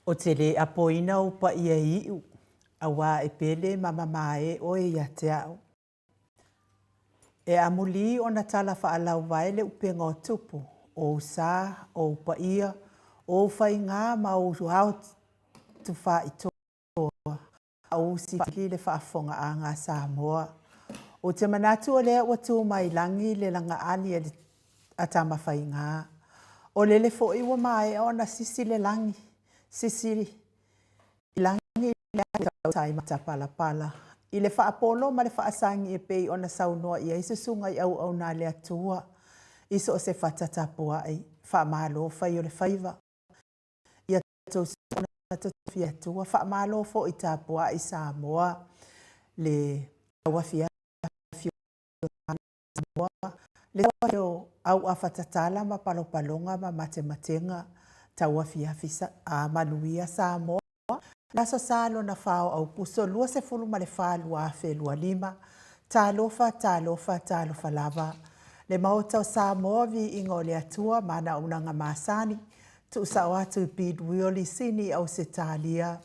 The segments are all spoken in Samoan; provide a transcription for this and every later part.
Ou te le apoina ou paia e iʻu, auā e pele ma mamae oe ia te aʻu. E amulī ona tala faalauvae le upega o tupu, o ou sa, o ou paia, o ou faigā ma ou ao tufaitoa, a o ou sili le faafofogaaga a Samoa. Ou te manatu o lea ua tu mai lagi le lagaali a Tamafaiga. O lele foi ua maea ona sisi le lagi, sisi i lagi le tautai matapalapala i le faapolo ma le faasagi e pei ona saunoa i ai susuga i auauna a le Atua i so o se fata tapuai, faamalo fai o le faiva. Ia tou ona totofi Atua, faamalo foi tapuai Samoa le tauafiafi o Samoa, le o auafa tatala ma palopaloga ma matematega, tauafiafi manuia Samoa. Le Aso Sa lona fa o Aukuso 24 2025, Talofa, talofa, talofa lava. Le Maota o Samoa, viiga o le Atua ma ana auaunaga masani, tuusao atu i Bidwill i Sini, Ausetalia,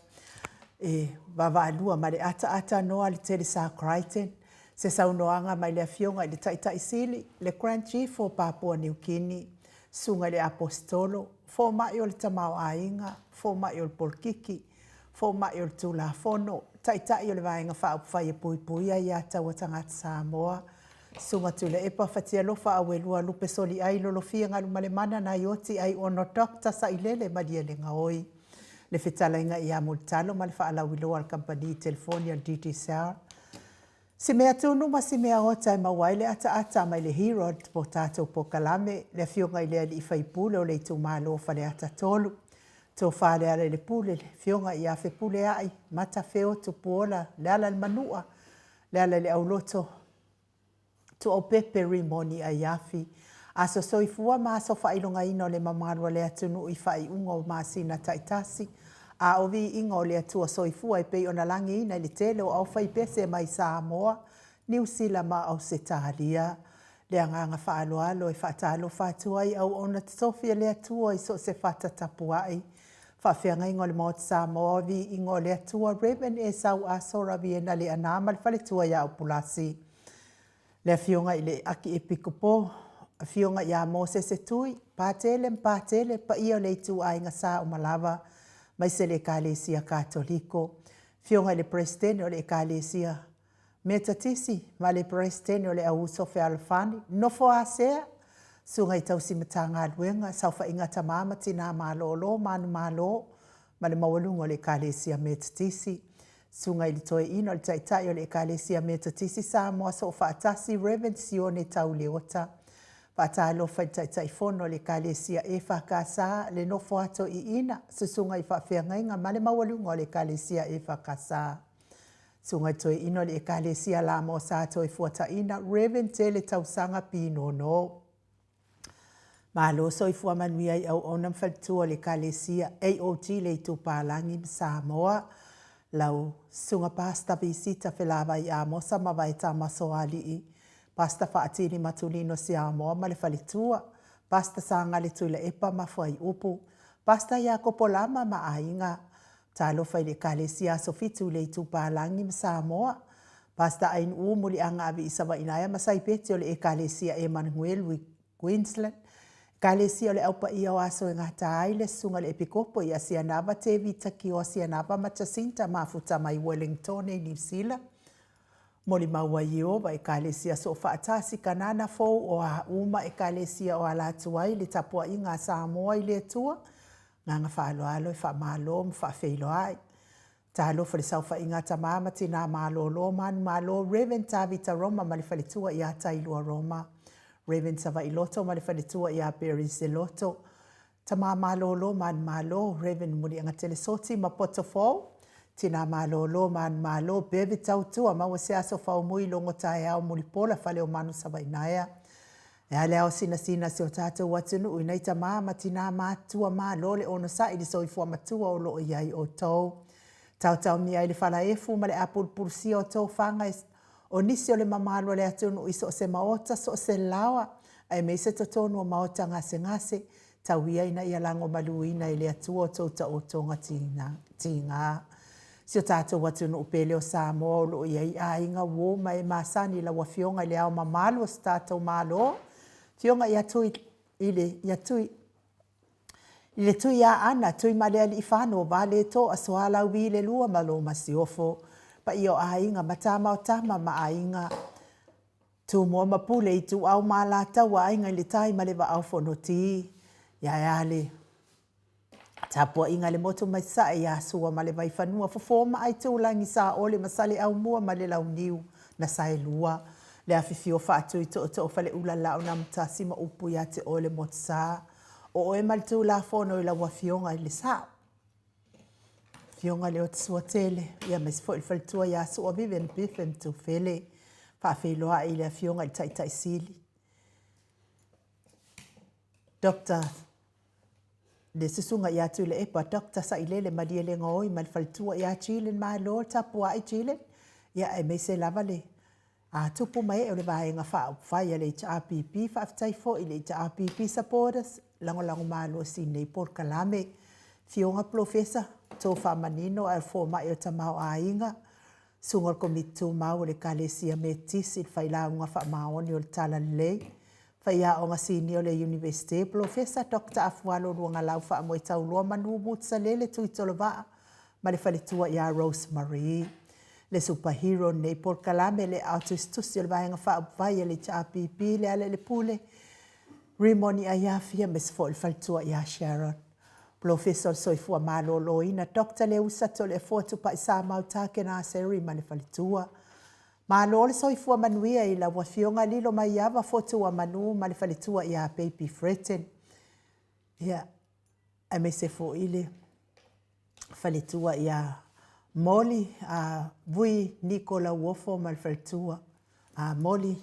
e vaavaalua ma le ataata noa le Telesa Crichton, se saunoaga mai le Afioga i le Taitai Sili, le Grand Chief o Papua Niu Kini, Susuga i le Aposetolo, Fomai o le Tamaoaiga, Fomai o le Polokiki, Fomai o le Tulafono, Taitai o le Vaega Faaupufai e Puipuia Aia Tatau a Tagata Samoa, Susuga Tuilaepa Fatialofa Auelua Lupe Soliai Lolofia Galumalemana Naioti Aiono Doctor Sailele Malielegaoi, le fetalaiga ia Mulitalo ma le faalauiloa a le Kamupani Telefoni a le Digicel. Si mea tunu ma si mea ota e maua ai le ataata mai le Herald po tatou polokalame, le Afioga i le Alii Faipule o le Itumalo o Faleata 3, Tofa Lealailepule, le Afioga ia Fepuleai Matafeo Tupuola Lealailemanua, Lealaileauloto, Tuaupepe Rimoni Aiafi, Aso Soifua ma Aso Faailogaina o le Mamalu o le Atunuu i faaiuga o masina taitasi, a o viiga o le Atua Soifua e pei ona lagiina i le tele o aufaipese mai Samoa, Niu Sila ma Ausetalia. Le agaga faaaloalo e faatalofa atu ai auauna totofi a le Atua i so o se fata tapuai. Faafeagaiga o le Maota Samoa, viiga o le Atua, Rev. Esau Aso Raviena Leaana ma le faletua ia Upulasi. Le Afioga i le Akiepikopo, Afioga ia Mosese Tui, Patele ma Patele, paia o le ituaiga sa uma lava, maise le Ekalesia Katoliko, Afioga i le Peresetene o le Ekalesia Metatisi ma le Peresetene o le Au Uso Fealofani, Nofo Asea, Susuga i Tausi Matagaluega, Saofaiga Tama ma Tina Malolo, Manumalo ma le maualuga o le Ekalesia Metatisi, Susuga i le Toeaina o le Taitai o le Ekalesia Metotisi Samoa Soofaatasi Rev. Sione Tau Leota. Faatalofa i le Taitaifono o le Ekalesia EFKS, le Nofo a Toeaina, Susuga i Faafeagaiga ma le maualuga o le Ekalesia EFKS. Susuga i Toeaina o le Ekalesia Lamo Sa Toefuataina Rev. Tele Tausaga Pinono. Malo soifua manuia i auauna ma faletua o le Ekalesia AOG le Itupalagi ma Samoa. Lau Susuga Pastor Visita Felavai Amosa ma Vaeta Masoalii, Pastor Faatili Matulino Siamoa ma le faletua, Pastor Sagale Tuilaepa ma Fuaiupu, Pastor Iakopo Lama ma aiga. Talofa i le Ekalesia Aso Fitu i le Itupalagi ma Samoa. Pastor Ainuu Muliaga Avii Savainaea ma Saipeti o le Ekalesia Emanuelu i Queensland, Ekalesia o le Au Paia o Aso e Gata ai le Susuga i le Epikopo i Asianava Tevita Kio Asianava ma Jacinta Mafuta mai Wellingtone i Niu Sila. Molimau a Ieova Ekalesia Soofaatasi Kanana Fou o a uma Ekalesia o ala atu ai le tapuaiga a Samoa i le Atua, Agaga faaaloalo e faamalo ma faafeiloai. Talofa i le saofaiga a tama ma tinā malōlō manumalo Rev Tavita Roma ma le faletua ia Tailua Roma, Rev Savaii Loto ma le faletua ia Berry Loto, Tama malōlō manumalo Rev Muliagatele Soti ma Poto Fou, Tinā malōlō manumalo Bev Tautua maua se aso faomui logo taeao Mulipola Faleomanu Savainaea. E a le ao sinasina si o tatou atunuu i nai tama ma tinā matua malo le onosai i le soifua matua o lo o i ai outou. Taotaomia ai le falaefu ma le apulupulusia o tofaga o nisi o le mamalu o le atunuu i so o se maota, so o se laoa, aemaise totonu o maota gasegase. Tau ia ina ia lagomaluina e le Atua o tou taotoga tiga. Si o tatou atunuu pele o Samoa o lo o i ai aiga uo ma e masani i lau Afioga i le Ao Mamalu o si tatou Malo, Afioga ia Tui i le ia Tui i le Tuiaana, Tuimalealiifano Vaaletoa Sualauvi le Lua ma lo Masiofo, paia o Aiga ma Tama o Tama ma Aiga, Tumua ma Pule, Ituau ma Alataua, Aiga i le Tai ma le Vaa o Fonoti. Ia ae a le tapuaiga i le motu mai Sasae ia Sua ma le Vaifanua, Fofo ma Aitulagi, Saole ma Saleaaumua ma le Launiu na Saelua, le afifio o Faatui Tootoo o Faleula Laaunaamotasi ma upu ia te oe le Motusa. O oe ma le Tulafono i lau Afioga i le Sao. Afioga Leotosuatele, ia aemaise foi le faletua ia Sua Vivian Biffen Tufele. Faafeiloai i le Afioga i le Taitai Sili, Doctor le Susuga ia Tuilaepa Doctor Sailele Malielegaoi ma le faletua ia Jillian Malo le tapuai Jillian, ia aemaise lava le A tupu ma ee o le Vaega Faaupufai a le HRPP, faafetai foi i le HRPP supporters, lagolago malosi i lenei polokalame. Afioga Polofesa, tofa manino ae o le fomai o le tamaoaiga, Susuga o le Komiti Tumau o le Ekalesia Metotisi i le Failauga Faamaoni o le Talalelei, Faiaoga Sinia o le Iunivesite, Polofesa Doctor Afualo Luagalau Faamoetauloa Manu Mutisalele Tuitolovaa ma le faletua ia Rose Marie. Le super hero o lenei polokalame, le aao tusitusi o le Vaega Faaupufai a le HRPP, Lealailepule Rimoni Aiafi aemaise foi le faletua ia Sharon. Polofesa o le Soifua Maloloina, Doctor Leusa Toleafoa Tupaisamau Takenaseri ma le faletua. Malo le soifua manuia i lau Afioga Lilomaiava Fotuamanu ma le faletua ia Baby Fretton. Ia, aemaise foi le faletua ia Molly a Vui Niko Lauofo ma le faletua a Molly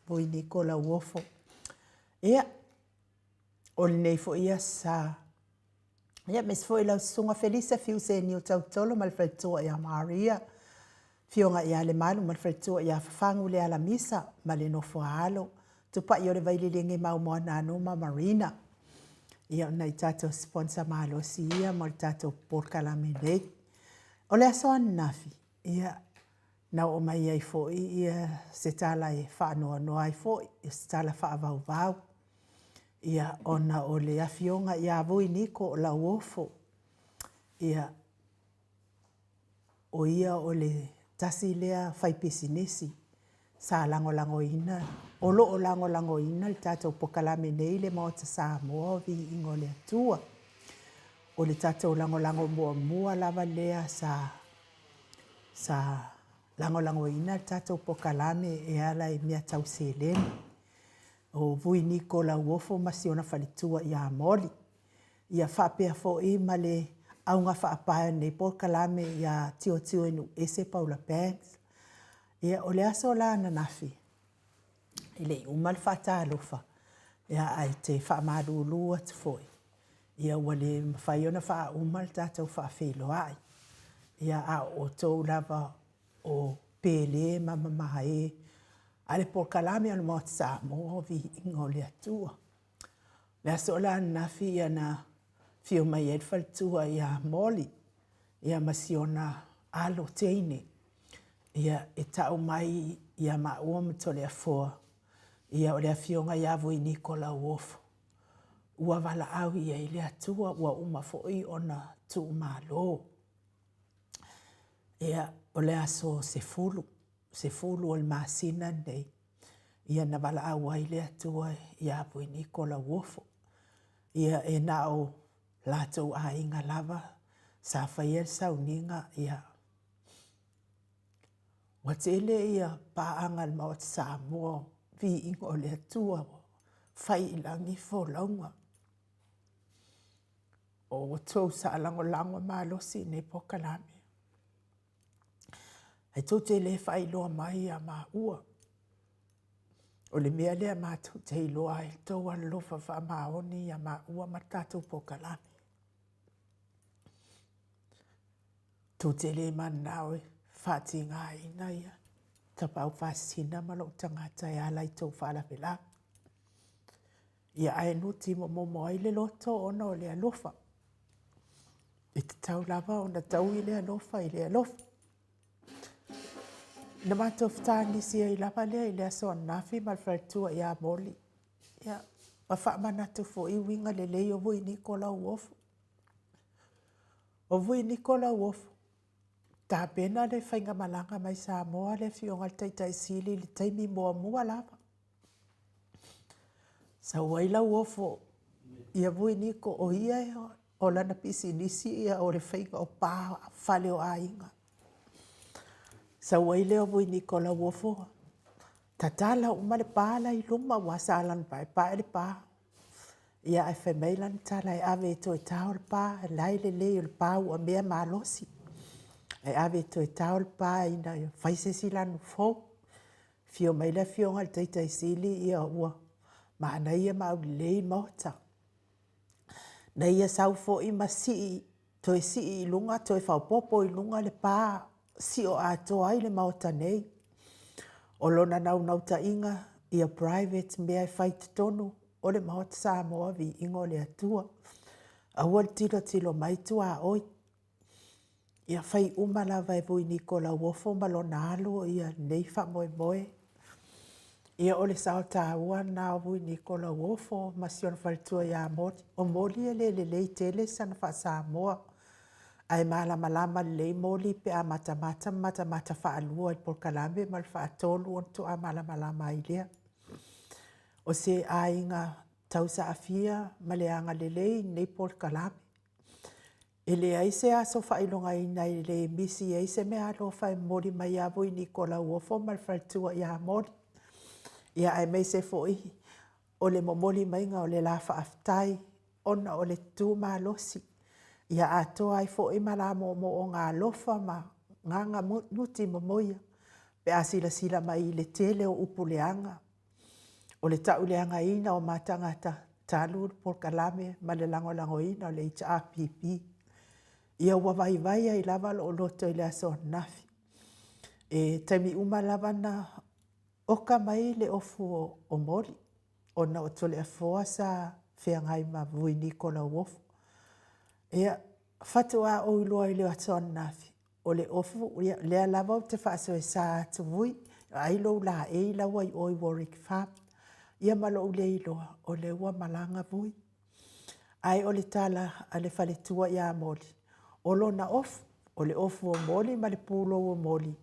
Vui Niko Lauofo. Ia, o lenei foi aso sa Ia, aemaise foi lau Susuga Felisa Fiuseniu Tautolo ma le faletua ia Maria, Afioga ia Lemalu ma le faletua ia Fafagu Lealamisa ma le nofo a alo, Tupai o le Vailelege mau Moananu ma Marina. Ia, o nai tatou sponsor malosi ia mo le tatou polokalame nei. O le aso ananafi, ia, na oo mai ai foi ia se tala e faanoanoa ai foi, se tala faavauvau. Ia, ona o le afioga ia Vui Niko Lauofo, ia, o ia o le tasi lea faipisinisi sa lagolagoina, o lo o lagolagoina le tatou polokalame nei le Maota Samoa o Viiga o le Atua. O le tatou lagolago muamua lava lea sa sa lagolagoina le tatou polokalame e ala i mea tau seleni. O Vui Niko Lauofo ma si ona faletua ia Moli. Ia faapea foi ma le auga faapae o lenei polokalame ia Tiotioinuuese Paula Banks. Ia, o le aso la ananafi, e le i uma le faatalofa, ia ae te faamalulu atu foi, ia ua le mafai ona faauma le tatou faafeiloai. Ia, a o outou lava o Pele ma Mamae a le polokalame o le Maota Samoa o Viiga o le Atua. Le aso la ananafi ia na afio mai ai le faletua ia Molly ia ma si ona alo teine ia e tau mai ia maua ma Toleafoa ia o le afioga ia Voiniko Lauofo ua valaau i ai le Atua ua uma foi ona tuumalo. Ia o le aso 10, 10 o le masina lenei ia na valaau ai le Atua ia Voiniko Lauofo. Ia e na o latou aiga lava sa faia le sauniga, ia ua tele ia paaga a le Maota Samoa o viiga o le Atua ua fai i lagi folauga. O outou sa lagolago malosi i lenei polokalame. Ae tou te le faailoa mai ia maua. O le mea lea matou te iloa ai le tou alolofa faamaoni ia maua ma le tatou polokalame. Tou te le mananao e faatigaina ia Tapaau Faasisina ma lou tagata e ala i tou faalavelave. Ia ae nuti momomo ai le loto ona o le alofa. E tatau lava ona taui le alofa i le alofa. Na matou fetagisi ai lava lea i le aso ananafi ma le faletua ia Moli. Ia, ma faamanatu foi uiga lelei o Vui Niko Lauofo. O Vui Niko Lauofo, tapena le faigamalaga mai Samoa le afioga i le Taitai Sili i le taimi muamua lava. Sau ai Lauofo ia Vui Niko, o ia o lana pisinisi ia o le faiga o pa fale o aiga. Sau ai lea o Vui Niko Lauofo, tatala uma le pa la i luma aua sa lana paepae le pa. Ia ae fai mai lana tala e ave e toe tao le pa, la e lelei o le pa ua mea malosi. Ae ave e toe tao le pa ina ia fai se isi lanu fou. Afio mai le afioga i le Taitai Sili ia ua manaia ma aulelei le maota. Na ia sau foi ma sii, toe sii i luga, toe faaopoopo i luga le pa, sio atoa ai le Maota nei. O lona naunautaiga, ia private mea e fai i totonu o le Maota Samoa, viiga o le Atua. Aua le tilotilo mai tuaoi. Ia fai uma lava e Vui Niko Lauofo ma lona alo lenei faamoemoe. Ia o le sao taua lena o Vui Niko Lauofo ma si ona faletua ia Moli. O Moli e le lelei tele sana faa-Samoa, ae malamalama lelei Moli pe a matamata ma matamata faalua i le polokalame ma le faatolu ona toa malamalama ai lea. O se aiga tausaafia ma le agalelei lenei polokalame. E leai se aso faailogaina e le misi ai se meaalofa e momoli mai ia Vui Niko Lauofo ma le faletua ia Moli, ia aemaise foi o le momoli maiga o le la faafetai ona o le tu malosi, ia atoa ai foi ma la moomooga alofa ma agaga nuti momoia pe a silasila mai i le tele o upu leaga, o le tauleagaina o ma tagata talu le polokalame ma le lagolagoina o le HRPP. Ia ua vaivai ai lava lou loto i le aso ananafi. E taimi uma lava na oka mai le ofu o Moli, ona o Toleafoa sa feagai ma Vui Niko Lauofo. Ia, faatoa ou iloa i le aso ananafi, o le ofu, ia, lea lava ou te faasoesa atu Vui, vaai lou laei la ua i o i Warwick Farm. Ia ma lou le iloa, o lea ua malaga Vui. Ae o le tala a le faletua ia Moli, o lona ofu, o le ofu o Moli ma le pulou o Moli,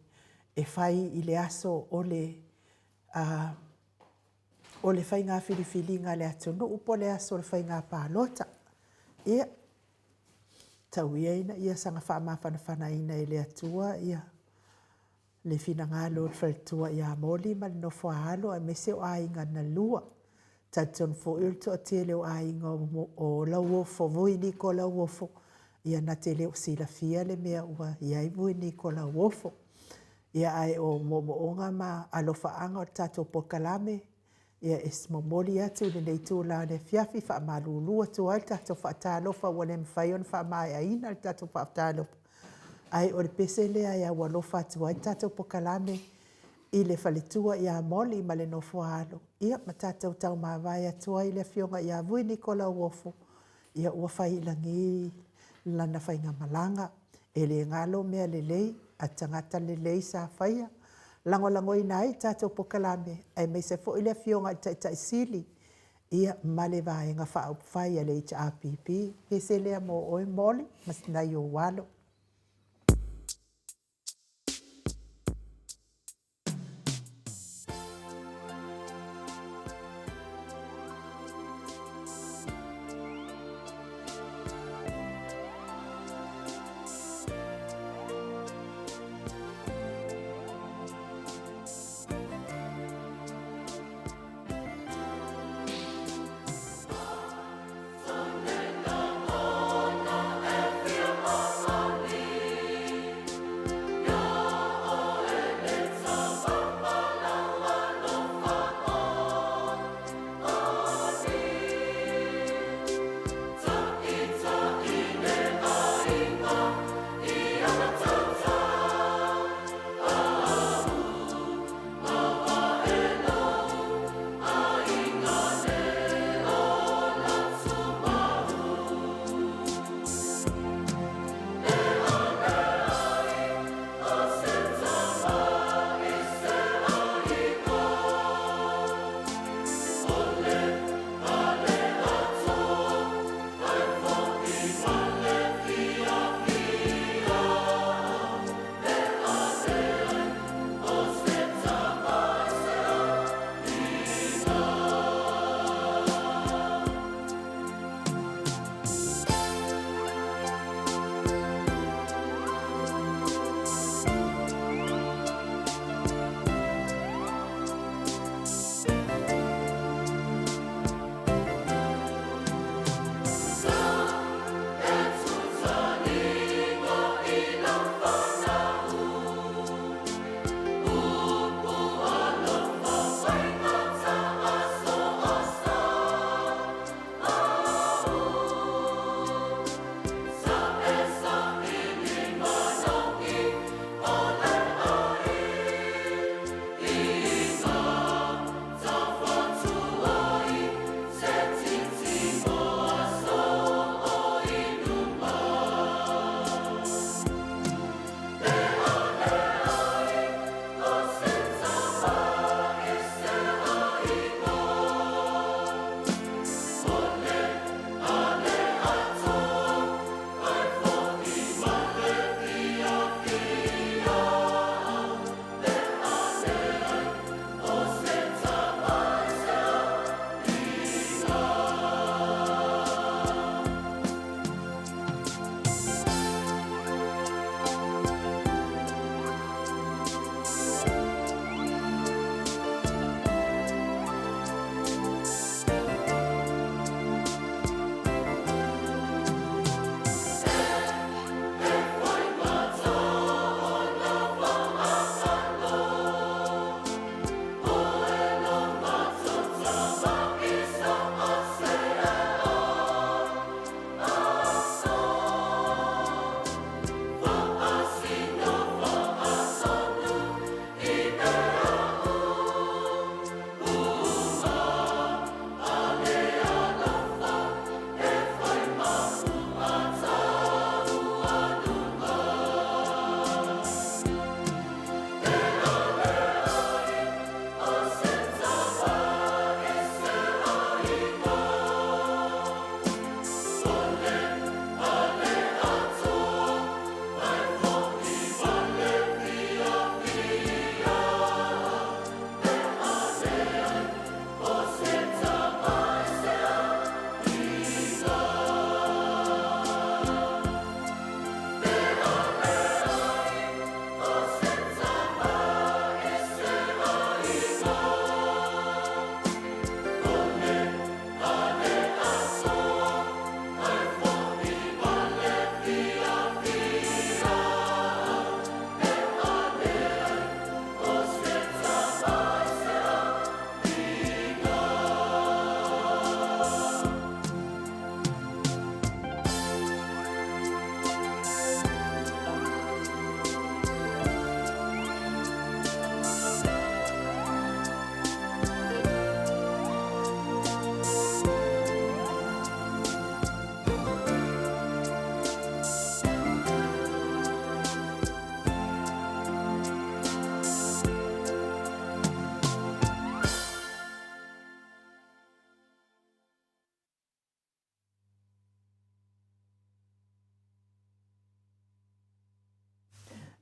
e fai i le aso o le a, o le faiga filifiliga a le atunuu po o le aso o le faiga palota. Ia, tau ia ina ia saga faamafanafanaina e le Atua ia le finagalo o le faletua ia Moli ma le nofo a alo aemaise o aiga na lua. Talitonu foi o le toatele o aiga o Lauofo, Vui Niko Lauofo, ia na te le o silafia le mea ua i ai Vui Niko Lauofo. Ia ae o moomooga ma alofaaga o le tatou polokalame, ia e momoli atu i lenei itula o le afiafi, faamalulu atu ai le tatou faatalofa ua le mafai ona faamaeaina le tatou faatalofa, ae o le pese lea e aualofa atu ai le tatou polokalame i le faletua ia Molly ma le nofo a alo, ia ma tatou taumavae atu ai i le afioga ia Vui Niko Lauofo, ia ua fai i lagi lana faigamalaga. E le galo mea lelei a tagata lelei sa faia, lagolagoina ai le tatou polokalame, aemaise foi le afioga i le Taitai Sili ia ma le Vaega Faaupufai a le HRPP. Pese lea mo oe Molly ma nai ou alo.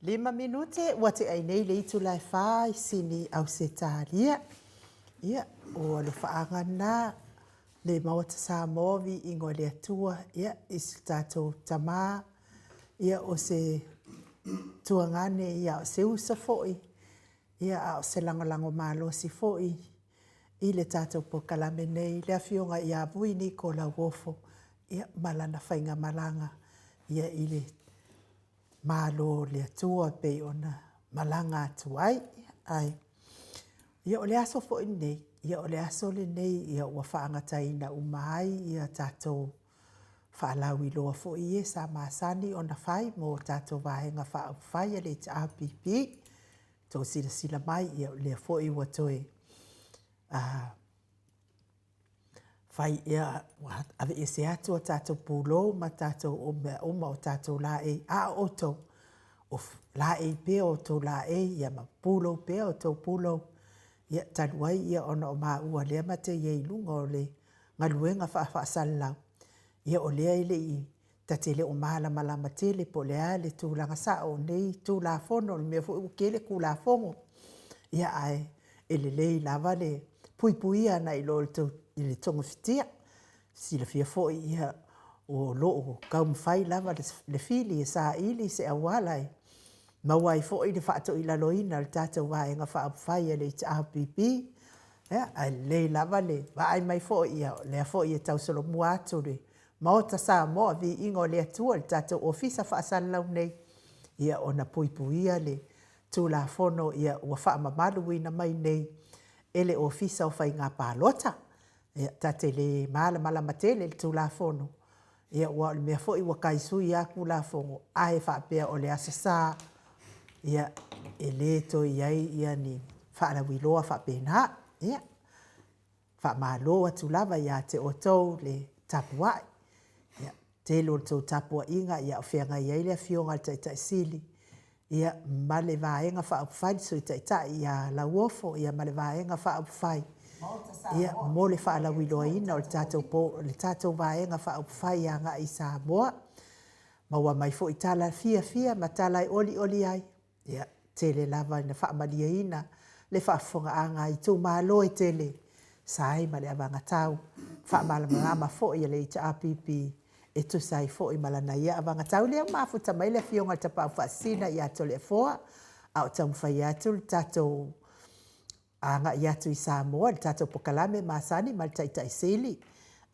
Lima minute ua tea ai nei le itula e whā i Sini, Ausetalia. Ia, o alofaaga na le Maota Samoa viiga o le Atua, ia, i si tatou tamā, ia, o se tuagane, ia, o se uso foi, ia, a o se lagolago malosi foi i le tatou polokalame nei, le Afioga ia Vui Niko Lauofo, ia, ma lana faigamalaga, ia, i le Malo o le Atua e pei ona malaga atu ai. Ae, ia o le aso foi lenei, ia o le aso lenei ia ua faagataina uma ai ia tatou faalauiloa foi ia sa masani ona fai mo tatou Vaega Faaupufai a le HRPP. Tou silasila mai, ia o lea foi ua toe fai ea ua aveese atu a tatou pulou ma tatou mea uma o tatou laei, a o outou, o laei pea o outou laei, ia ma pulou pea o outou pulou. Ia, talu ai ia ona o maua lea ma te i ai i luga o le galuega faafaasalalau, ia o lea e le i ta te le o malamalama tele po o le a le tulaga sao o nei Tulafono, o le mea foi ua tele Tulafono, ia ae e lelei lava le puipuia agai loa i le togafitia. Silafia foi ia o lo o taumafai lava le fili e saili se auala e maua ai foi le faatoilaloina o le tatou Vaega Faaupufai a le HRPP, ia, ae lelei lava le vaai mai foi, ia o lea foi e tausolomua atu le Maota Samoa, viiga o le Atua i le tatou Ofisa Faasalalau nei, ia ona puipuia le Tulafono ia ua faamamaluina mai nei e le Ofisa o Faiga Palota. Ia, ta te le malamalama tele i le Tulafono, ia aua o le mea foi ua tai sui lava Tulafono, ae faapea o le Aso Sa, ia, e le toe i ai ia ni faalauiloa faapena. Ia, faamalo atu lava ia te outou le tapuai. Ia, tele o le tou tapuaiga ia o feagai ai le Afioga i le Taitai Sili, ia, ma le Vaega Faaupufai, le Sui Taitai ia Lauofo, ia ma le Vaega Faaupufai, ia, mo le faalauiloaina o le tatou po, le tatou Vaega Faaupufai agai i Samoa. Maua mai foi tala fiafia ma tala e olioli ai. Ia, tele lava ina faamalieina le faafofogaaga a itumalo e tele sa ai ma le avagatau faamalamalama foi a le HRPP e tusa ai foi ma lana ia avagatau. Lea ua mafuta mai le Afioga i le Tapaau Faasisina ia Toleafoa, a o taumafai atu le tatou agai atu i Samoa i le tatou polokalame masani ma le Taitai Sili.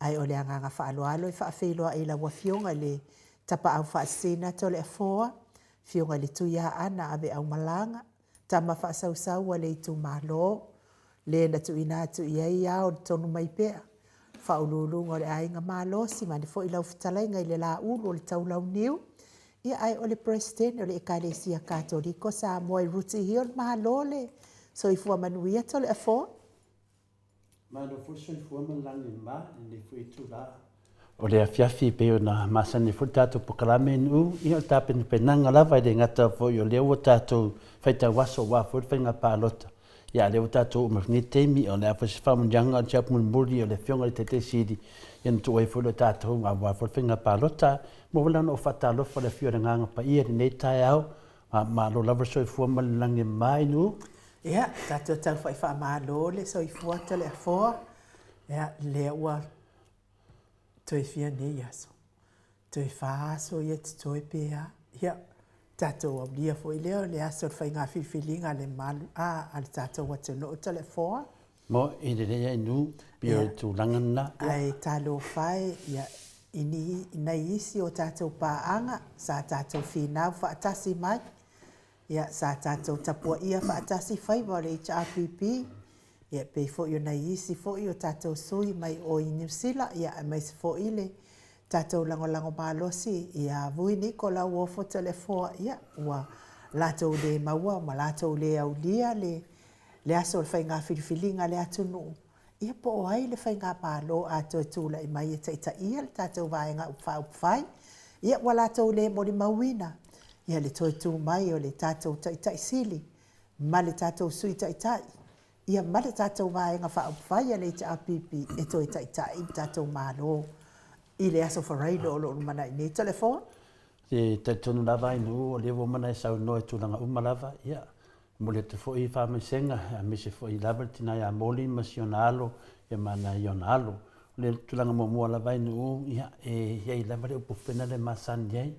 Ae o le agaga faaaloalo e faafeiloai i lau Afioga i le Tapaau Faasisina Toleafoa, Afioga i le Tuiaana Aveaumalaga, tama faasausau a le itumalo, le na tuuina atu i ai ao le tonu mai pea, Faauluuluga o le Aiga Malosi, vaeane foi lau fetalaiga i le Laulu o le Taulauniu, ia ae o le Peresetene o le Ekalesia Katoliko Samoa i Rooty Hill, malo le soifua manuia Toleafoa. Malo foi le soifua ma le lagi e mama i lenei foi itula o le afiafi e pei ona masani ai foi le tatou polokalame NU, ia o le tapenapenaga lava e le gata foi o lea ua tatou faitau aso aua foi le faiga palota, ia a o lea ua tatou oo mai foi i lenei taimi, o le a foi se faamanuiaga o le siapu mulimuli o le Afioga i le Taitai Sili, ia ona tuu ai foi lea o tatou aua foi le faiga palota. Muamua la ona ou faatalofa i le afio o le Agaga Paia i lenei taeao, malo lava le soifua ma le lagi e mama i NU. Ia, tatou tau fai faamalo le soifua Toleafoa. Ia, lea ua toe fia nei aso? Toe whā aso ia totoe pe a. Ia, tatou aulia foi lea o le aso o le faiga filifiliga a le malu a, a le tatou atunuu Toleafoa. Mo, i lelei ai nu, pei o le tulaga lena. Ae talofa e, ia, i ni, i nai isi o tatou paaga sa tatou finau faatasi mai, Ia, sa tatou tapuaia faatasi faiva o le HRPP, ia e pei foi o nai isi foi o tatou sui mai o i Niu Sila, ia aemaise foi le tatou lagolago malosi ia Vui Niko Lauofo Toleafoa, ia ua latou le maua ma latou le aulia le le aso o le faiga filifiliga a le atunuu. Ia po o ai le Faigamalo a toe tulai mai e taitaia le tatou Vaega Faaupufai, ia ua latou le molimauina ia le toe tu mai o le tatou Taitai Sili ma le tatou Sui Taitai, ia ma le tatou Vaega Faaupufai a le HRPP e toe taitai le tatou Malo i le Aso Faraile o lo o lumanai nei. Toleafoa. Te talitonu lava ai Nuu o lea ua uma ona e saunoa i tulaga uma lava, ia, e momoli atu foi faamaisega aemaise foi lava le tina ia Moli ma si ona alo, ia ma nai ona alo. O le tulaga muamua lava ai Nuu, ia, e i ai lava le upu foi lea e masani ai,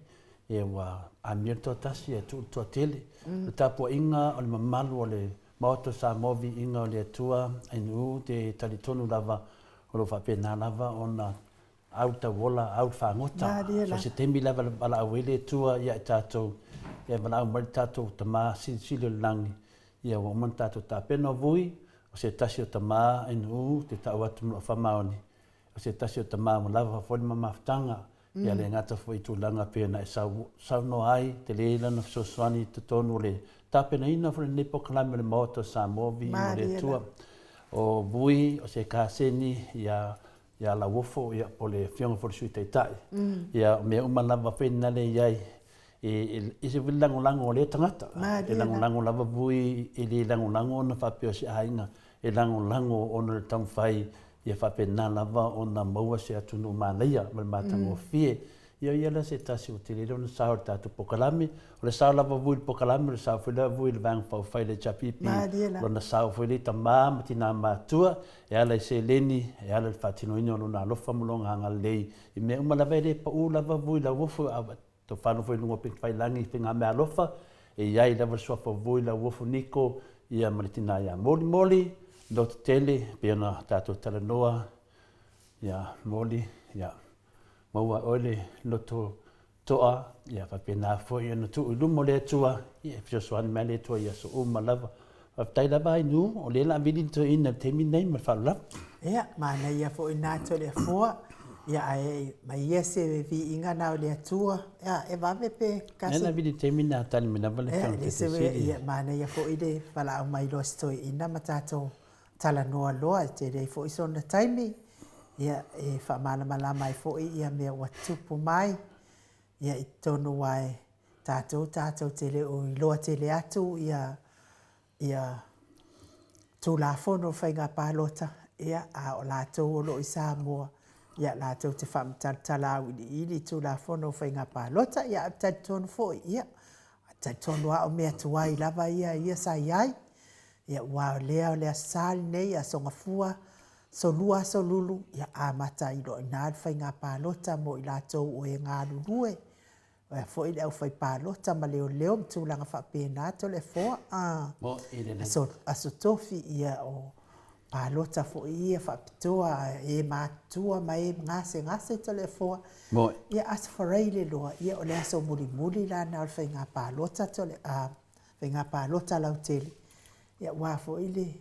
ia ua amia le toatasi ae tuu le toatele. O le tapuaiga o le mamalu o le Maota o Samoa, viiga o le Atua, ai Nuu, te talitonu lava o lo o faapena lava ona Au tauola, au fagota. So se taimi lava e valaau ai le Atua ia i tatou, ia valaau mai le tatou Tama Silisili o le Lagi, ia ua uma ona tatou tapena. O Vui, o se tasi o tama NU te tau atu ma lou faamaoni, o se tasi o tama ua lava foi le mamafutaga, ia le gata foi i tulaga pei ona e saunoa ai, tele lana fesoasoani i totonu o le tapenaina foi o lenei polokalame o le Maota o Samoa, Viiga o le Atua. O Vui, o se kaseni, ia ia Lauofo, ia, po o le Afioga foi i le Sui Taitai. Ia, o mea uma lava foi na le i ai, e ese foi le lagolago a lea tagata. E lagolago lava Vui, e le lagolago ona faapea o se aiga, e lagolago ona o le taumafai ia faapena lava ona maua se atunuu manaia ma le matagofie. Ia o ia la se tasi ua tele lona sao i le tatou polokalame. O le sao lava vui i le polokalame, o le sao foi lea vui i le Vaega Faaupufai a le HRPP, lona sao foi lea i tama ma tina matutua, e ala i seleni, e ala i le faatinoina o lona alofa ma lona agalelei i mea uma lava, e le pau lava vui i Lauofo, a tofano foi i luga o upegatafailagi i faigameaalofa, e i ai lava le suafa o Vui, Lauofo, Niko, ia ma le tina ia Moli. Moli, lototele, e pei ona tatou talanoa, ia Moli, ia. Maua oe le loto toa, ia faapena foi ona tuu i luma o le Atua, ia e fesoasoani mai le Atua i aso uma lava. Faafetai lava Ainu, o lea o le a vili le toeaina i le taimi lenei ma le faaaloalo. Ia, manaia foi na Toleafoa, ia ae aumai ia se viiga na o le Atua, ia e vave pe kasi. Ia na vili i le taimi lena tali mai lava le Afioga i le Taitaifono. Ia, manaia foi le valaau mai loa o se toeaina ma tatou talanoa loa, e tele ai foi sona taimi ia e faamalamalama ai foi ia mea ua tutupu mai ia i totonu aua e tatou tatou te le o iloa tele atu ia ia Tulafono o Faiga Palota, ia a o latou o lo o i Samoa, ia latou te faamatalatala auiliili i Tulafono o Faiga Palota, ia ae talitonu foi, ia talitonu lava o mea tuai lava ia ia sa i ai. Ia aua o lea o le Aso Sa lenei, Aso Gafua, Aso Lua Aso Lulu, ia amata ai loa i ina le faiga palota mo i latou o e galulue, oe foi le aufaipalota ma leoleo ma tulaga faapena, Toleafoa, a, aso, aso Tofi, ia o palota foi ia faapitoa a e matutua ma e gasegase Toleafoa. Ia Aso Faraile loa, ia o le aso mulimuli la lena o le faiga palota, Tole, a, faiga palota lautele, ia aua foi le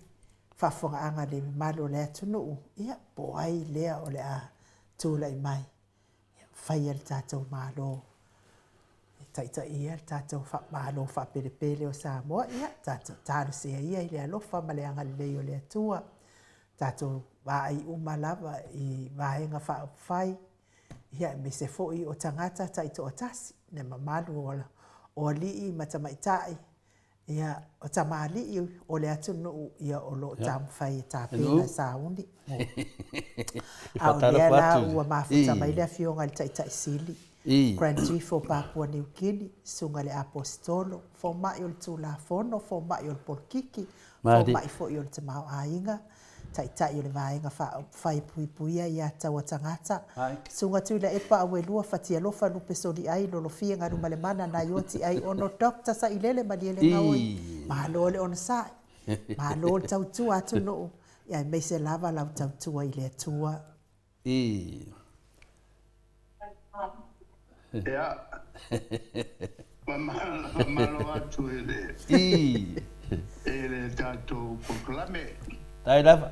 faafofogaaga a le mamalu o le atunuu, ia po o ai lea o le a tulai mai e faia le tatou Malo, e taitaia le tatou Malo faapelepele o Samoa. Ia tatou talosia ia i le alofa ma le agalelei o le Atua, tatou vaai uma lava i vaega faaupufai, ia aemaise foi o tagata taitoatasi, le mamalu o alii ma tamaitai, ia, o tamalii o le atunuu ia o lo o taumafai e tapena e sauni. A o lea la ua mafuta mai le Afioga i le Taitai Sili, Grand Chief o Papua Niu Kini, Susuga i le Aposetolo, Fomai o le Tulafono, Fomai o le Polokiki, Fomai foi o le Tamaoaiga, Taitai o le Vaega Faaupufai e Puipuia ia Taua Tagata, Susuga Tuilaepa Auelua Fatialofa Lupe Soliai Lolofie Galumalemana Naioa Tiai Ono Doctor Sailele Malielegaoi, Malo le onosai, malo le tautua atunuu, aemaise lava lau tautua i le Atua. I. Ia, faamalo atu i le, I. i le tatou polokalame. Faafetai lava.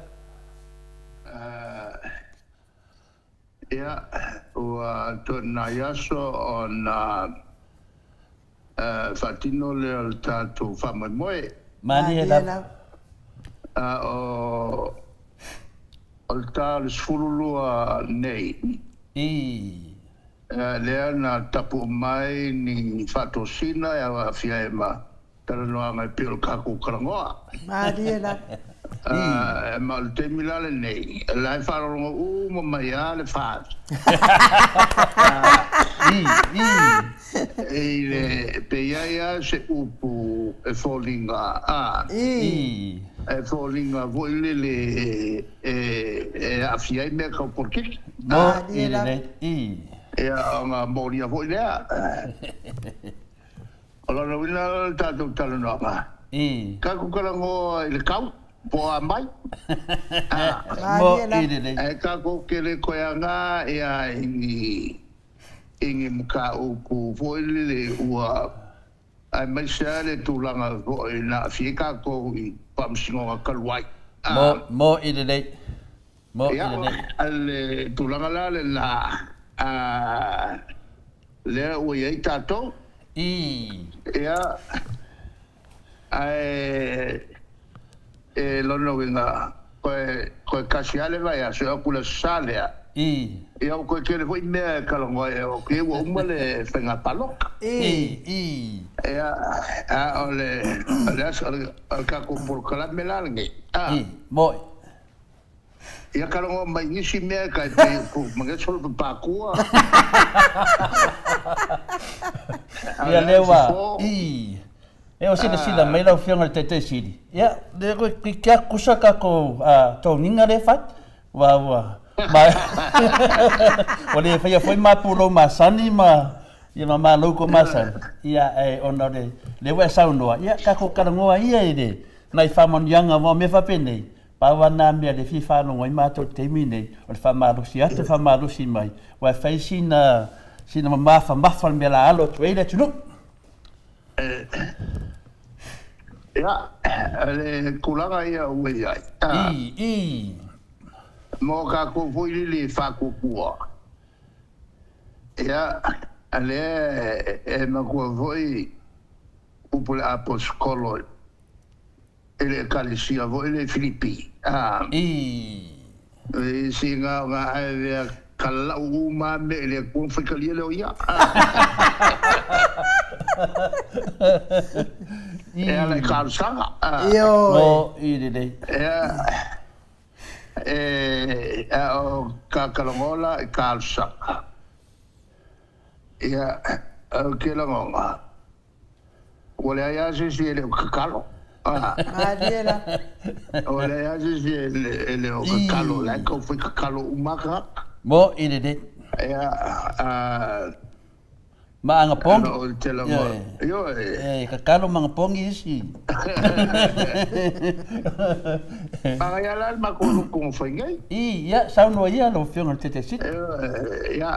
Ia, ua toe nai aso ona faatino lea o le tatou faamoemoe. Malie lava. A o le ta o le 12 nei. I. Lea na tapuʻu mai ni faatosina e aafia ai ma talanoaga e pei o le tatou talanoa. Malie lava. Ma o le taimi la lenei, o la e faalogologo uma mai lava le FAST. I. I. I le, pe i ai lava se upu e foliga, a. I. E foliga foi lele e, e aafia ai mea tau polokiki. Mo i lelei. I. Ia, ona molia foi lea. O lona uiga la le tatou talanoaga. I. Tatou talanoa i le kau, po o a mai. A. Mo i lelei. Ae tatou te le toe aga ia i ni, i ni mataupu foi lele ua, aemaise lava le tulaga foi na aafia ai tatou i Faamasinoga talu ai. A. Mo, mo i lelei. Mo i Ia, lelei. o le tulaga la lena, a, lea ua i ai tatou. I. Ia, ae e lona uiga, toe, toe tasi lava le vaiaso e o atu i le Aso Sa lea. I. Ia, ua toe tele foi mea e talanoa ai, o kei ua uma le faiga palota. I. I. Ia, a o le, o le aso, o le, o le tatou polokalame la lenei, a. I. Mo'i. Ia talanoa mai nisi mea e tai pei o kou mageso le papakua. Ia lea ua i e o silasila mai lau Afioga i le Taitai Sili, ia lea koe kia kusa tatou toniga lea e fai, ua ua ma ua le faia foi ma pulou masani ma ia ma malou ko masani, ia ae ona o le lea ua e saunoa, ia tatou talanoa ia i le nai faamanuiaga aua o mea faapenei, Pau lava na mea lea e fia faalogo ai matou i le taimi lenei, o le faamalosi atu, faamalosi mai, aua e fai sina, sina mamafamafa o le mea o le a alo atu ai le atunuu. Ia, o le tulaga ia ua i ai. I, i. Mo tatou foi lele e faatuatua, ia, lea e matua foi upu le Aposetolo I le Ekalesia foi le Filipi, a. I. I isi nga o nga ae vea kalau uma me i le Atua faitalia lea o ia. E ala i talosaga. Ioe. O i lelei. Ea, e, a o kakalagoa la i talosaga. Ia, o ke lagoga. Ua leai lava se isi e le o kakalo. Malie la. Ua leai lava se isi e le o kakalo. La e tau fai kakalo uma tagata. Mo i lelei. Ia, a. Ma agapogi. O te lava. Ioe. E kakalo ma agapogi isi. Manaia la le matou lotu na fai nei. I, ia, saunoa ia lau Afioga i le Taitaifono. Ia.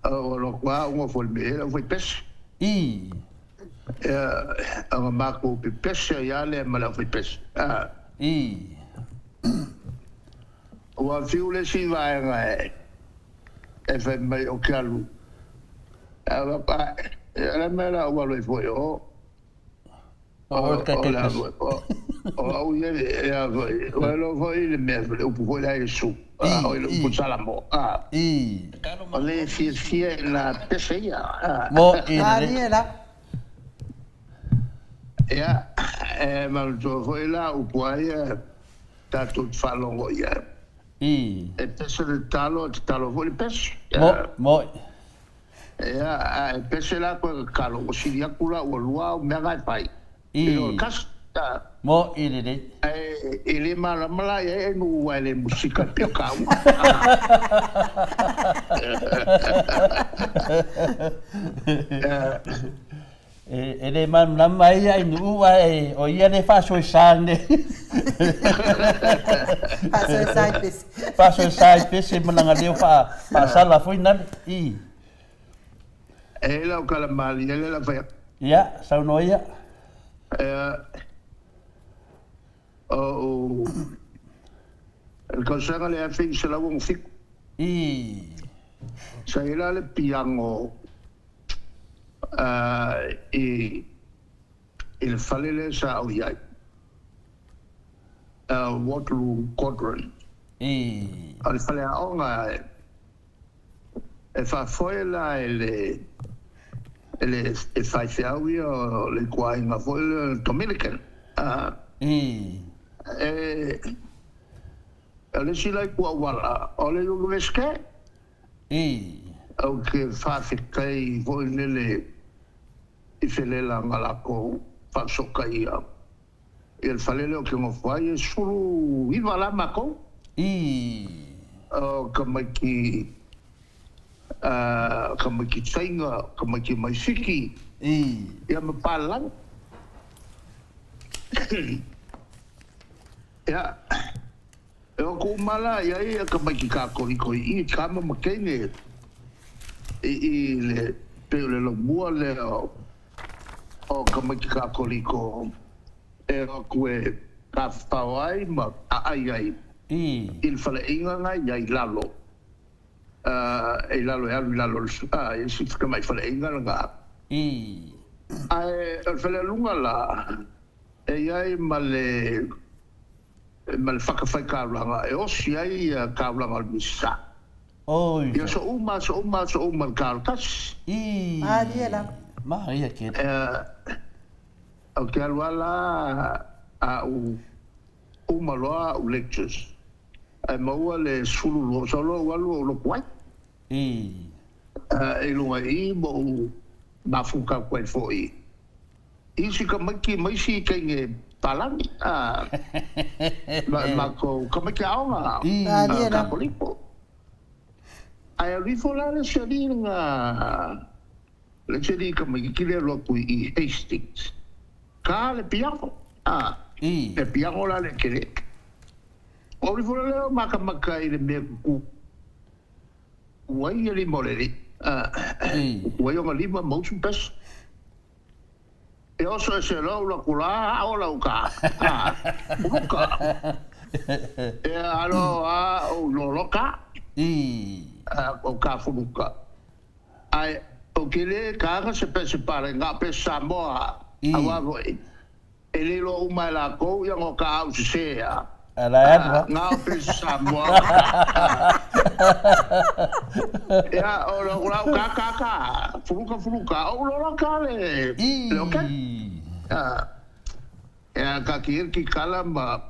Ua lotu a unga foi le mea lau fai pese. I. Ia, anga matou pepese ai a lea ma le au fai pese. I. Ua fiu le isi vaega e e fai mai o ke alu. A le mea la ua alu ai foi o. O oe le O le alu ai o o au ia e a foi ua iloa foi le mea le upu foi lea a Iesu a oi le upu Salamo a I. O le fiafia i na pese ia a. Mo i lelei. Malie la. Ia e manatua foi la upu a ia tatou te faalogo i ai. I. E pese le tatalo e tatalo foi le pese. Mo mo. Ia, a e pese la koe kakalo, ua sili atu la ua lua au mea na e fai. I. I lo le kasi. A. Mo i lelei. Ae e le malama la i ai e nuu aua e le musika e pei o kāua. E le malamalama ai ia i nuu ae o ia le faasoesa nei. Faasoesa i pese. Faasoesa i pese ma lana leo faasala foi nale. I. E lau tala malie lea la fai atu. Ia, saunoa ia. Ia, o le tausaga lea 1967. I. Sa i ai la le piano i le fale lea sa au i ai, Waterloo Quadrant. O le faleaoga e faafoe la e le e le faifeau ia o le ituaiga foi lea o le Dominican. E o le isi la itu auala o le Universite. I. Ou te faafetai foi lele i felela na latou faafesootaia ia le fale lea ou te nofo ai, e 19 la matou. I. O tamaiti, a, tamaiti Chaina, tamaiti mai Fiti. I. Ia ma palagi. Ia, e o atu uma la i ai ia tamaiti Katoriko i i, tama ma teine, i i le, pei o le laumua lea o, o tamaiti Katoriko e o atu e tafafao ai ma aai ai I. i le faleaiga na i ai i lalo, i lalo e alu i lalo o le, i le tamai faleaiga lena. I. Ae o le falealuga la, e i ai ma le ma le fatafaitaulaga e osi ai taulaga o le Minisita. Oi. I aso uma, aso uma, aso uma i le ta o le tasi. I. Malie lava. Maria kele. Ou te alu lava la a ou uma loa au lectures ae maua le 12, solo ou alu ou lotu ai. I. I luga i i ma ou mafuta atu ai foi isi tamaiti ma isi teine palagi, a, matou tamaiti aoga Kakoliko. Ae alu ifo la le isi alii lena, le isi alii tamaititi lea alu atu i Hastings, ka le piano, a, le piano la le tele. Ou alu ifo la lea o makamaka i le mea kuku ai ia lima o le alii, a, kuku ai ona lima ma usu pesa. E oso ese loa ula kula a ola uka a uluka e alo a o loloka i a o ka fuluka ai o ke le ka ga se pese pare nga pe Samoa I. a wa voi e le lo uma e la kou ia ngo ka au se se a Ala e alu ha. Nga o pe Samoa ia o lo kula ka ka ka fuluka fuluka o loloka le I. le oke ia ka ki ki kala ma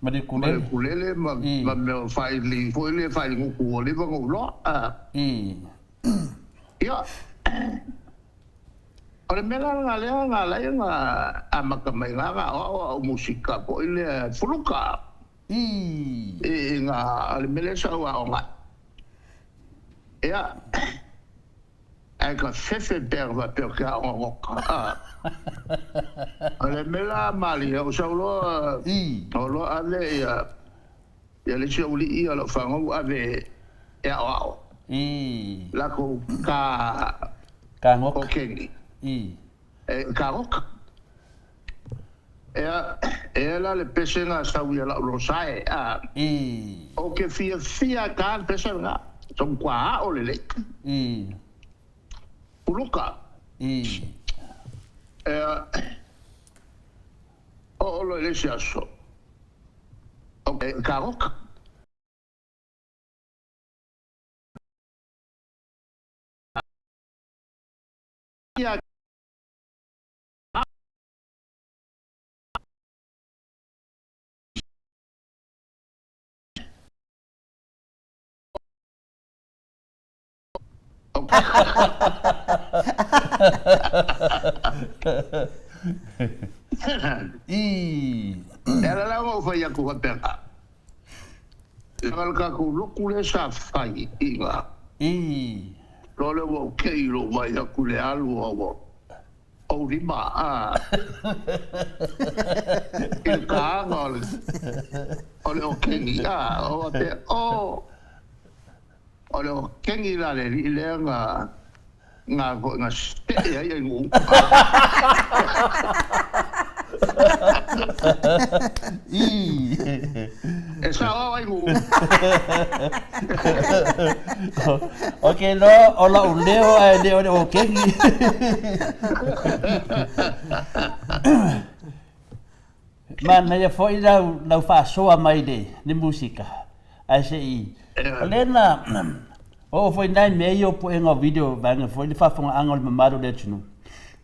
Ma le ma le ukulele. ukulele ma I. ma mea faili foi le faili nguku o liva ngo loa I. ia O le mea la lena lea na ala ai ona amata mai nga nga aoao au musika foi lea fuluka I. i nga o le mea lea sa ou aoga ai. Ia, ae ka fefe pea faapea ou te aoga goka. O le mea la malie, ou sau loa, I. ou loa ave ia ia le isi aualii o lau fanau ave e aoao. I. Lakou ka Ka goka. Okeni. I. E ka goka. Ea, ea la le pese na sau ia lau losae, a. I. O ke fiafia ka le pese lena. So kua ao lelei. I. Puluka. I. Ea, oo loa i le isi aso. O ka goka. Ia. I. E ala la ona ou fai atu faapea, Leaga le tatou lotu lea sa fai i ina. I. Loa lea ua ou kei i lou vaai atu i le alu a ua ou lima a i le kāga o le o le okeni a o faapea, Oh! O le okeni la le alii lea na na foi na seʻe ai ai nuu. E sao au ai nuu. Ou te iloa o lau leo ae le o le okeni. Manaia foi lau, lau faasoa mai le, le musika. Ae se i, o lea na oo foi nai mea ia o puega o video vaega foi le faafogaaga o le mamalu o le atunuu.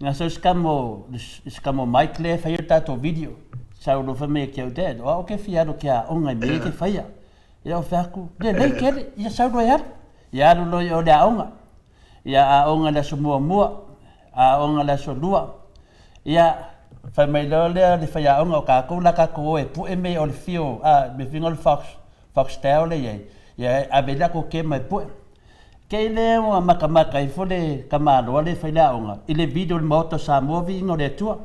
Na sau se kama o, se kama o Mike lea e faia le tatou video. Sau loa fai mai ia ki au, Dad, o au ke fia alu ke aoga i mea ia ke faia. Ia ou fai atu, lelei kele, ia sau loa e alu. Ia alu loa i o le aoga. Ia, aoga i le aso muamua, aoga i le aso lua. Ia, fai mai loa lea le faiaoga o kākou la kākou o e pue me o le fio, a, me finga o le fox, foxtail le iai. Ia, e ave le ako kema e pue. Kei le ua makamaka ifo le tamaloa le fai le aoga i le video le maota o Samoa viiga o le Atua.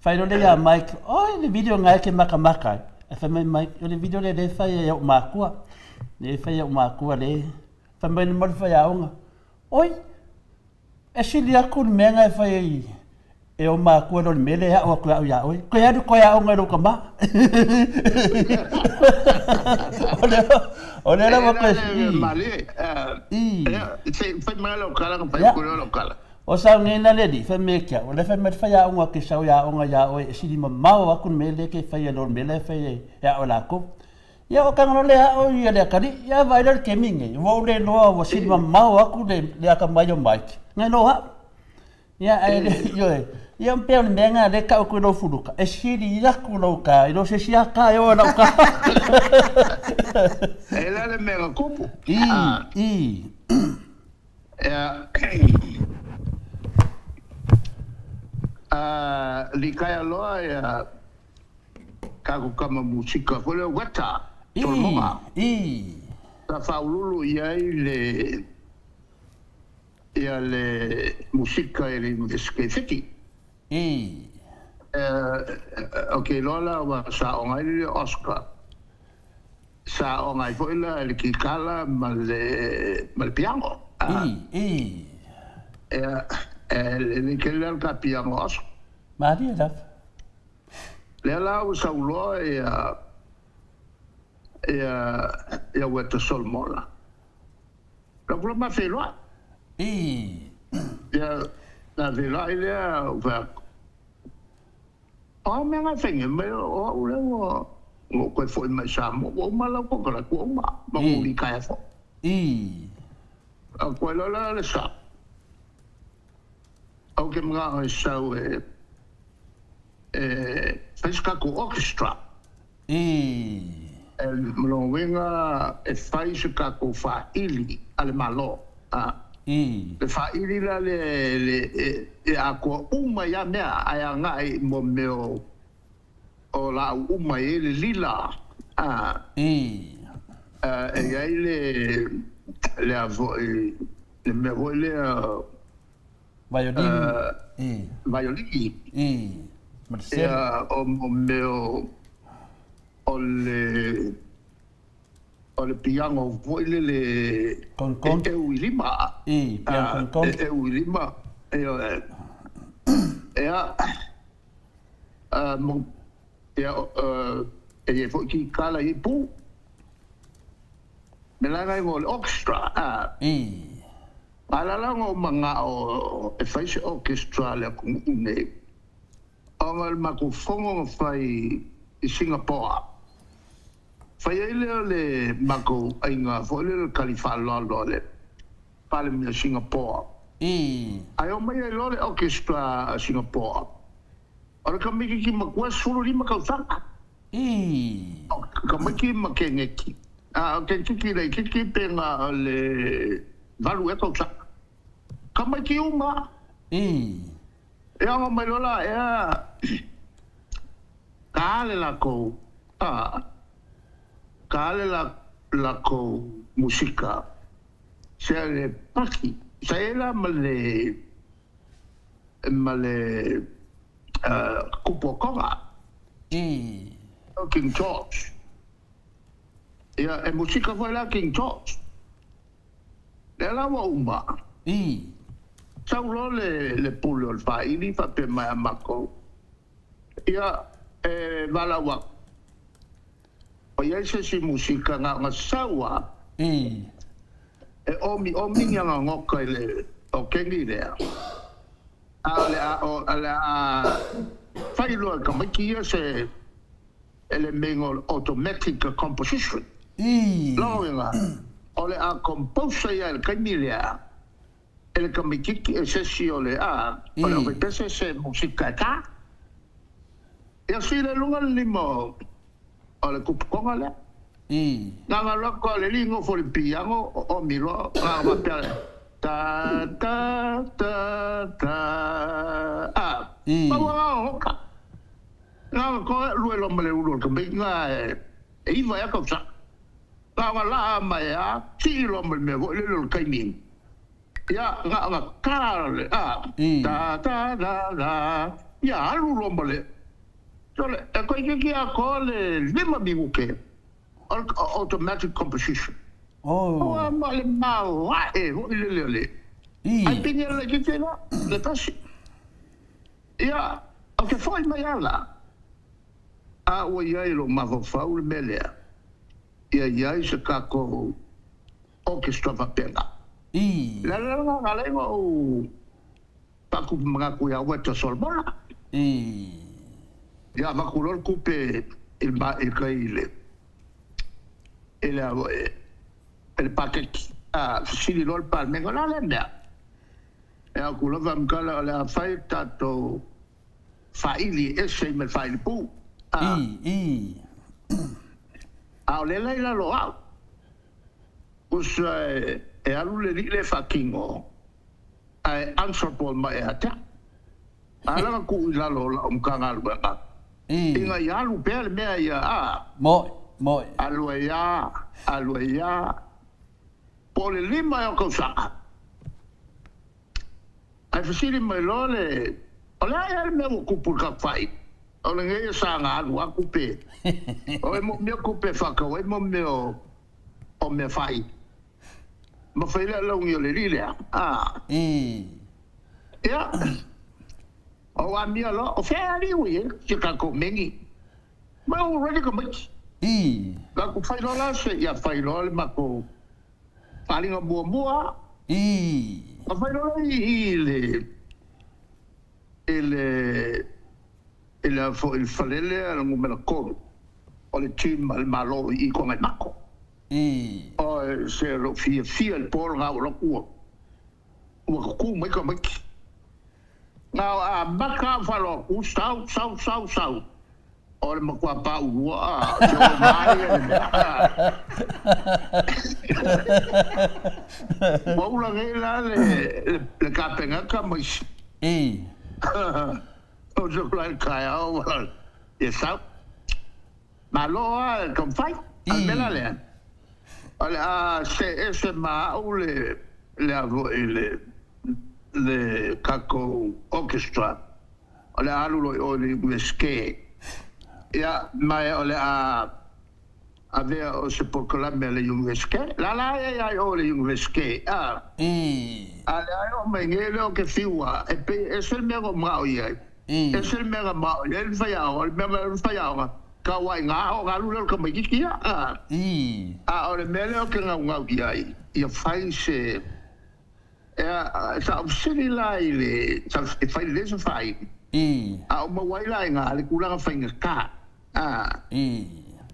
Fai loa lea ia Mike, oi le video nga e ke makamaka ai. Ae fai mai Mike, o le video lea le fai e ou makua. Le fai e ou makua le. Fai mai le mo le faiaoga, oi, e sili atu le mea nga e fai ai e o makua lo le mea lea e ao atu e au ia oe. Koe alu koe aoga i lou tama. O lea lava koe... Malie, fai mai lau kala, fai mai lau kala. O sau nei na le alii, fai mai ki au, o lea fai mai le faiaoga ke sau i aoga iā oe e sili mamao aku le mea lea ke faia i lo le mea la e fai ai e ao e lakou. Ia o tanga loa le ao ia le atalii, ia vaai loa le kemi nei, ua ou le iloa ua sili mamao aku le le akamai o Mike, nai lo au. Ia ae le, ioe, ia pei o le mea lena lea e tau atu i lou fuluka, e sili aku lou ka i lo se isi aka e oo i lau ka. E la le mea na tupu. I, i. Ea, a, likaea loa ia tatou tama musika foi lea Weta Solomona. I, i. Sa faauluulu i ai le ia le musika i le Iunivesite i Fiti. I. Ea, ok, loa la ua sa aoga ai le Oscar. Sa aoga ai foi la i le kikala ma le ma le piano. I, i. Ea, e lelei tele la le ta piano aso. Malie lava. Lea la ua sau loa ia ia ia Weta Solomona. La kula ma feiloai. I. Ia, na feiloai lea, ou fai atu. O a mea ngai whainga mai o au lea ua ua koe foi mai Samoa, ua uma lau kokonati, ua uma, ma ua uli kaea foi. I. A koe loa la le sa. Au ke mga e sau e, e fai se kakou orchestra. I. E ma lona uiga e fai se kakou faaili a le Malo. A. I. Le faaili la le, le, e, e atoa uma ia mea ae agai mo mea o, o laau uma e i ai le lila. A. I. A, e i ai le, le a foi, le mea foi lea. Violin. I. Violin. I. Ma le selo. Ia, o mo mea o, o le, o le piano foi lele Kong-kong. e eu i lima. I, piano kong-kong. E eu i lima. Ioe. Ia, mo, ia, e i ai foi kikala i pu. Me la ngai o le orchestra. I. Alala ona ou manao e fai se orchestra a le atunuu nei, ona o le matou fono na fai i Singapore, fai ai lea o le matou aiga foi lea o le tali faaaloalo a le Palemia o Singapore. I. Ae omai ai loa le orchestra a Singapore, o le tamaititi matua e 15 tausaga. I. O tamaiti ma Keneti. A o Kenetiki laititi pe na o le valu ea tausaga. Tamaiti uma. I. E ono mai loa la ea ka ale lakou, a, ka ale la, lakou musika, sea le paki, sa i ai la ma le, ma le kupu o Tonga. I. King George. Ia, e musika foi la King George. Lea la ua uma. I. Sau loa le, le pule o le faaili faapea mai a matou, ia, e valaau atu, o i ai se isi musika na ona sau a. I. E omiomi ni ana nota i le okeni lea, a o le a, o le a fai loa e tamaiti ia se elemega o le automatic composition. I. Lona uiga, o le a compose ia i le taimi lea e le tamaititi e se isi o le a, o le aufaipese se musika e ta. Ia sui lea i luga le lima o o le kupukoga lea. I. Na ona alu atu lava o le alii nofo i le piano, oomi loa, na ona faapea lea. Ta ta ta ta a. Pau a ngā hoka. Ngā ko lue lo ma le ulu o le tamaiti ngā e iva ea tausaga. Ngā nga laa mai a sii loa ma le mea foi lele o le taimi. Ia nga nga ta le a ta ta ta ta ia alu loa ma le so le e koe ki a ko le lima minute o le automatic composition. Ua ma le maoae foi lele o le ai pini ala laitiiti la le tasi. Ia, ou te foi mai ala, a ua i ai lou mafaufau le mea lea, ia i ai se tatou orchestra faapena. Le ala lena na ala ai ona ou faatupu manatu ia Ueta Solomona. Ia avatu loa le tupe i le tai i le, i le a foi, i le paketi, a fesili loa le Palemene, o le a lea mea? E aku lava Mkala o le a fai tatou faili ese ma le faili pu. A. A o lea la i lalo o au. Usa e alu le alii lea e faatino ae answerable mai ia te au. A la na tuu i lalo o lau Matagaluega ina ia alu pea le mea ia a. Moi, moi. Alu ai a, alu ai a. Po o le lima ea o tausaga. Ae fesili mai loa le, O le a ea le mea ua tupu i le tatou O lenei e saga alu a tupe. O e moomia tupe e faatau ai mo mea o mea fai. Ma fai le alauni o le alii lea. A. Ia, o amia loa, o fea e alii ua i ai si tatou meni? Ma ua ready tamaiti. La ku fai loa la se ia fai loa le matou faaaliga muamua. Na fai loa la i i le i le i le a foi le fale lea le numera 3 o le team a le Malo i i Togaimako. O se lou fiafia i le po lena ua alu atu ua ua tutu mai tamaiti. Na o amata au faaloa atu, sau, sau, sau, sau, o le matua paulua, a, te o mai le mea, a. Ua ula nei la le, le, le Kapenata ma isi. O te ula i le taeao, ia sau. Malo lava le taumafai. A o le mea la lea, o le a see ese ma au le, le a foi le, le tatou orchestra, o le a alu loa i o i le Iunivesite. Ia, ma o le a avea o se polokalame a le Iunivesite. Lala ai ai i o i le Iunivesite, a. A leai oo mai nei lea o ke fiu a, e pei e ese le mea na ou manao i ai. Ese le mea na manao i ai le faiaoga, o le mea o le faiaoga, tau ai ngā o galu lea o le tamaitiiti ia, a. A o le mea lea ou te naunau i ai, ia fai se, ea, sa ou fesili la i le, sa e fai lelei se faili, a ou maua ai la i ngā le tulaga faigata, a,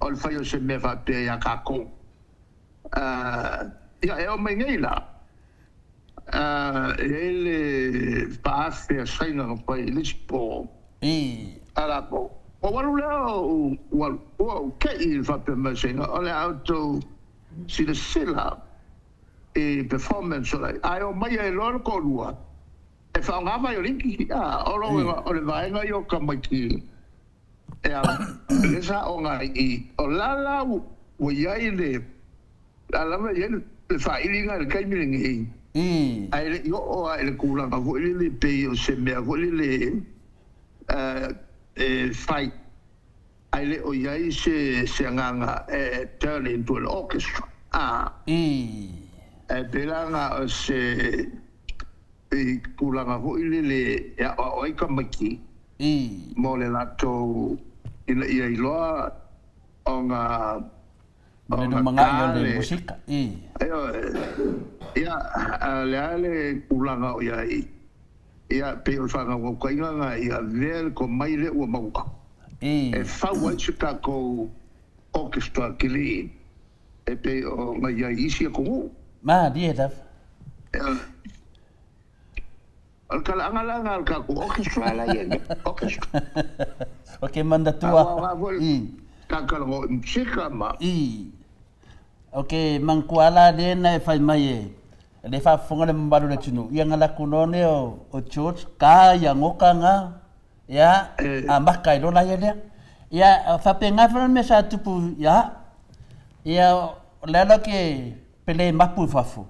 o le fai o se mea faapea ia tatou. A, ia, e oo mai nei la, E i ai le faafe a Saina na fai i le isi po a latou. Ua ou alu lea ua ou tei i le faapea mai o Saina, o le a outou silasila i performance o la, ae omai ai loa le toalua e faaaoga vaiolini. O lona uiga o le vaega ia o tamaiti e alu, lea sa aoga i i. O la la ua i ai le La lava e i ai le failiga i le taimi lenei, ae le i oo lava i le tulaga foi lele pei o se mea foi lele e fai, ae le o i ai se agaga e turn into an orchestra. Ae pei la na o se tulaga foi lele e aoao ai tamaiti mo le latou ina ia iloa ona Ma le lumanai o le musika, i. Ioe. Ia, a o le a le tulaga o i ai? Ia, pei o le faanaunautaiga lena ia avea le tomai lea ua maua e fau ai se tatou orchestra tele e pei ona i ai i isi atunuu. Malie lava. Ioe. O le talaaga la lena o le tatou orchestra la i ai nei, orchestra. O ke manatua. Aua o la foi tatou talanoa i musika ma. I. O ke manatua la lena e fai mai e. E le faafofoga le mamalu o le atunuu, ia nga laku noa lea o George, ka ia goka nga, ia, amaka ai loa laia lea. Ia, faapena foi la le mea sa tupu ia au. Ia, o le ala ke pele mapu i fafo,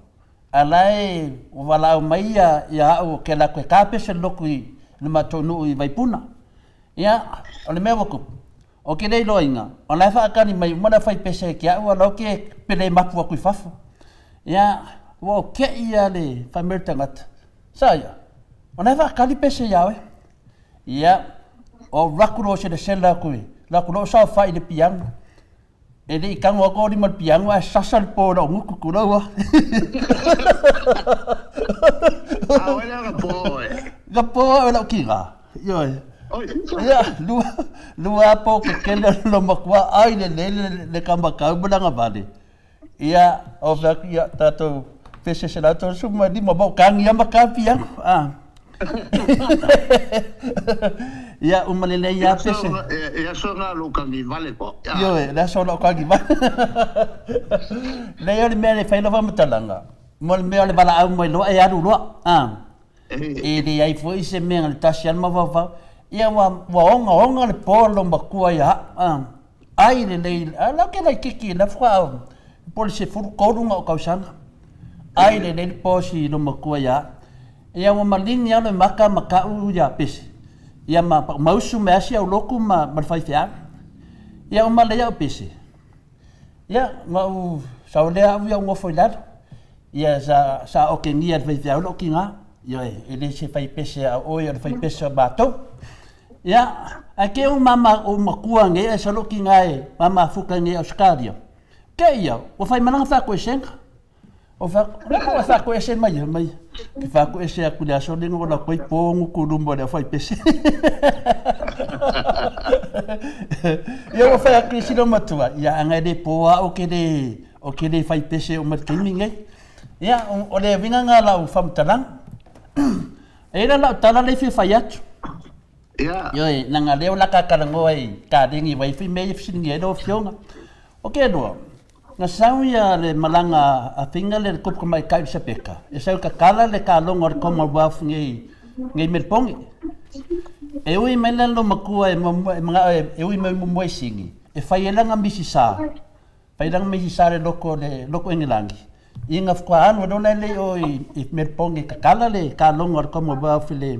a la e ua valaau mai ia ia au ke ala atu e kapese le lotu i le matou nuu i Vaipuna. Ia, o le mea ua tupu, o ke le iloaina, o la e faatali mai uma le aufai pese ke au a la ke pele mapu atu i fafo. Ia, ua o ke'i lava le fai mai o le tagata, Sa ia, o la e faatali pese ia oe. Ia, o alu atu loa selesele atu i, alu atu loa saofai i le piano. E le i tago atu au lima i le piano ae sasa le po i lau gutu, tulou a. A oe lea na po oe. Na po au e lau tina. Ioe. Ia, lua, lua po kekele o le matua ai lelei le, le kamakau ma le agavale. Ia, o fai atu, ia, tatou pese 135 ma o kagi lava ma ka piano. Ah. Ia, uma lelei lava pese. E aso na lou kagi vale po. Ioe, le aso lou kagi vale. Leai o le mea e fai lau faamatalaga, mo le mea o le valaau mai loa e alu loa. Ah. E leai foi se mea na le tasi lava le mafaufau. Ia ua, ua ogaoga le po lou matua ia au. Ah. Ai lelei, a la ke laititi la faatoa po o le 13 na ou tausaga. Ai lelei le po si lou matua ia au. Ia ua maligi lava le maka ma ka'u ia Pese, ia ma mausu mai lava si au lotu ma le faifeau. Ia uma lelei au pese, ia na ou sau lea au ia ou nofo i lalo. Ia sa sa okegia e le faifeau lou tiga, ioe, e le se faipese a oe o le faipese a matou. Ia, ae ke ou mama ou matua nei ae sa lou tiga e mamafuta nei i Ausetalia. Ke ia, ua faimalaga faakoesega. O fai atu, o le a ua faakoese mai ai mai? Ke faakoese atu i le aso lea na ola atu ai po gutu i luma o le aufaipese. Ia ua fai atu i si lou matua, ia ana e le po au ke le o ke le fai pese uma i le taimi lenei. Ia, o le uiga lena o lau faamatalaga. E i ai la lau tala lea e fia fai atu. Ia. Ioe, leaga o lea o le a ta talanoa i kalegi ua i ai foi mea ia e fesiligia ai lau Afioga. O ke lua, na sau ia le malaga a Figa le Kupu Tamaitai o Elisapeta, e sau e tatala le kaloga o le Commonwealth nei nei Melipone. E ui mai la lou matua e muamua e manao e ui mai muamua i Sini, e fai ai lana misisa Fai lana misisa le loko o le Lotu Engelani, ina faatoa alu ai loa la e o i Melbourne e tatala le kaloga o le Commonwealth i le,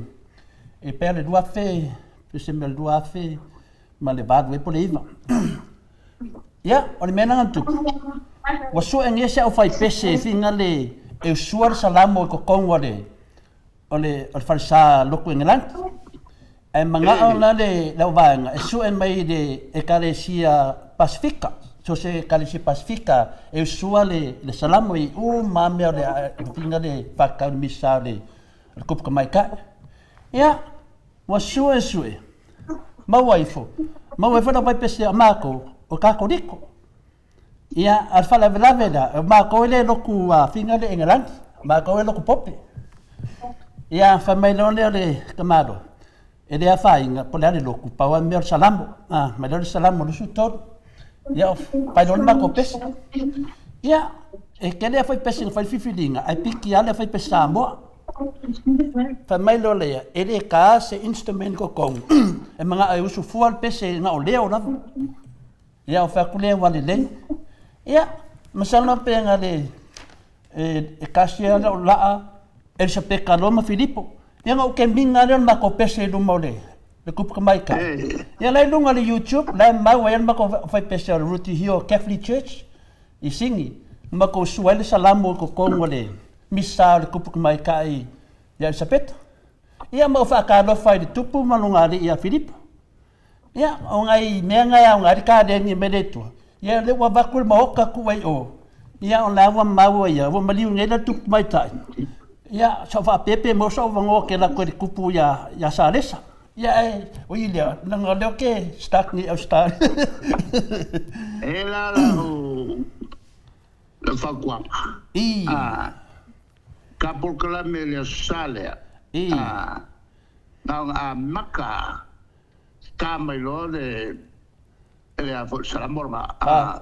e pei o le 2000, pe se mea o le 2008 ea po o le 9. Ia, o le mea lena na tupu, ua sue nei si au faipese e figa le, e usua le salamo i totonu o le, o le, o le falesa Lotu Engelani. Ae manao la le lau vaega e sue mai i le Ekalesia Pasifika, so se Ekalesia Pasifika e usua le, le salamo i uma lava mea o le uiga le whakatau le misa o le, o le kupu tamaitai. Ia, ua sue sue, maua ifo, maua ifo lau vaipese a mākou, o Katoriko. Ia, a o le faalavelave lea, o matou e le lotu afiga le Engelani, o matou e lotu Pope. Ia, fai mai loa lea o le tamaloa, e le afaina, po o le a le lotu, pau lava le mea o le Salamo. A, mai loa le Salamo 23. Ia, fai loa le matou pese. Ia, e tele lava foi pese na fai le filifiliga, ae piki lava le fai pese Samoa. Fai mai loa lea, e le ta se instrument i totonu, e manao e usu fua le pese na o leo lava. Ia, o fai atu lea ua lelei. Ia, masalo pe na le e tasi lava lau laa Elisapeta loa ma Filipo. Ia na ou kemiga lea o le matou pese i luma o le le kupu tamaitai. Ia la i luga o le YouTube, la e mau ai le matou fai pese o le Ruti Hill Catholic Church i Sini. Na matou sua ai le salamo i totonu o le misa o le kupu tamaitai ia Elisapeta. Ia ma ou faatalofa i le tupu ma lona alii ia Filipo. Ia, o nai mea na e aoga ai le kaleni mai le Atua, ia lea ua avatu le maota tuu ai i o, ia o la ua maua ia, ua maliu nei la le tupu tamaitai. Ia, sa ou faapea pe maua sou avanoa ou te alu atu ai i le tupu ia, ia Salesa. Ia ae, ui i lea, leaga o lea ou te start nei i Ausetalia. E la lau lau fautuaga. I. Ka polokalame le Aso Sa lea. I. Na ona amata Ta mai loa le le a foi Salamo lena.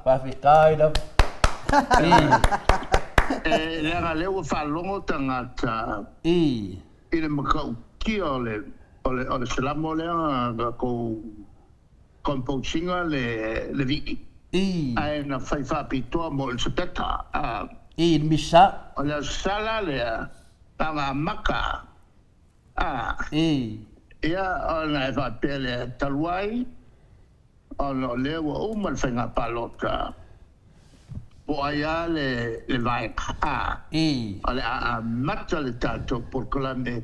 Faafetai lava. E leaga lea ua faalogo tagata I. i le matautia o le o le o le salamo lea na tou compose ina le le vii. I. Ae na fai faapitoa mo Elisapeta. A. I le misa. O le Aso Sa la lea na ona amata. A. I. Ia ona e faapea lea, talu ai Ona o lea ua uma le faiga palota, po o ai lava le Vaega A, o le a amata le tatou polokalame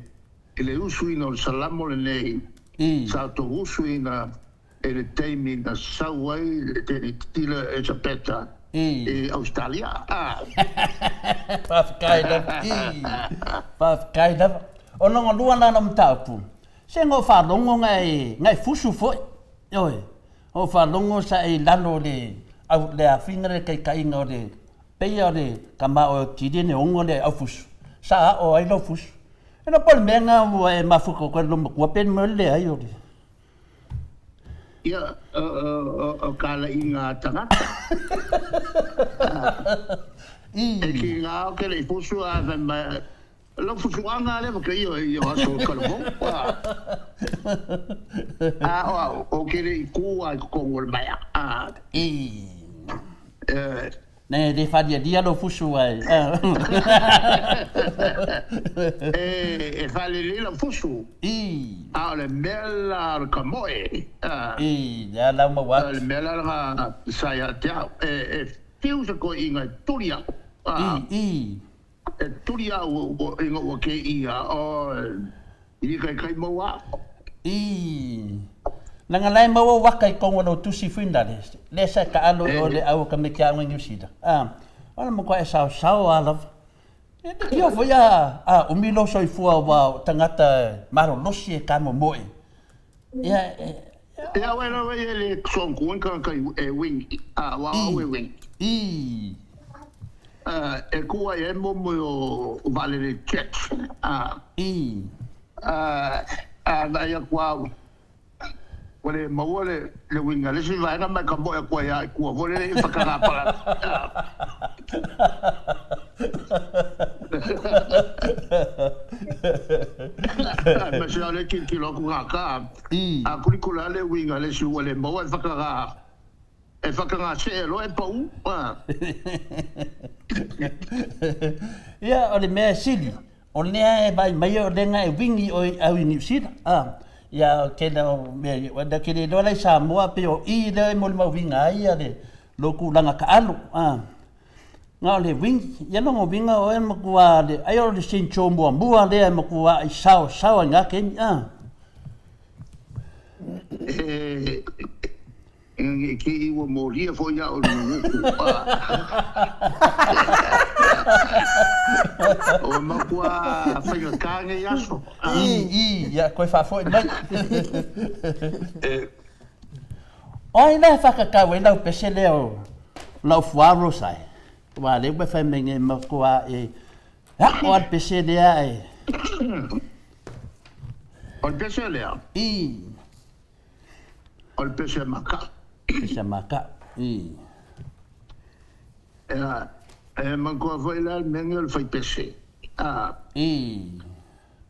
i le usuina o le Salamo lenei, sa outou usuina i le taimi na sau ai le Teletitila Elisapeta i Ausetalia. Faafetai lava. Faafetai lava. O lona lua lana o mataupu, se na ou faalogo na e fusu foi. Ioe, o faalogo sa e i lalo o le au le afiga le taitaiga o le peia o le tama o tili ne ongo le au fusu, sa ao ai lau fusu. E no po le mea na ua e mafuta koe lo matua pe mo le ai o le. Ia, o kalaiga a tagata. E ki nga o ke le fusu a fai mai, Lau fufuaga lea ma ia i o aso o Kalafou. A o au, o ke le i kū a i totonu o le maea. A. I. Ne le faalialia lou fusu ai. E, e faalelei lau fusu. I. A o le mea la o le kamoe. I, lea lau maua atu. O le mea la lena sa ia te au. E, e fiu se koiʻiga e tuli au. I, i. E tuli au ina ua ke ia o i kai kai mau a. I Langa lae maua waka i kongo lo tusi fuinale le sa ka alo o le au ka me kia ngi usida. A ona mo ko e sao sao a lava. E te kio foi a a umi lo soifua wa tangata maro losi e ka mo moe. Ia e Ia wai rawa ia le song ku ka ka e wing a wa o e wing. I. E ku ai e momo o Valerie Jet. A. I. A na ia kua ua le maua le le uiga le isi vaega mai ka moe atu ai a i kua foi lele i whakarāpara. Aemaise lava le tilotilo atu ngā kā, a kulikula le uiga le isi ua le maua e whakarā E whakangasee loa e pau, a. Ia, o le mea sili, o lea e vaai mai o lea e wingi oi au i Niu Sila, a. Ia, o kela o mea, o ke le iloa la i Samoa, pei o i lea e molimau winga ai ia le lou tulaga taalo, a. Na o le wingi, ia logo winga oe matua le, ai o le Saint Joe muamua lea e matua i sao sao ai ngā kemi, a. E, Engari e kī ua mōhia foi au i Nuku. Ua matua whaikakā nei aso. I, i, ia, koe whaafo'i mai. O ai la e whakakau e lau pese lea o lau fuaro sai. Wa le ua whai mai nei matua e hako a le pese lea e. O le pese lea? I. O le pese maka. Pese maka. I. Ea, e manatua foi la le mea nei o le fai pese. A. I.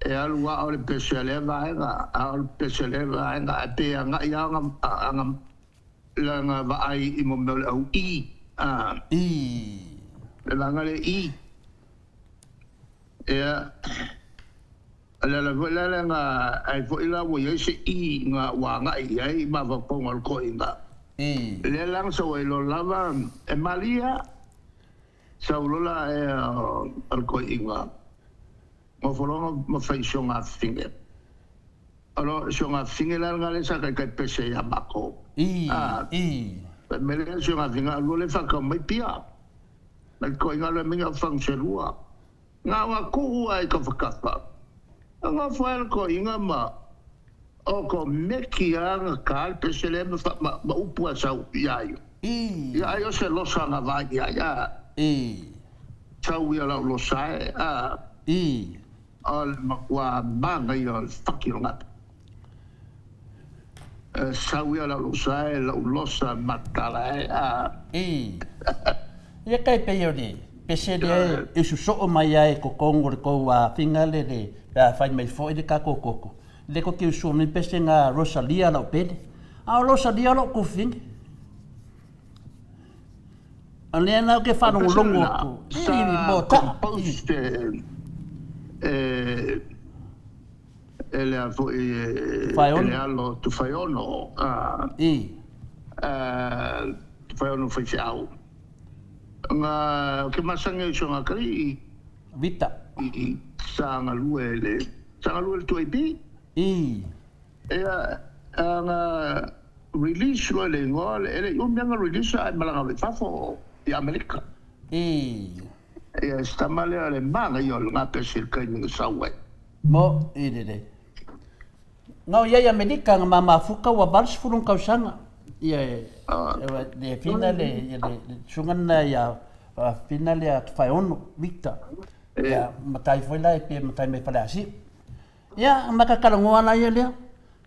E alu a o le pese a lea vaega, a o le pese a lea vaega, ae pei e agai lava ana, lana vaai i mo mea o le au i. A. I. Le vaega lea i. Ea. O le ala foi lea na ai foi la ua i ai se i na ua agai i ai i mafaufauga o le toeaina. Lea la na sau ai loa lava e Maria, sau loa la ea o le toeaina, nofo loa ma fai i si ona afafine. O lo si ona afafine la lena lea sa taitai pese ia matou. Fai mai lea si ona afafine, alu loa lea faatau mai pia. Mai le toeaina loa e mai na fagu se lua. Na ona kuʻu ai tafatafa, a nofo ai le toeaina ma o ko meki a na ka le pese lea ma ma ma upu a sau ia ia. Ia ai o se losa na vai ia ia. Sau ia lau losa e a. O le matua manaia o le faki o gata. Sau ia lau losa e lau losa matala e a. Ia kai pei o le. pese lea e usu soo mai ai i totonu o le tou afiga le le pe a fai mai foi le tatou toto le tou te usu mai pese na Rosalia lau pele a o Rosalia lou tufine o lea na ou te faalogologo atu Sa compose e e le a foi e le alo Tufaiono a Tufaiono faifeau nga ke masani ai so nga kali Vita i sa galue le sa galue le 2AB i ia nga release loa le igoa e le i umi lava release ae malaga ave i fafo i Amerika i ia si tama lea le manaia o lena pese i le taimi na sau ai. Mo i lelei. Nga o iai Amerika nga ma mafuka ua 80 tausaga ia e le fina le ia le susuga lena ia fina le a Tufaeono Victor ia matai foi la e pe matai mai Faleasiu. Ia ma ka talanoa la ia lea.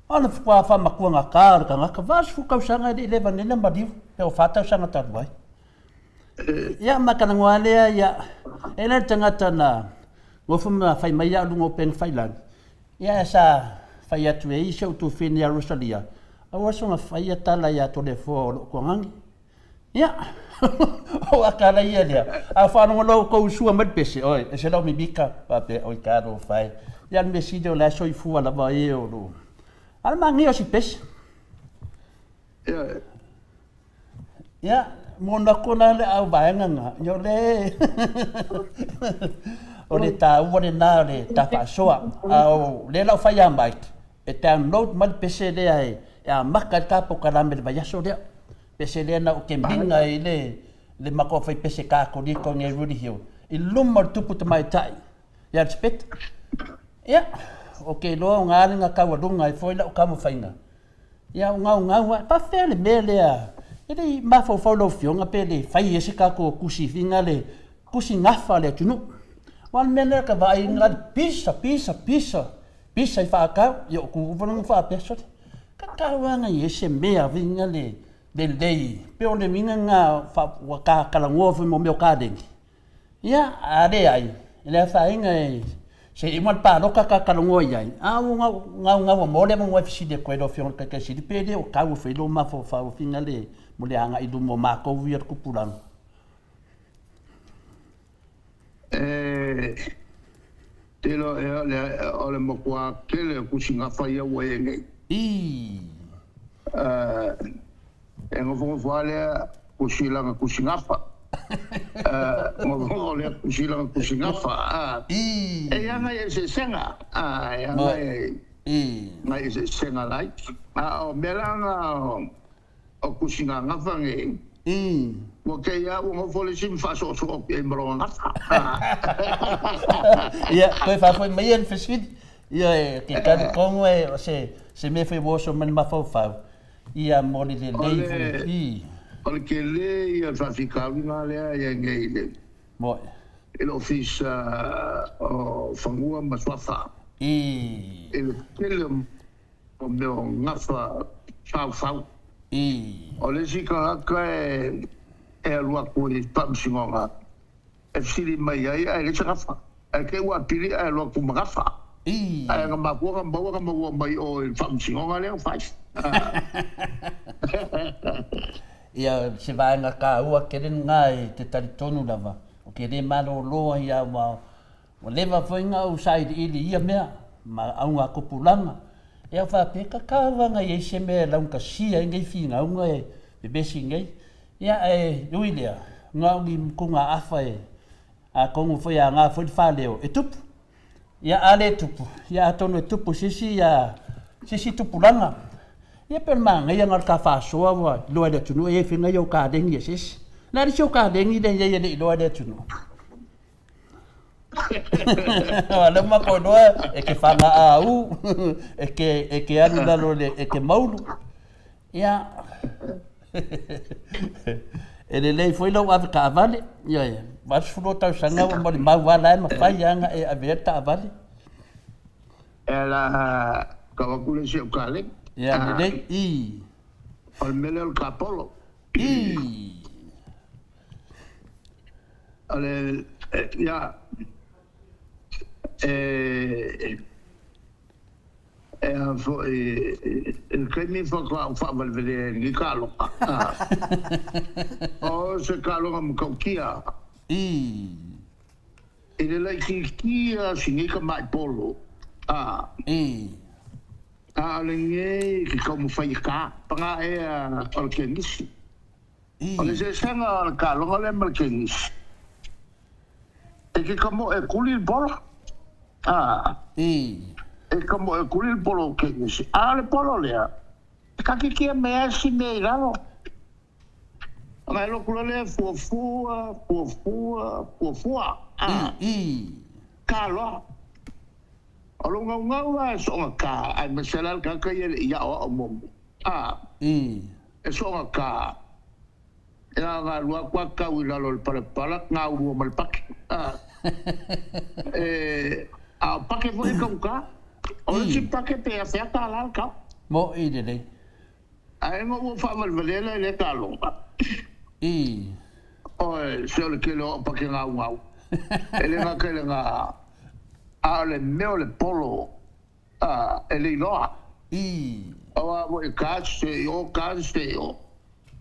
O le faatoa faamatua gata o le tagata 80 tausaga e le i leva nei na maliu pe o 4 tausaga talu ai. Ia ma talanoa lea ia e le tagata na nofo ma fai mai ia luga o upega tafailagi, ia sa fai atu e ia si ou tuafafine ia Rosalia, aua soona faia tala ia Toleafoa o lou tuagagi. Ia, o aka la ia lea, a faalogologo tou sua mai le pese, oi, e se lau mimika, faapea, oi talofa e. Ia o le mea sili o la e soifua lava e o lo o. A o le manaia o si pese. Ia, monaco la le au vaega na, ia o le o le taua lena o le ta faasoa. A o lea la o fai ia Mike, e download mai le pese lea e amata ai le ta polokalame i le vaiaso lea. Pese lea na ou kemina ai le le matou fai pese Katoriko nei Rudy Hill i luma o le tupu tamaitai ia Elizabeth. Ia, ou te iloa o na le taualuga ai foi lau taumafaiga. Ia o gaugau lava, faafefea le mea lea, e le i mafaufau lau Afioga pe le fai ai se tatou tusi figa le tusi gafa a le atunuu. Aua o le mea lea ta vaai na le pisa, pisa, pisa, pisa i faatau, ia o tu foi lea faapea, sole, tatau lava ona i ai se mea figa le lelei, pei o le uiga lena ua ta talanoa foi mo mea o kaleni. Ia, a leai, e le afaina e se i uma le palota ta talanoa i ai, a ua gaugau mo le avanoa e fesili atu ai lau Afioga i le Taitai Sili, pe le o tau e fai lou mafaufau fina le mo le agai i luma o matou ia le tupulaga. E tele o le matua tele o tusi gafa ia ua i ai nei. Ii. E nofonofo lava lea tusi lana tusi gafa. Nofonofo lea tusi lana tusi gafa. E i ai nai eseesega, e i ai nai eseesega laiti. A o mea la na o tusi gagafa nei, ua kei lava ua nofo le isi ma faasoosoo atu i ai ma lona gafa. Ia, toe faafoi mai ia le fesili. Ia, e te talitonu o se mea foi ua oso mai le mafaufau. Ia mo le lelei foi i. O le tele ia o le faafitauli lena lea e i ai nei i le. Moe. I le Ofisa o Fanua ma Suafa. I. I le tele o mea o gafa faufau. I. O le isi tagata e alu atu i le Faamasinoga. E fesili mai ai ae leai se gafa. Ae te i ua apili ae alu atu ma gafa. Ae na mafua na maua na maua mai o i le faamasinoga lea na fai. Ia, se vaega taua tele lena e te talitonu lava, ou te le malolo ai lava, ua leva foi na ou sailiili i ia mea ma auga tupulaga. Ia faapea, tatau lava ona i ai se mea e laugatasia ai nei finauga e vevesi nei. Ia, ae ui lea, na o ni mutugaafa e, atonu foi e aoga foi le faaleo e tupu. Ia, a le tupu, ia atonu e tupu i se isi, ia, se isi tupulaga. Ia pei o le manaia lena o le ta faasoa ua iloa e le atunuu e i ai faiga ia o kaleni e se isi. O le a le isi o kaleni lea e i ai e le i iloa e le atunuu? Aua o lea ua matou iloa e te fagaau, e te, e te alu i lalo i le, e te maulu. Ia, e lelei foi lou ave taavale, ioe, 82 tausaga ua molimau lava la e mafai lava ona e avea le taavale. E ala tau atu le isi au kaleni. Ia, lelei, i. O le mea lea o le kapolo. I. O le, ia, e, e a foi, i le taimi faatoa ou faavalevalea ai i lenei taaloga, o se taaloga matautia. I le laitiiti a si nei tamai polo, a. A o lenei ke taumafai e ka, paga ea o le tenisi. O le eseesega o le taaloga lea ma le tenisi, e ke kamoe e kuli le polo, a. E kamoe e kuli le polo o tenisi, a o le polo lea, e takikia mai lava si mea i lalo. Ona e loku loa lea fuafua, fuafua, fuafua, a. Ka loa. O lou gaugau la e soona ka, aemaise la le tagata ia e le i aoao muamua, a. E soona ka, e na ona alu atu a tau i lalo o le palapala, gaulua ma le pake, a. E, a o pake foi e taugata. O le isi pake pe afea $1 le tau. Moʻi lelei. Ae ina ua faavalevalea la i lea taaloga. Oe, se o le tele o au pake gaugau. E le gata i lena, a o le mea o le polo, a, e le iloa. Aua foi e ka se i o, ka se i o.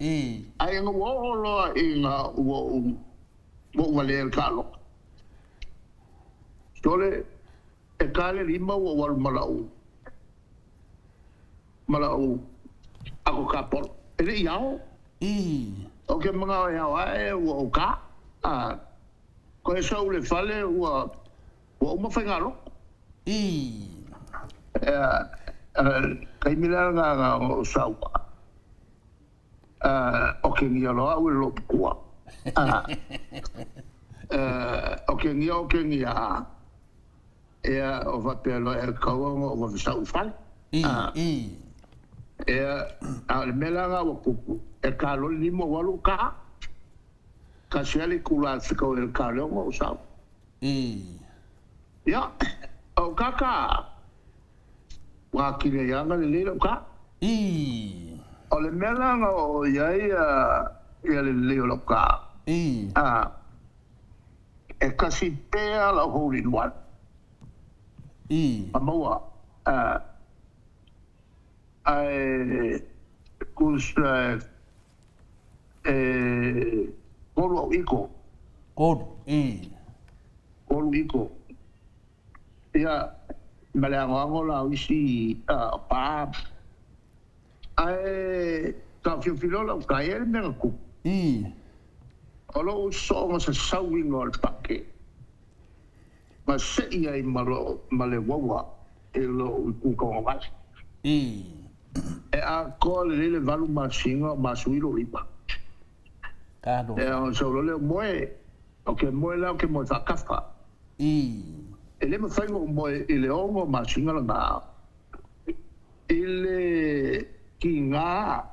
Ae ina ua oo loa ina ua ou, ua ou valea i le taaloga. Sole, e ka le lima ua ou alu ma lau ma lau ako kapolo. E le i ao. Ou te manao e ao ae ua ou ka. A, koe sau le fale ua ua uma faigaloko. Ea, taimi la lena na ona ou sau a, o kegia loa au e lou matua. A, o kegia o kegia a. Ea, o faapea loa e tatau ona ou vave sau i fale. Ea, a o le mea la lena ua tupu, e ta loa le lima ua alu ta. Tasi lava le itula e fetau ai le ta le 6 ou sau. Ia, o ta ta, ua atili ai lava ona lelei lau ta. O le mea la na oo i ai ia le lelei o lau ta, E kasi pea lau hole in one. A maua ae tusa e tolu au iko. Tolu, i. Tolu iko. Ia, ma le anoano la o isi pa. Ae taofiofi loa lau tai e le mea na tupu. O lou soonga sasauina o le pake, na sei ai ma le uaua i lou itu tauagavale. E atoa lelei le valu masina o masui lou lima. E ona sau loa lea o moe, ou te moe la ou te moe faatafa. E le mafai ona ou moe i le 6 masina lena. I le tiga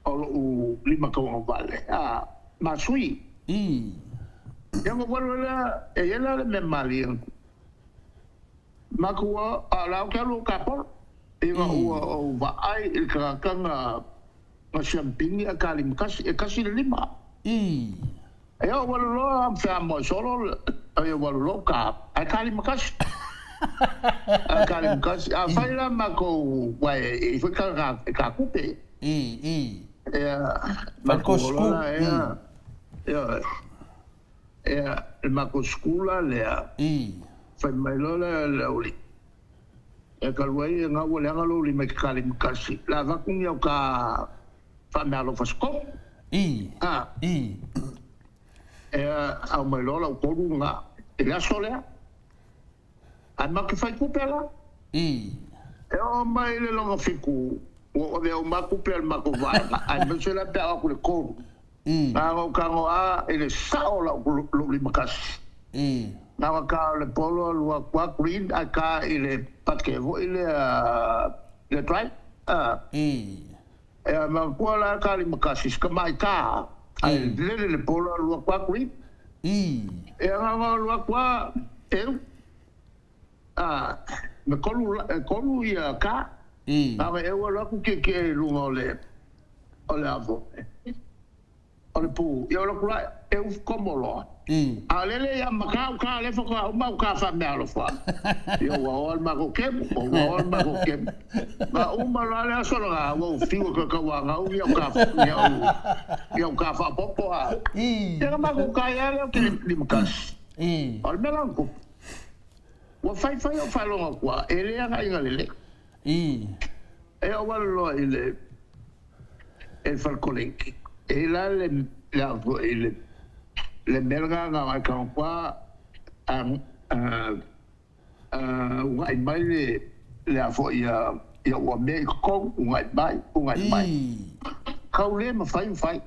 o lou lima tauagavale, a, ma sui. Ia ona ou alu ai lea, e i ai la le mea malie na tupu. Matou a o la ou te alu o tapolo, ina ua ou vaai i le tagata na na siampini a ta lima tasi, e tasi le lima. Ia ou alu loa ma feamoe solo, ia ou alu loa ou ta, ae ta lima tasi. Ae ta lima tasi. Afai la matou, aua e i ai foi tagata e ta tupe. Ia, matou o loa la ea, ioe. Ia, le matou school la lea, fai mai loa le aualii, E talu ai e gau ua leaga lou lima i ke ta lima tasi, le a avatu ni au ta faameaalofa se tolu. A, ea aumai loa lau tolu lena i le aso lea. Ae matou te fai tupe la. E oo mai i le lona fitu, ua ou avea uma lava tupe a le matou vaega, aemaise la pe a oo atu i le tolu. Na ona ou tago a i le sao o lou lima tasi. Na ona ta o le polo alu atu a green ae ta i le pake foi lea le drive. Ea manatua la ta lima tasi si tamai ta ae lele le polo alu atu a green. Ea na ona alu atu a eu me kolu e kolu ia ta. Na ona eu alu atu kiekie i luga o le o le avo. O le pu, ia o le kula e uf komo loa. A o lele ia makau ka le faatoa uma au ka faameaalofa. Ia ua oa le matou kemu, ua oa le matou kemu. Na uma loa le aso lena, ua ou fiu e toe tauanau ni au ka, ni au, ni au ka faaopoopo a. Ia na matou kai lava lea ou te limatasi. O le mea la na tupu, ua faifai ou faalogo atu lava, e le againa lelei. E oo alu loa i le e le fale koleki, e i ai la le le a foi le le mea lena na o ae tago a uunai mai le le a foi ia ia ua mea i totonu uunai mai uunai mai. Tau le mafai ona fai.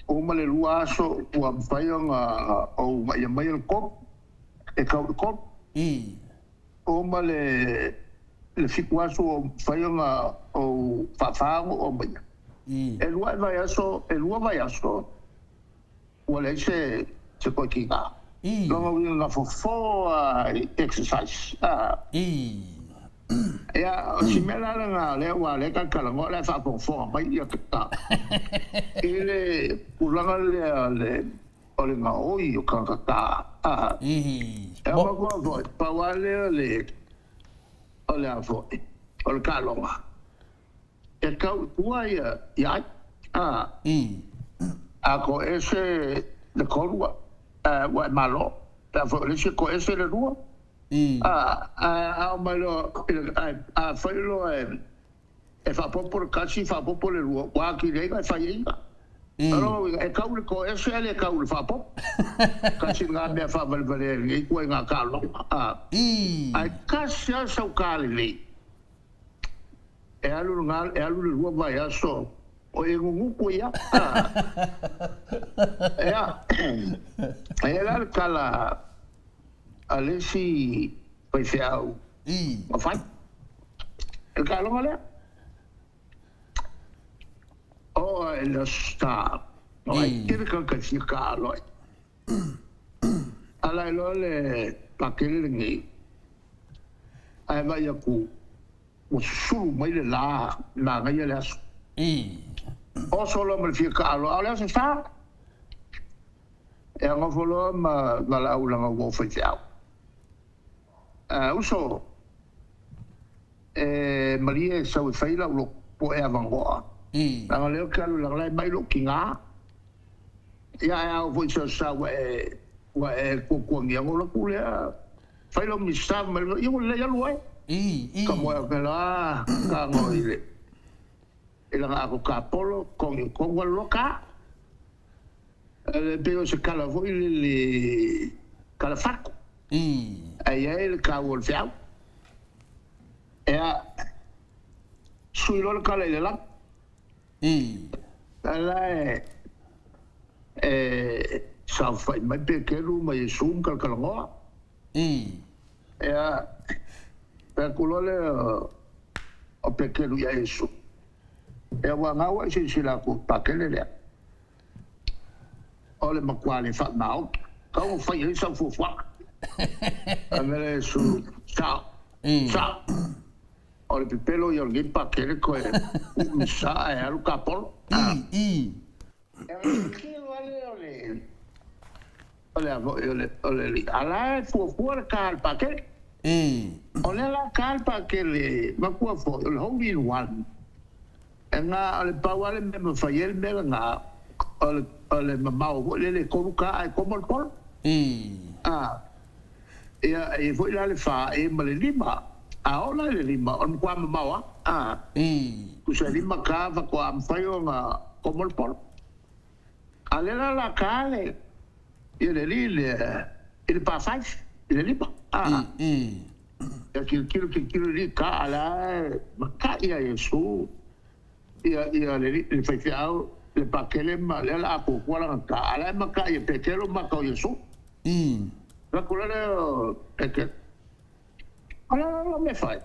Uma le 2 aso ua mafai ona uunaia mai e le 3 e tau i le 3. Uma le 7 aso ua mafai ona ou faafa ona ou aumaia. E 2 vaiaso, e 2 vaiaso ua leai se se toe tiga. Lona uiga na fofo lava i exercise. Ia, o si mea la lena o lea aua o lea ta te talanoa o la e faafogafoga mai ia i le tulaga lea o le o le gaoi o tagata. E manatua foi, pau lava lea o le, o le a foi, o le taaloga, e tau i tua ia ai. A toese le tolu ua e malo, pe a foi o le isi e toese le lua, ae a oo mai loa, a fai loa e E faaopoopo le tasi, faaopoopo le lua, ua atili ai ona e fai ai ina. O lona uiga, e tau i le toese ae le tau i le faaopoopo. Tasi lena mea faavalevalea i lenei ituaiga taaloga. Ae tasi lava sau ta lelei, e alu le, e alu le lua vaiaso o e nunuku ai lava. Ia, e i ai la le tala a le isi faifeau na fai. I le taaloga lea, oo ai i le Aso Sa, aua e tele tagata e fia taalo ai. Ala ai loa le pakele lenei, ae vaai atu ua susulu mai le la manaia le aso. Oso loa ma le fia taalo, a o le Aso Sa, e nofo loa ma valaau i lana uo faifeau. Uso, e malie e sau e fai lau lotu po o e avanoa. Leaga o lea ou te alu leaga o la e mai lou tina. Ia ae a oo foi i se aso sa ua e ua e tuatuagia ona ou alu atu lea fai lau misa ma ia ua lelei alu oe. Ka moe atu la tago i le i lana ato tapolo togi i totonu alu loa ta. E pei o se tala foi lele tala fatu. Ae i ai le taua o le feau. Ea, sui loa le tala i le lagi. A la e, e saofai mai Peteru ma Iesu ma talatalanoa. Ea, fai atu loa lea o Peteru ia Iesu, Ea, ua gau ai silasila atu i le pakele lea. O le matua le faamaoni. Kau o fai ai sau fuafuaga. Fai mai le Iesu, Sao, sao. O le pepelo ia o lenei pakele koe umi sa ae alu ka polo. E tilotilo lava lea o le, o le a foi, o le, o le alii, a la e fuafua le ka a le pakele. O lea la ka le pakele, matua foi, o le hole in one. E na o le pau lava le mea e mafai ai le mea lena, o le, o le mamao foi lele e 3 ka ae komo le polo. A, ia, e i ai foi la le fa e ma le lima. A oo la i le lima, o le matua mamao lava. A, tusa e lima ka faatoa mafai ona komo le polo. A o lea la o le a ta le, ia le alii lea i le pa five, i le lima. A. Ia tilotilo tilotilo i ka a la e matai ia Iesu ia ia le le faifeau le pakele ma lea la apuapua lana ta a la e matai e Petelo maka o Iesu. Fai atu la lea o Petelo, O le a la mea e fai?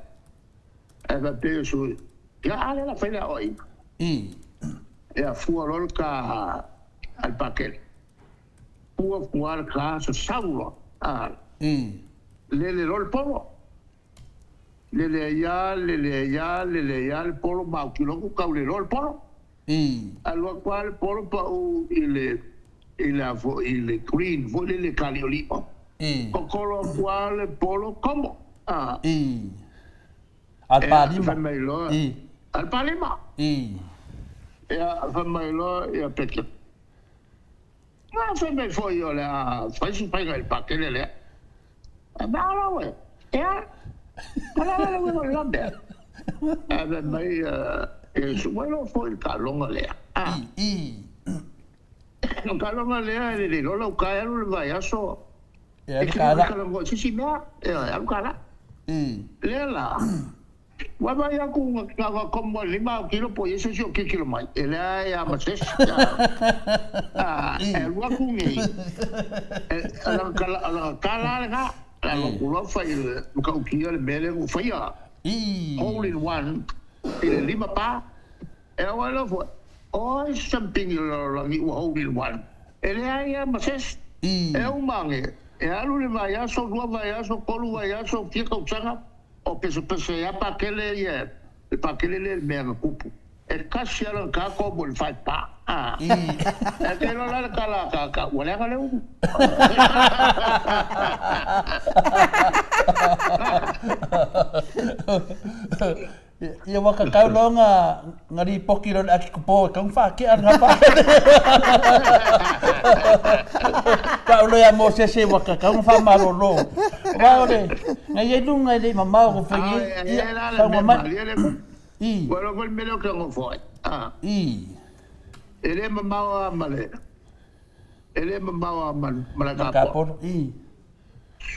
Ae faapea Iesu, Ia a lea la fai le aoaiga. Ia fua loa le ta a le pakele. Fua fua le ta sasau loa. Lele loa le polo. Lele ai lava, lele ai lava, lele ai lava le polo ma autilo atu tau le loa le polo. Alu atu lava le polo pau i le i le a foi i le green foi lele kaliolio. Kokolo atu lava le polo komo. A le palima. Fai mai loa. A le palima. Ia fai mai loa ia Peke. A fai mai foi o le a fai se faiga i le pakele lea. Ae malo e. Ia. O le a le uiga o le la mea? Ae fai mai e sue loa foi le taaloga lea. O le taaloga lea e lelei loa lau ka e alu le vaiaso. E te le talanoa i se isi mea. E alu tala. Lea la. Ua vaai atu na ona komo ai le 5 kilo po o i ai se isi o tilotilo mai, e leai lava ma se isi. E alu atu nei, o lana tala lava lena, e alu atu loa fai i le matautia le mea lea na ou faia, hole in one i le 5 pa. E au ai loa foi, o ai se sampini o le lalolagi ua hole in one? E leai lava ma se isi. E uma ane, e alu le vaiaso, lua vaiaso, tolu vaiaso, fia tausaga, O pesepese ai a pakele ia le pakele lea i le mea na tupu. E tasi a lana kako mo le fai pa. A. E te iloa la le tala a tata, ua leaga le ulu. Ia ua kakau loa nga nga lipoki loa le akikupo e kau whakea nga pakele. Ka ulo ia Mosese ua kakau nga whamalolo. Wa ore, nga ia lunga i le mamao ko whangi, ia, whaunga mai. I. Ua loa foi le mea lea ou te nofo ai. I. E le mamao lava ma le, e le mamao lava ma le kapolo. I.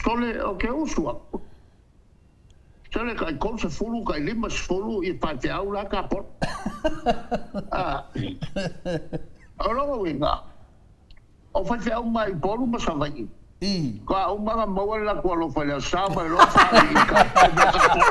Sole, o ke usu aku. Sole kai 30 kai 50 ia faifeau la kapolo. O lona uiga, O faifeau mai i Upolu ma Savaii. Ka uma na maua le latou alofa i le Aso Sa mai loa faalii i ka mea kapolo.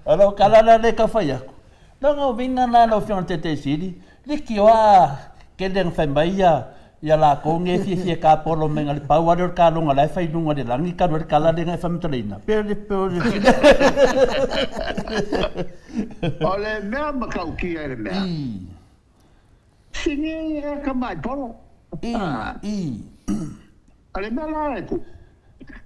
O lou kala la lea kau fai aku. Lona uiga la lau Afioga i le Taitaisili, liki oa kele na fai mai ia ia lakou nge fiafia kapolo mai nga le pau ale o le kaloga la e fai luga le lagi kalo le kala le nga e faamatalaina pe le pe o le O le mea matautia i le mea, sini e ka mai polo. O le mea la e ku,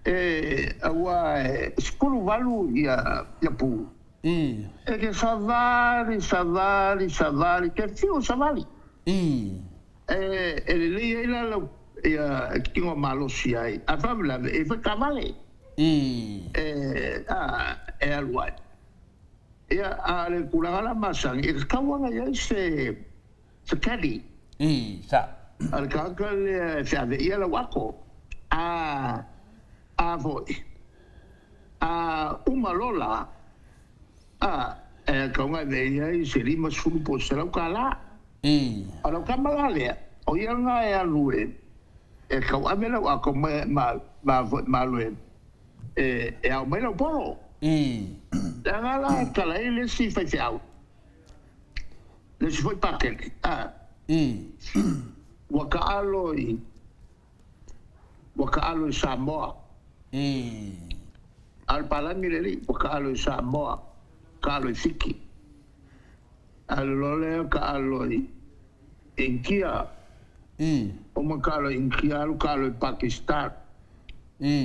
e aua e 18 ia ia pu. E ke savali, savali, savali, ke fiu savali. E lelei ai la lau ia tino malosi ai. A faalavelave e fai taavale. E a e alu ai. Ia a o le tulaga la masani e tatau ona i ai se se caddy. Sa. A le tagata lea e feaveaia lau ato. A a foi. A uma loa la a e tatau ona ave i ai se 50 po o se $100. O lau tama la lea, o ia lena e alu e e tauave lau ato ma ma ma alu e e ao mai lau polo. Leaga la e tala ai le isi faifeau, le isi foi pakele, a. Ua taalo i ua taalo i Samoa. A o le palagi le alii, ua taalo i Samoa, taalo i Fiti. Alu loa lea taalo i Initia. Uma taalo i Initia alu taalo i Pakistan.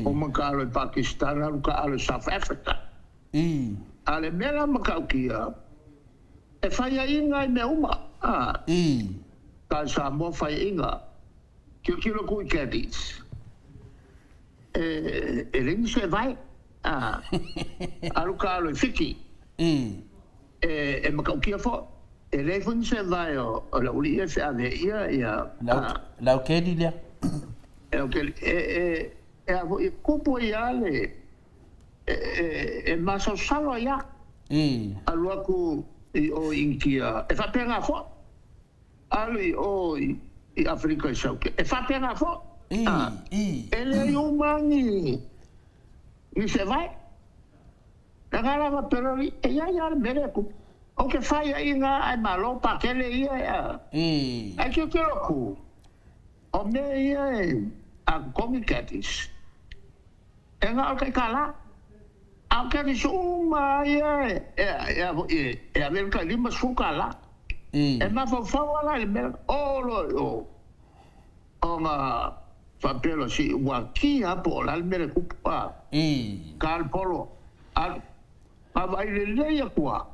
Uma taalo i Pakistan alu taalo i South Africa. A o le mea la matautia, e faiaina i mea uma. Ka i Samoa faiaina. Tilotilo atu i Caddies, e leai ni sevae. Alu taalo i Fiti. E matautia foi, e leai foi ni sevae o le aualii ia e feave ia ia. Le au keli lea. Le au keli. E a foi, e tupu ai lava le, e masalosalo ai lava. Alu atu i o i Initia, e faapena foi. Alu i o i Aferika i Sauke, e faapena foi. E leai uma ni sevae. Leaga lava perori e iai a le mea lea tupu. Ou te fai ai ina ae malo pakele ia e a. Ae tilotilo atu, o mea ia e a totogi caddies, e na o le tai $1. A o keriso uma lava ia e e ave le tai $50. E mafaufau lava la i le mea lea, oo loa i o, ona faapea loa, se ua ki lava po o le a le mea lea e tupu, a. Ta le polo, alu. A vaai lelei atu lava,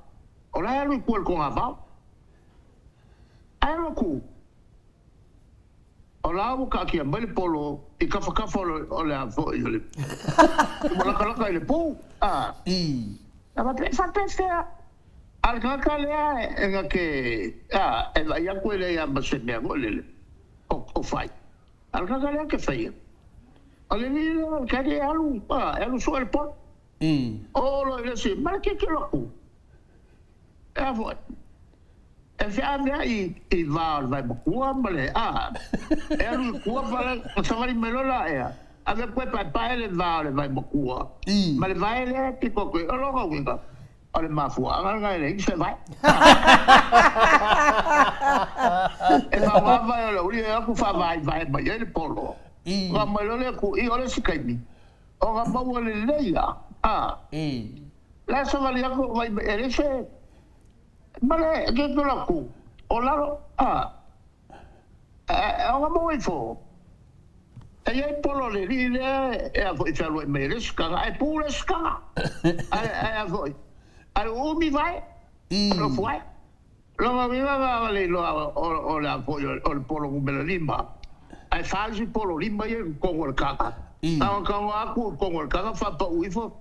o la e alu i tua i le togavao. Ae alu atu. O la ua taatia mai le polo i tafatafa o le a foi o le ua latalata i le pu, a. A faapea, e faapefea? A o le tagata lea e na te, a, e vaai atu e leai lava ma se mea foi lele o fai. A o le tagata lea te faia. O le alii lea o le tali e alu, a, e alu sue le polo. Oo loa i le isi, ma le tilotilo atu. E a foi? E feaveai i va o le vaematua ma le a, e alu i tua pale, ona savali mai loa la ea, ave atu e paepae le va o le vaematua ma le vae lea e pito atu i ai. O lona uiga, o le mafuaaga lena e leai se vae. E faaaoga vae o le uli e o atu faavaevae mai ai le polo, ona aumai loa lea atu i, o le isi taimi, ona maua lelei lava, a, la e savali atu o vai mai, e leai se. Ma le tilotilo atu o lalo, a, ona maua ifo, e i ai polo a le alii lea e a foi e fealuai mai ai le isi taga, ae pu le isi taga, ae, ae a foi, ae ua umi vae, alofu ae. Lona uiga na o le iloa o le a foi o le polo numera lima, ae fa isi polo lima ia i totonu o le taga. Na ona tago atu i totonu o le taga faapau ifo,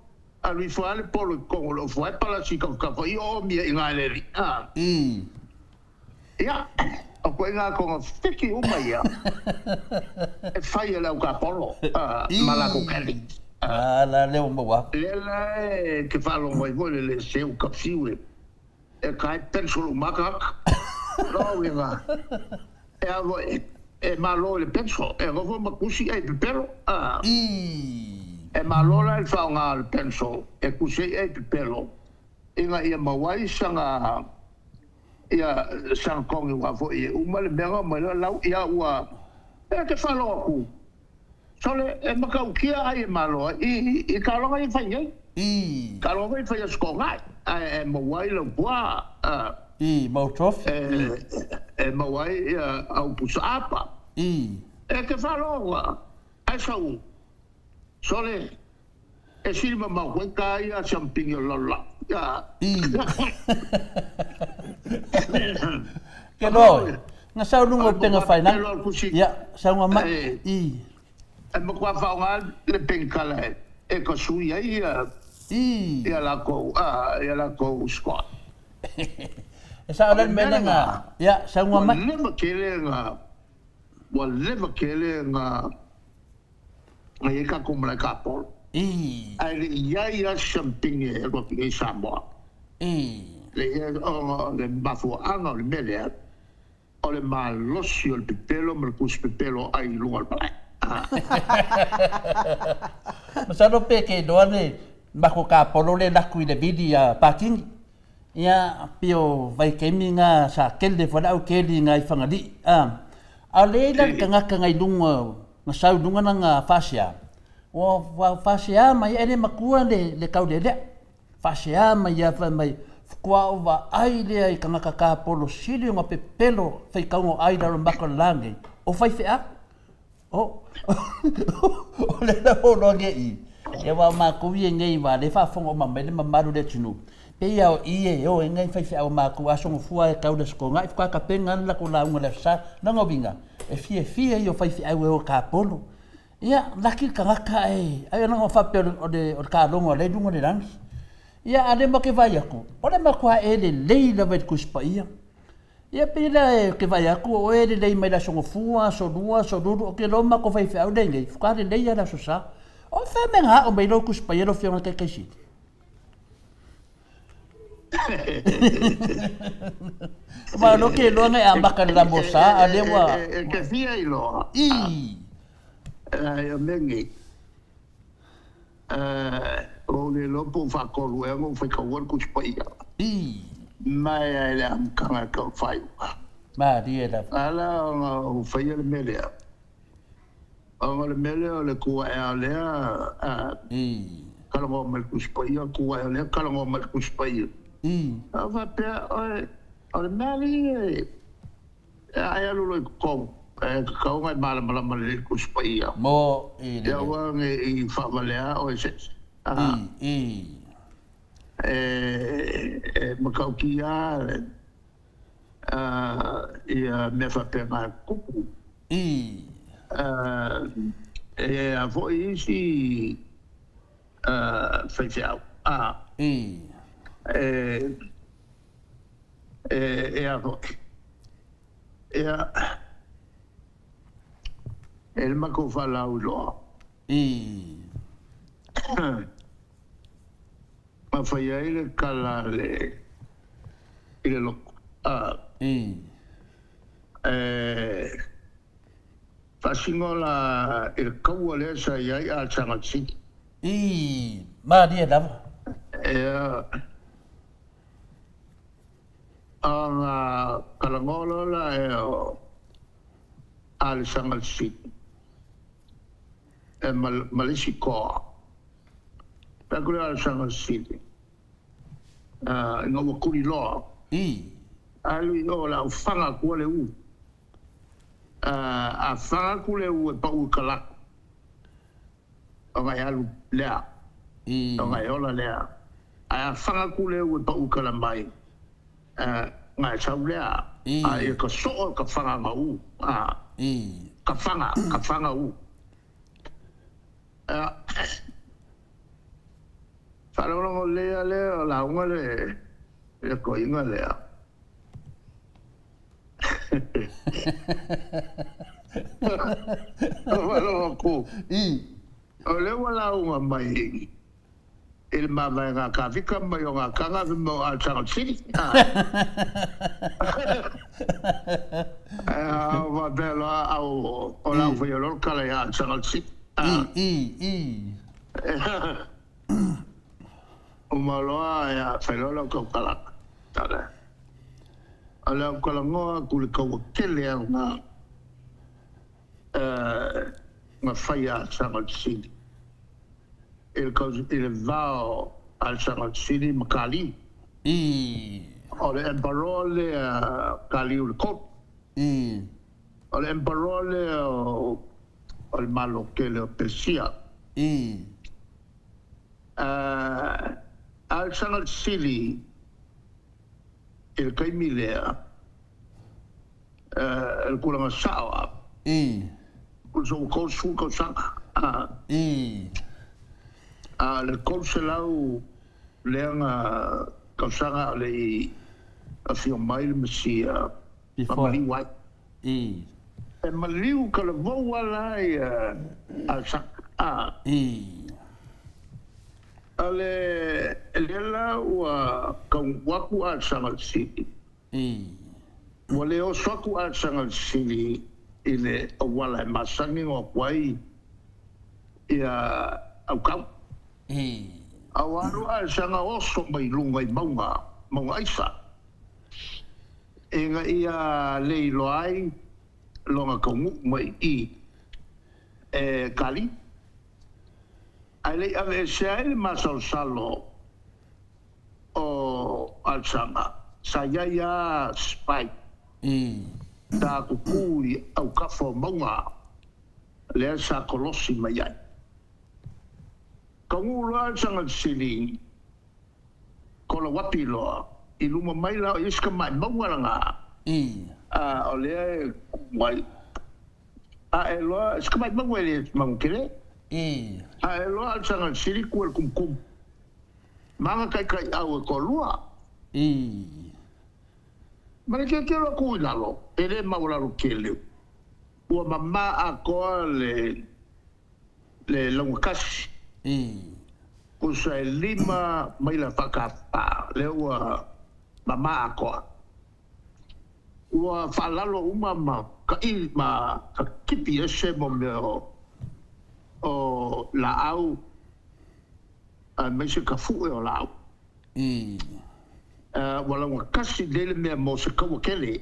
Alu ifo lava le polo i totonu o le ofu ae palasi i tafatafa i oo mia i Gaeleli. Ia, o ituaiga togafiti uma ia e fai e le au tapolo ma latou keli. A la lea ua maua atu. Lea la e te faalogo ai foi le le seu ka fiu e E kai pencil uma tagata. Lona uiga, e a foi, e malo i le pencil, e nofo ma tusi ai pepelo, a. E malo la i le faaaoga o le pencil e tusi ai ai pepelo, ina ia maua ai sana, ia, sana togi aua foi e uma le mea ona omai loa lau, ia ua, e te faalogo atu, Sole, e matautia ai e Malo ai i, i taaloga ia e fai nei. Taaloga foi e fai aso Toonai, ae e maua ai lau pua, a. I, mau trophy. E, e maua ai ia au pusaapa. E te faalogo, ae sau, sole, E sili mamao koe ka ia siampingi o lalolagi. Ke loa oe. Nga sau lunga o penga fai lani. Ia, sau nga mai. I. E matua whaonga le penkala e ka sui ai ia I. Ia lakou, ia lakou squad. E sao le mea nga. Ia, sau nga mai. Ua leva tele nga, ua leva tele nga Na i ai tatou malae tapolo. Ae le i ai lava se sampingi e alu atu i ai Samoa. Le i ai ona o le mafuaaga o le mea lea, o le malosi o le pepelo ma le tusi pepelo ai i luga o le malae. Masalo pe ke iloa le makou tapolo le laku i le vili a Patini. Ia, pei o vaitaimi na sa kele foi le au keli nai Fagalii, a. A o lea la le tagata nai luga, na sau i luga lana faasea, ua faasea mai ai le matua le taulealea. Faasea mai ia fai mai, faatoa ou vaai lea i tagata tapolo sili ona pepelo faitauga o ai i lalo o maka o le la nei, o faifeau. O lea la ua ou iloa nei i, ia aua o matou ia nei aua o lea e faafofoga uma mai le mamalu o le atunuu, pei lava o i e o ai nai faifeau a matou, a sogofua lava e tau i le Aso Toonai faatoa tapena lava le latou lauga i le Aso Sa. Lona uiga, e fiafia ia o faifeau e o e tapolo. Ia, laki le tagata ae ai ona faapea o le talogo a lea e i luga o le lagi. Ia, a o lea matou te vaai atu, o le matua e lelei lava i le Tusi Paia. Ia pei la ou te vaai atu o oe e lelei mai le Aso Gafua, Aso Lua, Aso Lulu, ou te iloa matou faifeau lea nei, faatoa lelei lava le Aso Sa. O fea mea na aao mai ai lou Tusi Paia lau Afioga i le Taitaisili? Aua o lea ou te iloa na e amata i le Lamosa, a o lea ua... E te fia iloa. I. O mea nei. Ua ou le iloa po o faatolu ea ona ou faitaua le Tusi Paia. Mai lava i le amataga e tau faaiuga. Malie lava. Ala ona ou faia le mea lea, ona o le mea lea o le kuaea lea. Talanoa mai le Tusi Paia atu ai o lea talanoa mai le Tusi Paia. A ou faapea, oe, o le mea alii e a e alu loa i totonu, e tatau ona e malamalama lelei i le Tusi Paia. Mo i le. Ia aua ne i faavalea oe e se isi. I, i. E matautia ia mea faapena e tutupu. I. E i ai lava foi isi faifeau. I. E a foi. Ia, e le matou faalauiloa. I. Ma fai ai le tala a le i le lotu. I. E faasino la i le kaua lea sa i ai a Sagasili. I. Malie lava. Ia. Ona talanoa loa la e o a le Sagasili e ma le isi toa. Fai atu lea a le Sagasili. Ina ua tuliloa. I. Alu i o le au faga atu a le u. A faga atu le u e pau i Kalaku, ona e alu lea. I. Ona e ola lea. Ae a faga atu le u e pau i Kalamai, ona e sau lea. I. A ia ka soo ka fagaga u. I. Ka faga, ka faga u. Faalogologo lelei lava lea o lauga le toeaina lea. Faalogo atu, o lea ua lauga mai i le mavaega a Kavika mai o Gataga fai mai o Alexander City. Ae ou faapea loa au o le a ou faia loa le tala ia Alexander City. Uma loa ia fai loa lau tautalaga. O le a ou talanoa atu i le taua tele lava na fai a Alexander City i le va o Alexander City ma Kaliu. O le Emperor lea Kaliu le Kolu. O le Emperor lea o le Malo tele o Peresia. Alexander Sili i le taimi lea, le tulaga sao a. Ua 30 tausaga. A o le 300 lea na tausaga a o le i afio mai le Mesia ma maliu ai. E maliu talavou a la ia Alexander. A le lea la ua taunuu atu Alexander Sili. Ua le oso atu Alexander Sili i le auala e masani ona o atu ai ia Aukau. A ua alu Alexander oso mai luga i mauga, mauga aisa. Ina ia le iloa ai lona taunuu mai i i e Kali, ae le i aveesea ai le masalosalo o Alexander, sa i ai lava spy sa tutu i autafa o mauga lea sa kolosi mai ai. Taunuu loa Alexander Sili Ko Lauapi loa, i luma mai la o isi tamai mauga lana, a o lea e ku mai, ae loa, si tamai mauga e le mauga tele, ae loa a le saga sili ku e le kumukumu, ma ana taitaiau e toalua. Ma le tilotilo atu i lalo, e le maualalo tele, ua mama atoa le. le laugatasi. Tusa e 5 maila faatapa lea ua mama atoa. Ua faalalo uma ma taʻi ma tipi ese mo mea o laau aemaise ka fue o laau. Ua laugatasi nei le mea mo se kaua tele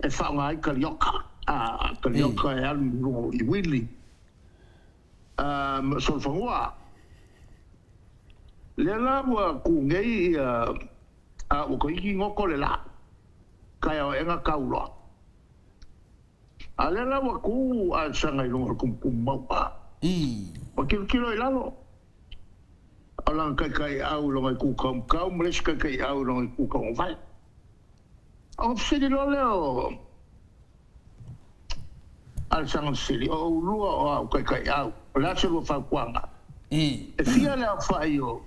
e faaaoga ai kalioka, kalioka e alu i luga o iwili ma solofanua. Lea la ua ku nei ia a ua toeiti goto le la, taeao ega tau loa. A lea la ua tu a saga i luga o le tumutumu mauga. Ua tilotilo i lalo, o lana taitaiau i lona itu taumatau ma le isi taitaiau i lona itu taugavale. Ona fesili loa lea o Alesana Fesili, O oulua o au taitaiau, o le a se lua fautuaga? E fia le aofai o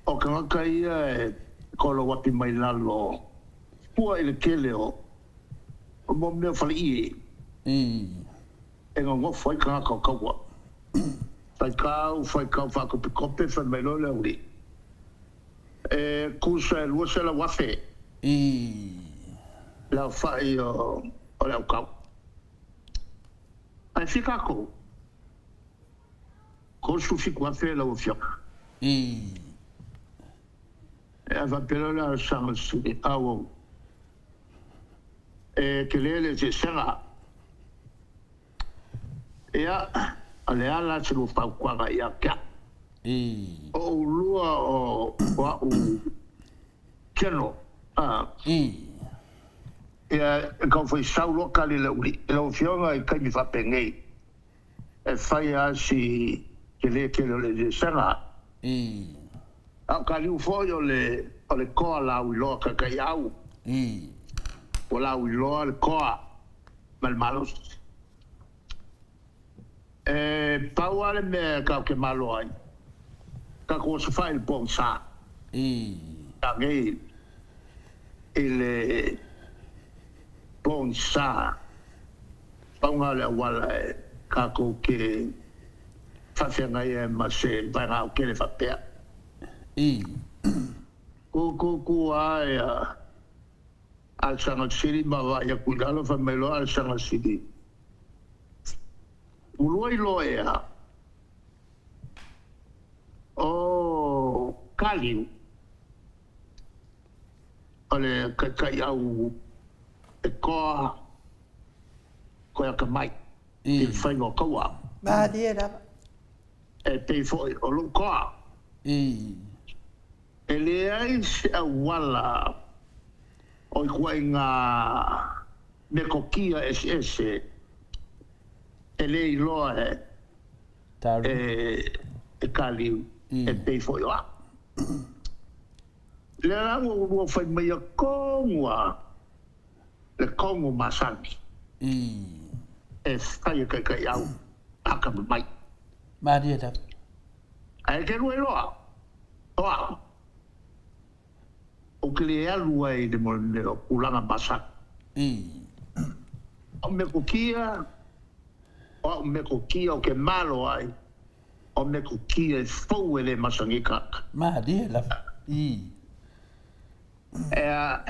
tagata ia e kolouapi mai lalo fua i le tele o mo mea o faleie e nonofo ai tagata o taua? Faitau, faitau faatopetope, fai mai loa le aualii. E tusa e 200,000 le aofai o le autau. Ae fia tatou? 37,000 lau Afioga. E faapea loa le Alesana Sili, Auau, e tele le eseesega. Ia, o le a la se lua fautuaga ia te au? O oulua o a'u general, a. Ia, e tau fai sau loa tali le uli i lau Afioga i taimi faapenei, e fai lava si tele tele o le eseesega. A o Kaliu foi o le o le toa lauiloa taitaiau, ua lauiloa le toa ma le malosi. E pau lava le mea tatou te malo ai, tatou osofai i le pogisa nei i le pogisa, pau lena o le auala e tatou te faafeagai ai ma se vaega autele faapea. Kūkūkū lava ia Alexander Sili ma vaai atu i lalo, fai mai loa Alexander Sili, Ua lua iloa ea o Kaliu, o le taitaiau e toa koe atamai i le faiga o taua. Malie lava. E pei foi o lou toa. E leai se auala o ituaiga metotia eseese e le iloa e Kaliu e pei foi o au. Lea la ua ulua fai maia tonu a le tonu masani e fai e taitaiau atamamai. Ae te lua iloa. O au, ou te le alu ai i le mea o tulaga masani. O au metotia, o au metotia ou te malo ai, o metotia e fou e le masani ai tagata. Malie lava. Ea,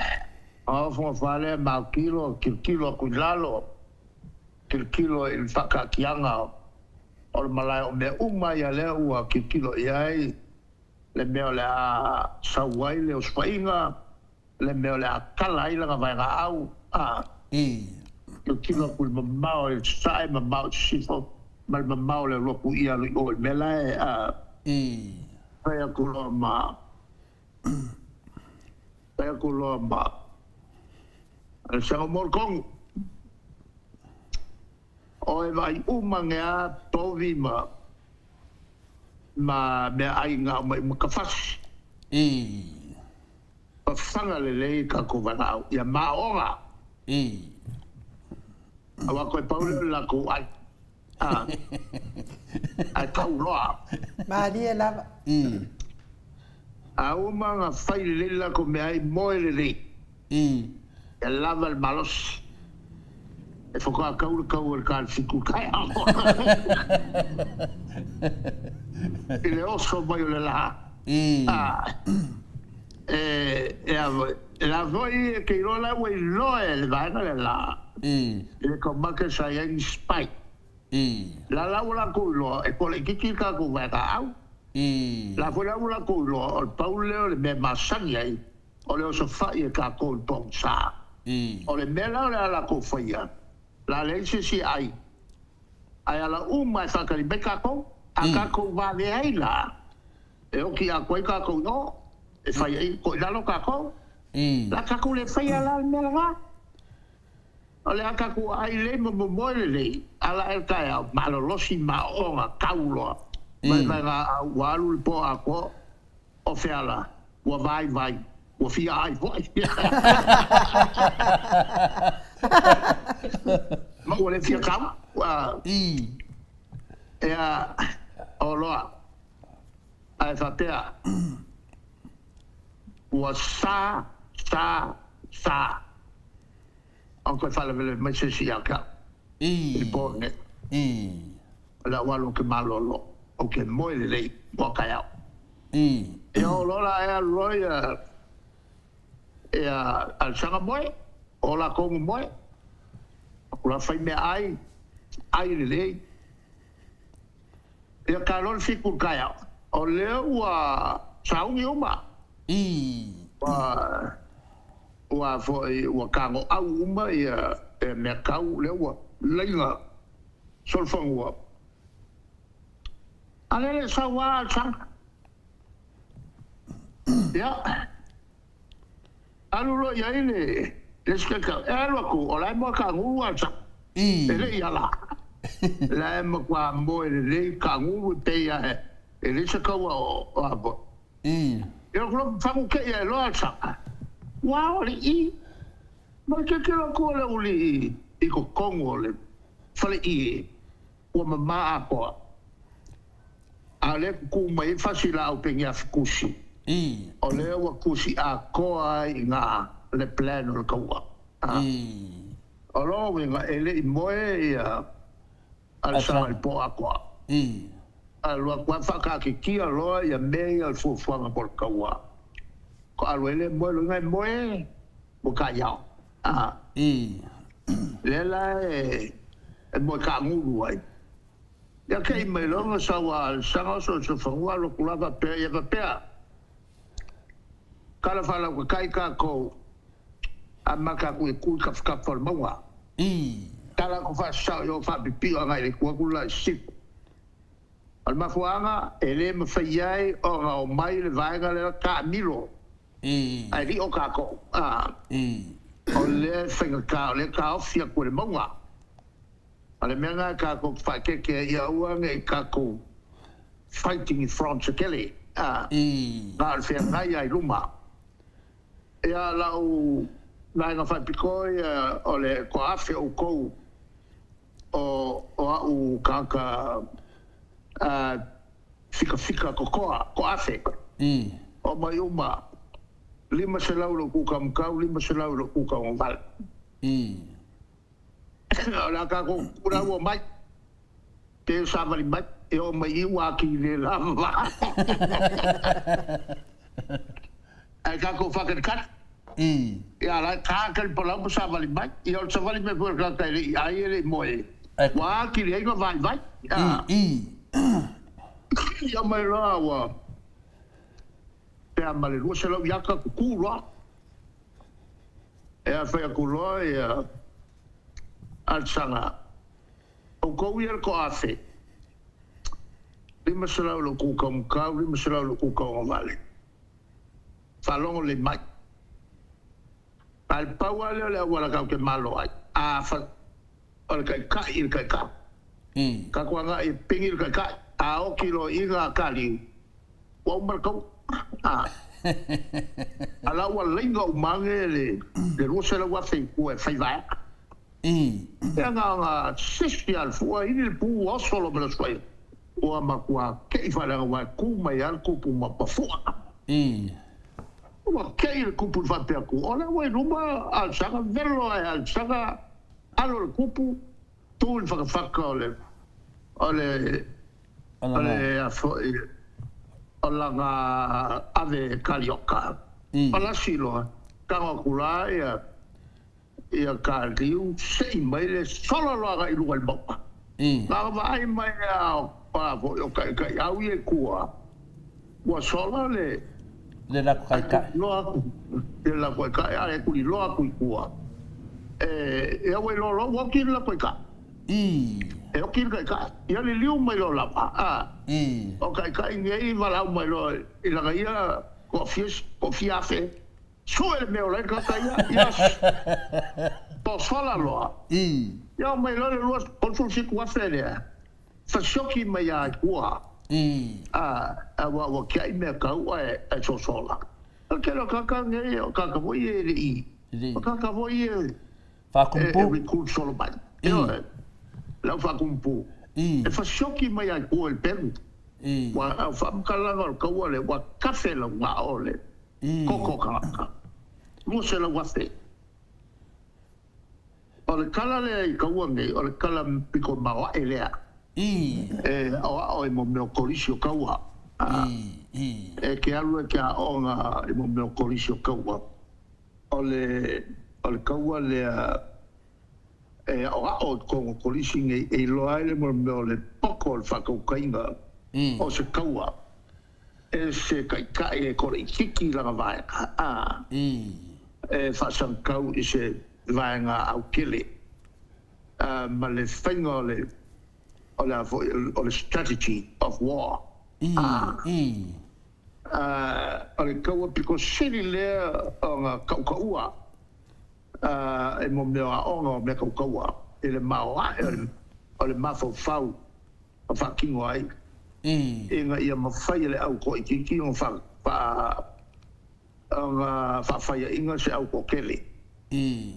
o fogafale ma autilo, tilotilo atu i lalo, tilotilo i le faataatiaga o le malae o mea uma ia lea ua tilotilo i ai, le mea o le a sau ai le osofaiga, le mea o le a tala ai lana vaegaau, a tilotilo atu i le mamao i le sasae, mamao i sisifo, ma le mamao o le alu atu i alu i o i le mea la e, a fai atu loa ma fai atu loa ma le saga mo le kogu. O e vaai uma ane a povi ma ma meaai na aumai uma tafasi. Fafaga lelei tatou valaau ia maoga. Aua koe pau lea o le latou ai. Ae tau loa. Malie lava. A uma ona fai lelei le latou meaai moe lelei. Ia lava le malosi e faatoa tau le tau o le tala 7 taeao i le oso mai o le la. E a foi, e la foi e te iloa la ua iloa e le vaega le la i le taumate sa i ai ni spike. La la ua latou iloa e toa laitiiti le tatou vaega au. La foi la ua latou iloa o le pau lea o le mea e masani ai O le osofai e tatou i le pogisa. O le mea la o le a latou faia, la leai se isi e ai, ae ala uma e faatali mai tatou, a tatou vave ai la, E oki atoa ai kākou i o, e fai ai ko i lalo kākou. La kākou le faia la le mea lena. O le a kākou ai lei ma momoe lelei, ala ae le taeao, malolosi maooga, kau loa. Vaevaega au ua alu le po atoa, o fea la, ua vaivai, ua fia ai foi. Ma ua le fia kau. Ea, o loa. Ae faapea, ua sa, sa, sa. Aua toe faalavelave mai se isi ia te au i le po lenei. O le au alu ou te malolo, ou te moe lelei mo taeao. Ia oo loa la e alu loa ia, ia Alexaga moe, o latou ma moe, o la fai meaai, ai lelei. Ia tae loa le fitu i le taeao, o lea ua sauni uma. Ua, ua foi, ua tagoau uma ia mea tau, lea ua laina solofanua. A lea le sau lava le saga. Ia, Alu loa i ai le isi kaitau, e alu atu, o la e moe kagulu a le saʻu. E le i ala. La e matua moe lelei kagulu e pei a e leai se kaua o a foi. Ia ku loa fagu kei ae loa le saʻu. Ua ao le i. Ma le tilotilo atu o le uli i totonu o le fale ie ua mama atoa. A o lea e tutū mai ai fasi laau peniafi kusi, o lea ua kusi atoa ai i ina le plan o le taua. O lona uiga e le i moe ia Alesana i le po atoa. Alu atu lava faataatitia loa ia mea ia o le fuafuaga mo le taua. Ko alu ai lea moe, lona uiga e moe ua taiao. Lea la e moe taagulu ai. Ia kei mai loa na sau a Alesana o Sosofanua alu atu la faapea ia faapea, Tala faalautatai tatou amata atu i ku i tafatafa o le mauga. Tala atu faasasao i o faapipio agai le itu atu la i sisifo. O le mafuaaga e le mafai ai ona omai le vaega lea taamilo ae lio tatou. O lea e faigata o lea e taofi atu e le mauga. A o le mea lena e tatou te faaeteete ai ia aua ne i tatou fighting i front se tele, a, na o le feagai lava i luma. Ia, lau vaega faapitoa ia o le toaafe outou o, o au tagata a, fikafika totoa, toaafe, omai uma, 500 lou kūkaumukau, 500 lou kūkaugavale. O le a tatou kura ua mai, pe savali mai, e oo mai i ua aki i le lava. Ae tatou whakatikati. Ia la ka kari palau ma savali mai. Ia o le savali mai foi o le tagata e le i ai e le i moe. Ua akili ai na vaivai. Ia mai loa ua pea ma le 200 iaka kuku loa. E a fai aku loa ia Alsaga, Oukou ia le toaafe, 500 lou kūkaumukau, 500 lou kūkaugavale. Faalogo lelei mai. A le pau lava lea o le auala tatou te malo ai, a fa, o le taitai i le taitai. Tatou agai e pigi le taitai, a oti loa i ga kaliu, Ua uma le tau. A. A la ua laina uma ane le 200,000 i tua e fai vaega. Ia na ona sisi lava le fua, ili le pu ua oso loa ma le oso ai. Ua matua kei faaleaga aua e tu mai lava le tupu ma fua. Ua kei le tupu i le faapea atu, o lea ua i luma Alexaga, velo ae Alexaga, alo le tupu, tu i le fatafata o le, o le O le a foi o lana ave Kalioka. Palasi loa, tago atu la ia ia Kaliu sei mai le solo loa agai i luga i le mauga. Na ona vaai mai a o a foi o Taitaiau ia i tua, ua sola le Le latou taitai. Loa atu le latou taitai a le tuliloa atu i tua. E, ia ua iloa loa ua oti le latou taitai. E oki le taitai. Ia liliu mai loa lava, a. O taitai nei valaau mai loa i lana ia toafia, toafia afe, sue le mea o la e tagata ia, ia sosola loa. Ia omai loa le 37,000 lea, fasioki mai lava i tua, a, aua ua tiai mea tau ae sosola. O le tele o tagata nei, o tagata foi ia e le i, o tagata foi ia e Faakumupu. E recruit solo mai. Ioe. Le au faakumupu. E fasioki mai lava i tua i le pelu. Ua, o faamatalaga o le taua lea, ua tafe lau gao le koko o tagata. 200,000. O le tala lea i taua nei, o le tala pito maoae lea. E aoao i mo mea o kolisi o taua. E te alu e te aoga i mo mea o kolisi o taua. O le, o le taua lea e aoao i totonu o kolisi nei e iloa ai le mea o le poto o le faatautaiga o se taua e se taitai e koloititi i lana vaega, a, e faasagatau i se vaega autele, a, ma le faiga o le, o le a foi, o le strategy of war, a. O le taua pito sili lea ona tautaua i mo mea o aoga o mea tautaua i le maoae o le mafaufau ma faatino ai ina ia mafai e le au toaitiiti ona faafaiaina se au toatele.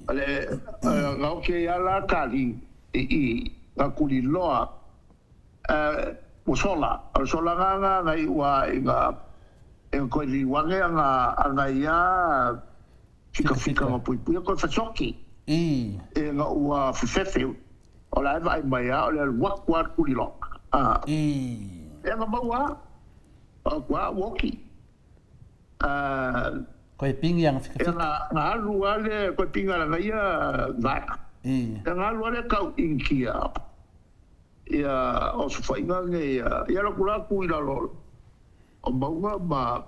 O le gaosi ai lava la Tali i i, na tuliloa Ua sola, o le solaga na na iu a ina ina toe liu ane ana ana ia fikafika ma puipuia toe fesoki ina ua fefefe o la e vaai mai a o le alu atu a le tuliloa a e na maua a o atu a ua oki a Koe pingi ana fikafika. E na alu a le koe pinga lana ia vaega. E na alu a le kau inkia. Ia osofaiga nei ia alu atu la tu i lalo o mauga ma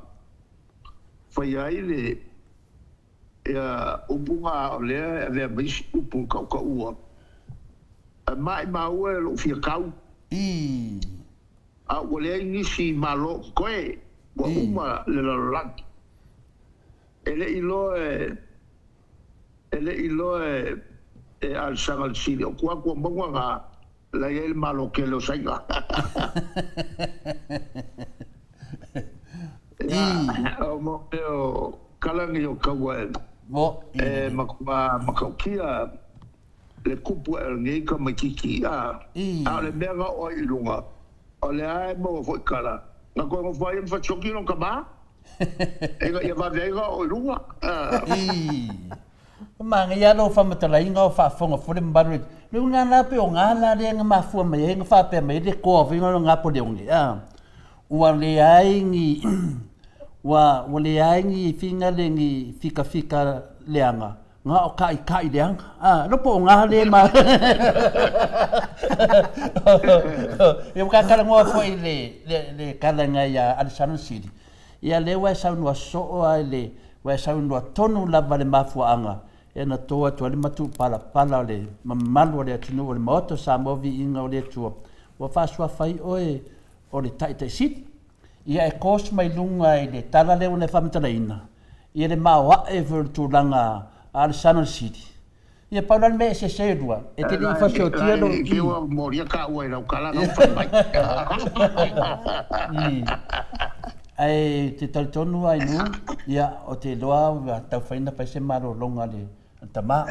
faia ai le ia upu na o lea e avea ma isi upu tautaua. Ae maimau e lou fia tau. A ua leai nisi malo o totoe, ua uma le lalolagi. E le i loa e. E le i loa e Alesana le Sili, o tua atu o mauga na la i ai le Malo tele o Saina. Ia, o mea o kala nei o taua e matua matautia le kupu ae o lenei tamaititi, a o le mea na oo ai i luga, o lea e maua foi kala, na toe nofo ai ma Fatioki lona tama. Ina ia vave ai ona oo i luga. Ii. Manaia lou faamatalaina o faafofoga foi le mamalu i le uiga la pei o ga la lea na mafua mai ai na faapea mai ai le toa foi o Napoleone a ua leai ni ua ua leai ni finale ni fikafika leaga na o kaʻikaʻi leaga a no po o ga le ma ia ua ka talanoa foi le le le kala ngai ia Alexander Sili ia lea ua e saunoa soo a le ua e saunoa tonu lava le mafuaaga e na to atu ai le matupalapala o le mamalu o le atunuu o le Maota o Samoa viiga o le Atua ua faasuafa ai oe o le Taitai Sili Ia e course mai luga i le tala lea ua na faamatalaina, ia le maoae foi o le tulaga a le Channel City. Ia pau la le mea e eseese ai lua, e te le i fasiotia lou i. Ua molia taua i lau tala na ua fai mai. Ae te talitonu ai nu, ia o te iloa ua taufai na fai se malologa a le tama.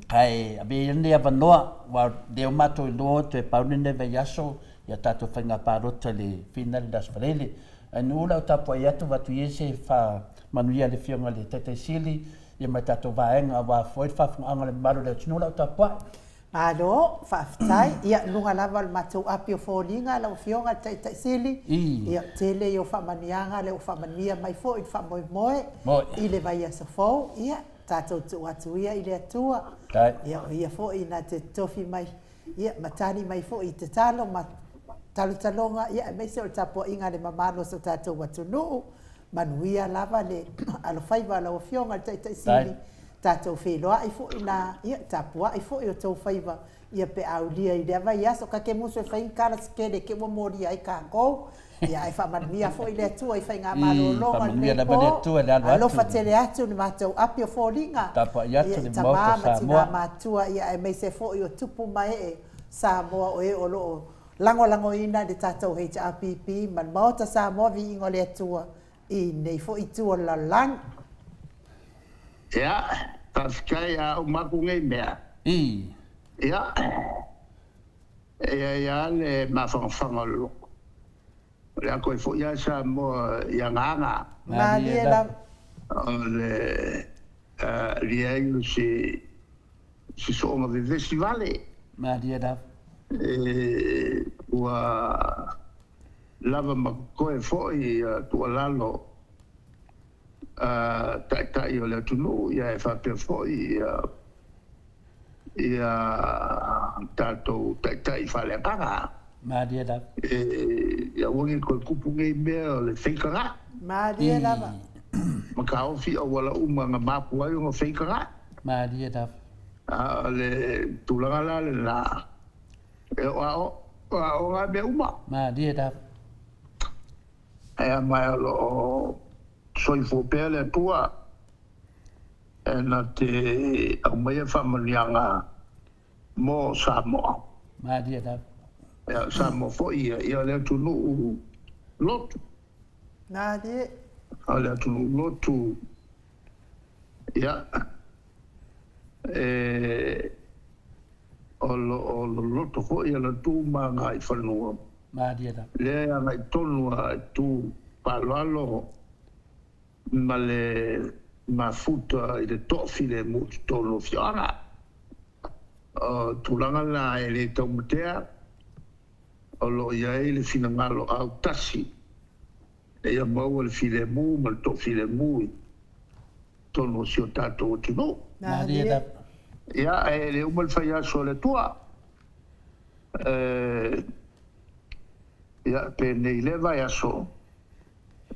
Ae ave ia lenei avanoa, ua lea o matou iloa toe pau lenei vaiaso ia tatou faiga palota i le finale i le Aso Faraile. Ae nuu lau tapuai atu avatu ia se faamanuia a le Afioga i le Taitai Sili ia ma le tatou vaega aua foi le faafofogaaga a le mamalu o le atunuu lau tapuai. Malo, faafetai. Ia, luga lava o le matou api o foliga lau Afioga i le Taitai Sili. Ia, tele ia o faamanuiaga lea ua faamanuia mai foi i le faamoemoe i le vaiaso fou. Ia, tatou tuu atu ia i le Atua. Ia, o Ia foi na te tofi mai, ia, ma tali mai foi i tatalo ma talotaloga, ia, aemaise o le tapuaiga a le mamalu o so tatou atunuu. Manuia lava le alofaiva a lau Afioga i le Taitai Sili, tatou feiloai foi la, ia, tapuai foi o outou faiva. Ia pe aulia i lea vaiaso ka ke musu e fai ni kalasikele ke ua molia ai kākou. Ia ae faamanuia foi le Atua i faigamalologa o lenei po. Alofa tele atu le matou api o foliga. Ia i tama ma tina matua ia aemaise foi o tupu ma ee Samoa o e o lo o lagolagoina le tatou HRPP ma le Maota Samoa Viiga o le Atua i nei foi itu o le lalolagi. Ia, faafetai a uma atu nei mea. Ia, e i ai lava le mafanafana o le loto. O le a toe foi lava Samoa i ana aga. Malie lava. O le leai o se sooga vevesi vale. Malie lava. Ua lava ma totoe foi tuualalo a Taitai o le atunuu, ia e faapea foi ia tatou Taitai faaleagaga. Malie lava. Ia aua ne i toe tupu nei mea o le feitagaʻi. Malie lava. Ma taofi auala uma na mafua ai ona feitagaʻi. Malie lava. A o le tulaga la lena, e o aoga mea uma. Malie lava. Ae ma o lo o soifua pea le Atua e na te aumaia faamanuiaga mo Samoa. Malie lava. Ia, o Samoa foi ia, ia o le atunuu lotu. Malie. O le atunuu lotu, ia, e, o lo o loloto foi ana tu ma agaifanua. Malie lava. Lea e agai tonu a i tu faaaloalo ma le mafuta i le toafilemu i totonu o afioaga. O tulaga na e le taumatea, o lo o i ai le finagalo autasi ina ia maua le filemu ma le toafilemu i totonu o si o tatou atunuu. Malie lava. Ia, e le uma le faiaso a le Atua. Ia, penei lea vaiaso,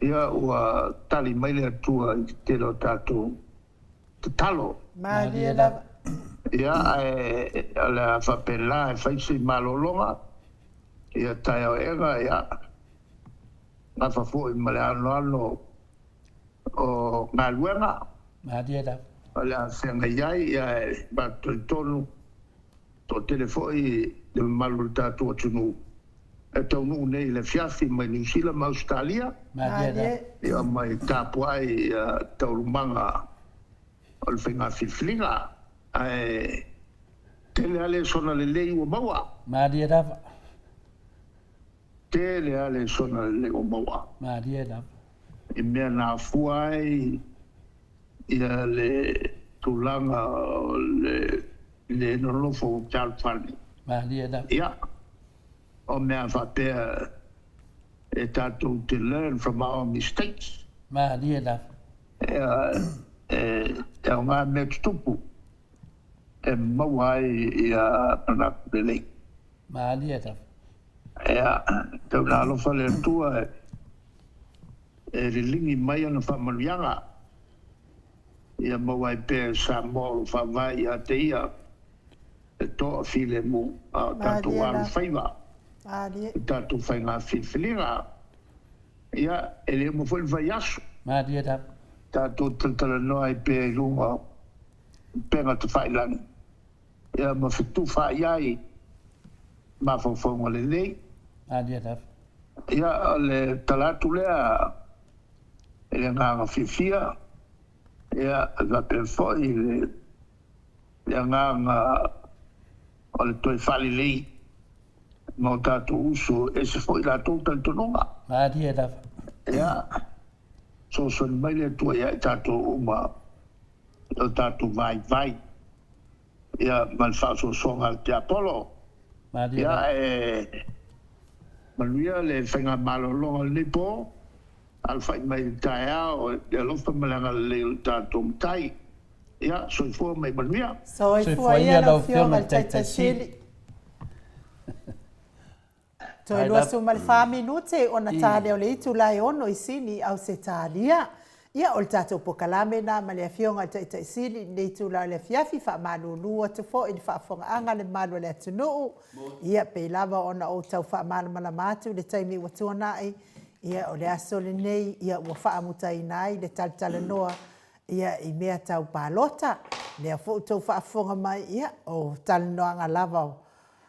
ia ua tali mai le Atua i le tele o tatou tatalo. Malie lava. Ia, ae o le a faapena e fai se malologa, ia taeao ega, ia, gafa foi ma le anoano o galuega. Malie lava. O le a feagai ai, ia, e matou talitonu Toatele foi le mamalu o le tatou atunuu e taunuu nei i le afiafi mai Niu Sila ma Ausetalia, ia mai tapuai taualumaga o le faiga filifiliga. Ae tele lava lesona lelei ua maua. Malie lava. Tele lava lesona lelei ua maua. Malie lava. I mea na afua ai ia le tulaga o le le nonofo o fealofani. Malie lava. Ia, o mea faapea e tatou te learn from our mistakes. Malie lava. Ia, e aoga mea tutupu e maua ai ia manatu lelei. Malie lava. Ia, tau ina alofa le Atua e liligi mai ana faamanuiaga. Ia maua ai pea e Samoa o lo o faavae ia te ia le toafilemu a o tatou alofaiva i tatou faiga filifiliga. Ia, e le uma foi le vaiaso. Malie lava. Tatou talatalanoa ai pea i luga o upega tafailagi, ia ma fetufaai ai mafaufauga lelei. Malie lava. Ia, o le tala atu lea i le agaga fiafia, ia, e faapea foi le agaga o le toe faalelei ma o tatou uso, e ese foi latou talitonuga. Malie lava. Ia, fesoasoani mai le Atua ia i tatou uma i o tatou vaivai. Ia, ma le faasoasoaga a le tiapolo. Malie Ia, lava. e manuia le faigamalologa o lenei po, alafai mai i le taeao i le alofa ma le agalelei o le tatou Matai. Ia, soifua ma ia manuia. Soifua ia lau Afioga i le Taitai Sili. Toe 24 minute ona ta lea o le itula e 6 i Sini, Ausetalia. Ia, o le tatou pokalame lena ma le Afioga i le Taitai Sili i lenei itula o le afiafi, faamalulu atu foi i le faafofogaaga a le mamalu o le atunuu. Ia, pei lava ona ou tau faamalamalama atu i le taimi ua tuanai, ia, o le aso lenei, ia, ua faamutaina ai le talatalanoa, ia, i mea tau palota. Lea foi ua outou faafofoga mai, ia, o talanoaga lava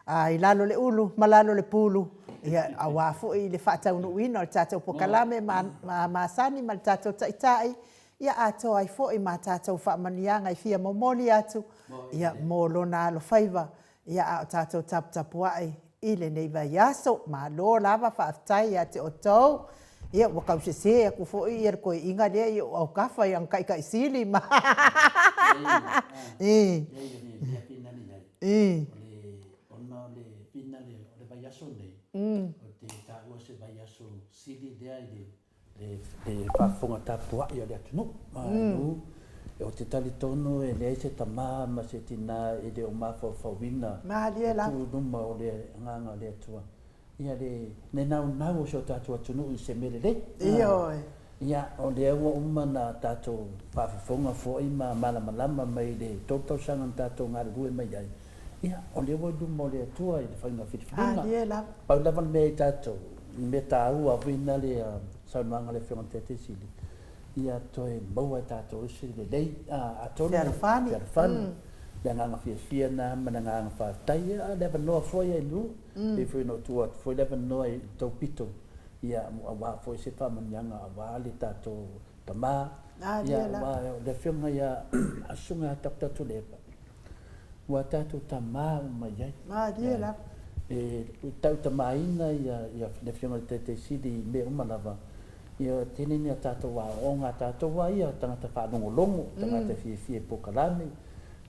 a i lalo le ulu ma lalo le pulu, ia, aua foi le faataunuuina o le tatou polokalame masani ma le tatou Taitai, ia atoa ai foi ma tatou faamanuiaga e fia momoli atu, ia, mo lona alofaiva, ia, a o tatou taputapuai i lenei vaiaso. Malo lava faafetai ia te outou. Ia, ua tau sese atu foi le toeaina lea i ou autafa i ana taitaisili ma. I. O le, ona o le finale o le vaiaso nei, ou te taua se vaiaso sili lea i le, le, le faafofoga tapuai a le atunuu. Mm. Ou te talitonu e leai se tama ma se tina e le o mafaufauina Malie lava. tuu i luma o le Agaga o le Atua. Ia le, le naunau o si o tatou atunuu i se mea lelei. Ioe. Ia, o lea ua uma ona tatou faafofoga foi ma malamalama mai i le 3 tausaga na tatou galulue mai ai, ia, o lea ua i luma o le Atua i le faiga filifiliga. Malie lava. Pau lava le mea i tatou, le mea taua foi na le saunoaga a le Afioga i le Taitai Sili, ia toe maua e tatou se lelei, atonu, Fealofani. Fealofani. Le agaga fiafia lena ma le agaga faafetai, a o le avanoa foi e lua, pei foi ona ou tuu atu foi le avanoa i le tou pito, ia, aua foi se faamanuiaga aua le tatou tama, ia, aua o le afioga ia Susuga ia Doctor Tuilaepa, ua tatou tama uma i ai. Malie lava. E tautamaina ia le afioga i le Taitai Sili i mea uma lava, ia tele ni a tatou aoaoga a tatou lava ia, tagata faalogologo, tagata fiafia i polokalame,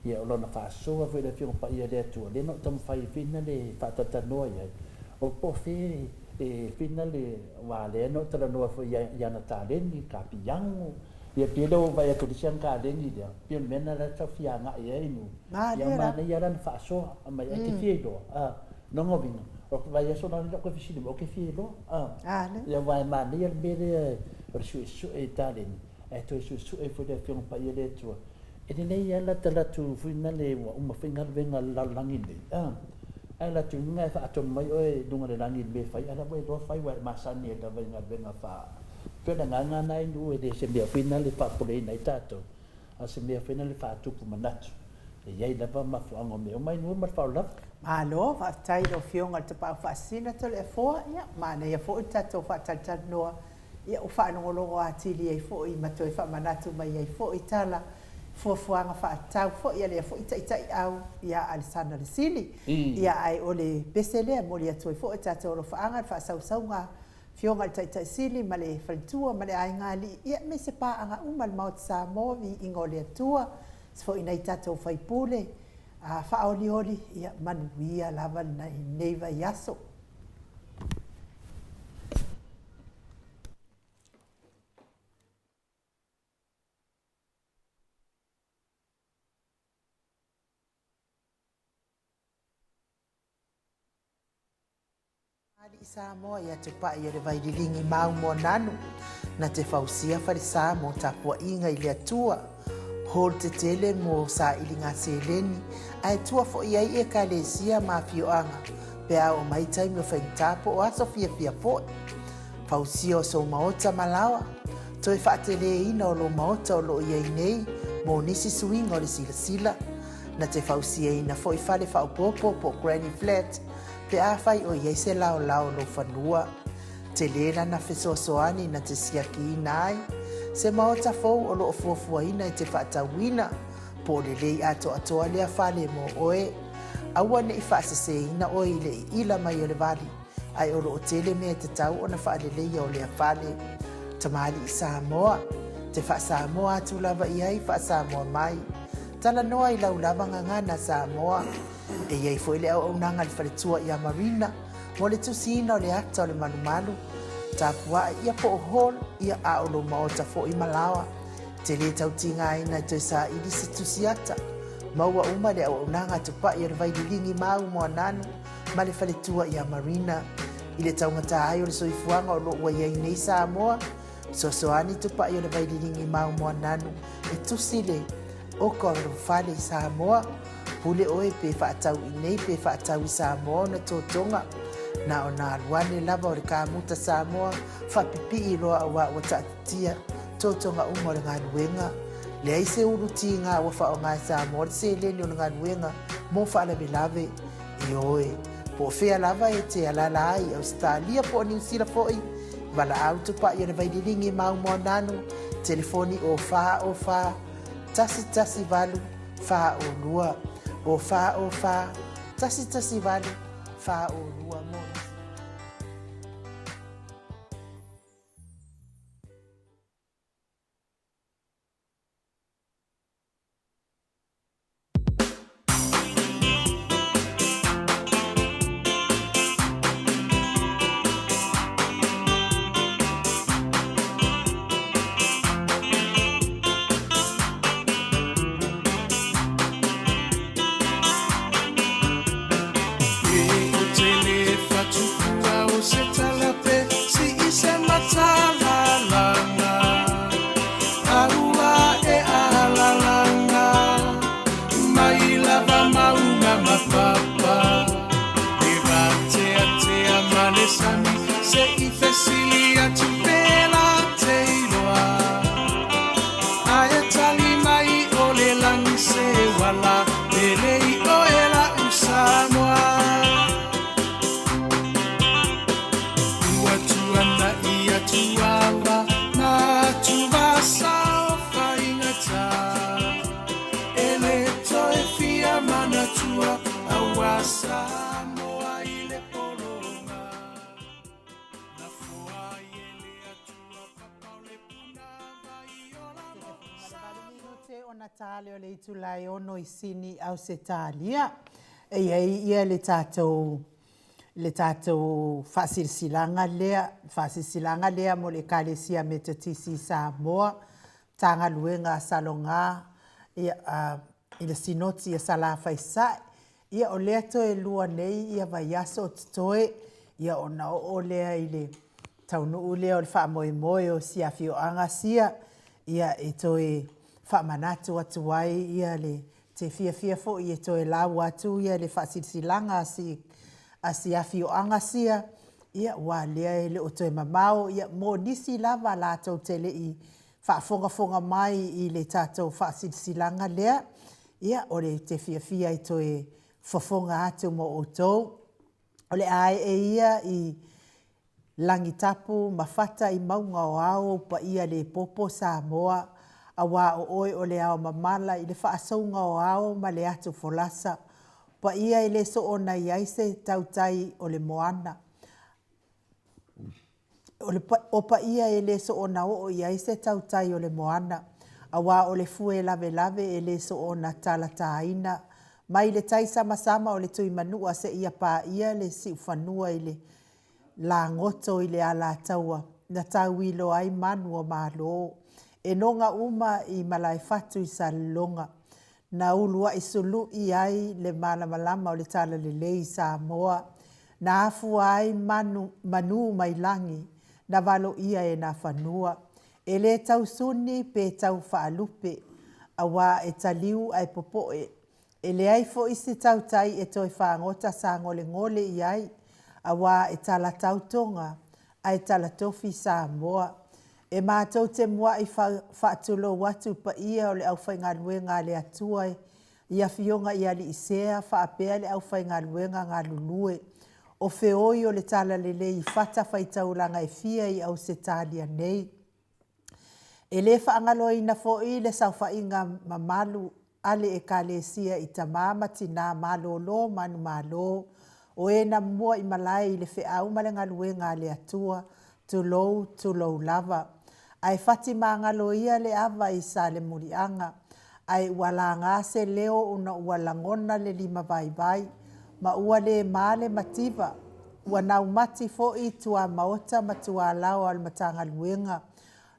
Ia, o lona faasoa foi i le Afioga Paia a le Atua, lea na ou taumafai e fina le faatalatalanoa i ai, o po o fea e fina le, aua lea na ou talanoa foi i ana taleni, ka piango, ia pei lea ua ou vaai atu i le isi ana taleni lea, pei o le mea lena lea tau fia agai i ai nu, ia manaia lana faasoa, aumai ai te fia iloa, a, lona uiga, o le vaiaso la lenei ou toe fesili mai, ou te fia iloa, a, ia aua e manaia le mea lea o le suesue i taleni, ae toe suesue foi le Afioga Paia a le Atua, E lelei lava la ta latou foi nale ua uma foi galuega a le lalolagi nei, a, ae latou inga e faatonu mai oe i luga o le lagi i le mea e fai, a la ua iloa fai ua e masani ai lava i galuega fa, pei o le agaga na inu e le se mea foi nale e faapopoleina ai tatou, a o se mea foi nale e faatupu manatu. E i ai lava mafuaaga o mea uma inu ma le faaaloalo lava. Malo, faafetai i lau Afioga i le Tapaau Faasisina Toleafoa, ia, manaia foi le tatou faatalatalanoa Ia ua faalogologo atili ai foi ma toe faamanatu mai ai foi tala, fuafuaga faatatau foi a lea foi taitaiau ia Alesana le Sili. Ia ae o le pese lea e momoli atu ai foi e tatou alofaaga le faasausauga Afioga i le Taitai Sili ma le Faletua ma le Aiga Alii, ia aemaise paaga uma a le Maota Samoa, viiga o le Atua, aemaise foi nai tatou faipule a faaolioli, ia manuia lava lenei vaiaso. Alii Samoa ia Tupai o le Vaililigi mau moananu na te fausia falesa mo tapuaiga i le Atua hall tetele mo sailiga seleni ae tua foi ai ekalesia ma afioaga pe a oo mai taimi o faigata po o aso fiafia foi. Fausia o sou maota ma laoa, toe faateleina o lou maota o lo o i ai nei mo nisi suiga o le silasila. Na te fausiaina foi fale faaopoopo po o granny flat pe afai o i ai se laolao o lou fanua. Tele lana fesoasoani na te siakiina ai se maota fou o lo o fuafuaina e te faatauina po o lelei atoatoa lea fale mo oe. Aua ne i faaseseina oe i le iila mai o le vali, ae o lo o tele mea e tatau ona faaleleia o lea fale. Tamalii Samoa, te faa-Samoa atu lava i ai faa-Samoa mai. Talanoa i lau lava gagana Samoa. E i ai foi le auaunaga a le faletua ia Marina mo le tusiina o le ata o le malumalu, tapua'i ia po o hall ia a o lou maota foi ma laoa. Te lē tau tigaina e toe saili se tusi ata. Maua uma le auaunaga a Tupai o le Vaililigi mau Moananu ma le faletua ia Marina. I le taugata ai o le soifuaga o lo o ua i ai nei Samoa, Fesoasoani Tupai o le Vaililiga i Maumoananu e tusi le oka o lou fale i Samoa. Pule oe pe faatau i nei pe faatau i Samoa ona totoga. Na ona alu ane lava o le kamuta Samoa faapipii loa aua ua taatitia totoga uma o le galuega. Leai se ulu tiga ua faaaoga e Samoa le seleni o le galuega mo faalavelave. Ioe, po o fea lava e te alaala ai i Ausetalia po o Niu Sila foi, valaau tupai o le Vaililiga i Maumoananu, telefoni o 4 O 4 118 4 O 2, o 4 O 4 118 4 O 2 mo nisi. Minute ona ta lea o le itula e 6 i Sini, Ausetalia. E i ai ia le tatou le tatou faasilasilaga lea, faasilasilaga lea mo le Ekalesia Metotisi i Samoa, Matagaluega a Saloga, ia, i le Sinoti a Salafai Sasae. Ia, o lea toe lua nei ia vaiaso o totoe, ia ona oo lea i le taunuu lea o le faamoemoe o si afioaga sia, ia e toe faamanatu atu ai ia le te fiafia foi e toe lau atu ia le faasilasilaga a si a si afioaga sia, ia ua lea e le o toe mamao, ia mo nisi lava latou te le i faafogafoga mai i le tatou faasilasilaga lea, ia o le te fiafia e toe fofoga atu mo outou. O le a ee ia i Lagitapu ma fata i mauga o ao ou paia le popo Samoa, aua o oe o le ao mamala i le faasouga o ao ma le atu folasa, paia e le soona i ai se tautai o le moana. O le o paia e le soona oo i ai se tautai o le moana, aua o le fue lavelave e le soona talataina mai le tai samasama o le Tuimanua seia paia le siufanua i le lagoto i le alataua na tauilo ai manu o Malo e noga uma i Malaefatu i Salelologa, na uluai sului ai le malamalama o le Talalelei i Samoa, na afua ai manu, manū mai lagi, na valoia e Nafanua, e lē tausuni pe tau faalupe, auā e taliu ae popoe, e leai foi se tautai e toe fagota sagolegole i ai, auā e talatau Toga ae talatofi Samoa. E matou te mua'i faatulou atu i paia o le aufaigaluega a le Atua i Afioga i Alii Sea faapea le aufaigaluega galulue o feoi o le Talalelei i fata faitaulaga e fia i Ausetalia nei. E le faagaloina foi le saofaiga mamalu a le Ekalesia i tama ma tinā malōlō manumalo, o e na mua i malae i le feau ma le galuega a le Atua, tulou, tulou lava. Ae fati magalo ia le ava i Salemuliaga, ae ua laga se leo ona ua lagona le lima vaivai, ma ua le ma le mativa. Ua naumati foi tuamaota ma tualaoa o le Matagaluega.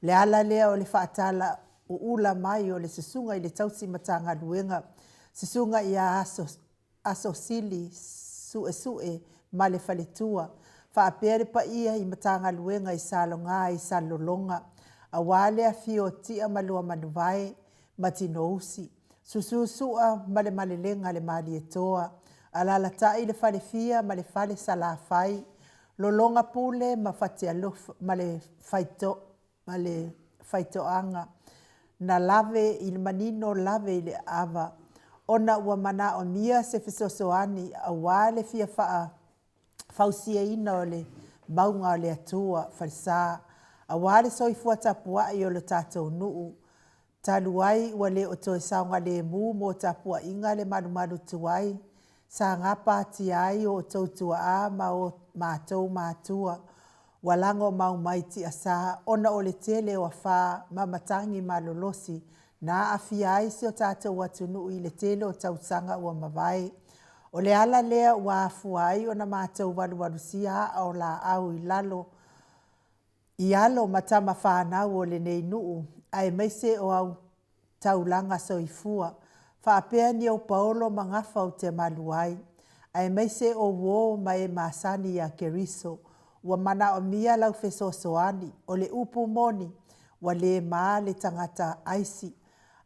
Le ala lea o le faatala uula mai o le Susuga i le Tausi Matagaluega, Susuga ia Aso Sili Suesue ma le faletua, faapea le paia i Matagaluega i Saloga i Salelologa. Aua le afio o Tia ma Luamanuvae ma Tinousi, Susu Sua ma le Malelega a le Malietoa, Alalatai le Falefia ma le Fale Salafai, Lologa Pule ma Fatialofa ma le ma le Faitoaga, na lave i le manino lave i le ava, ona ua manaomia se fesoasoani aua le fia fausiaina o le mauga o le Atua, falesa, aua le soifua tapuai o le tatou nuu, talu ai ua le o toe saogalemu mo tapuaiga le malumalu tuai sa gapatia ai o outou tuaa ma o matou matua ua lago mau mai tiasa ona o le tele o afa ma matagi malolosi na aafia ai si o tatou atunuu i le tele o tausaga ua mavae. O le ala lea ua afua ai ona matou valuvalusia aa o laau i lalo i alo ma tama fanau o lenei nuu aemaise o au taulaga soifua, faapea Niupaolo ma Gafa ou te malu ai, aemaise o uo ma e masani ia Keriso. Ua manaomia lau fesoasoani, o le upu moni, ua le ma le tagata aisi,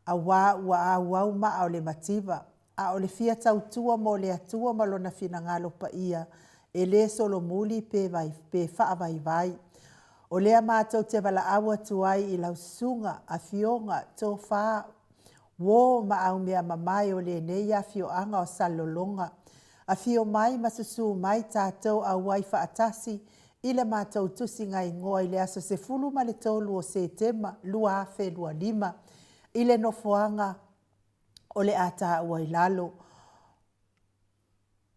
aua ua auau maa o le mativa, a o le fia tautua mo le Atua ma Lona finagalo paia, e le solomuli pe, vai, pe faavaivai. O lea matou te valaau atu ai i lau susuga, afioga, tofa, uo ma aumeamamae o lenei afioaga o Salelologa, afio mai ma susu mai tatou auai faatasi i le matou tusiga igoa i le aso 13 o Setema 2025 i le nofoaga o le a taua i lalo.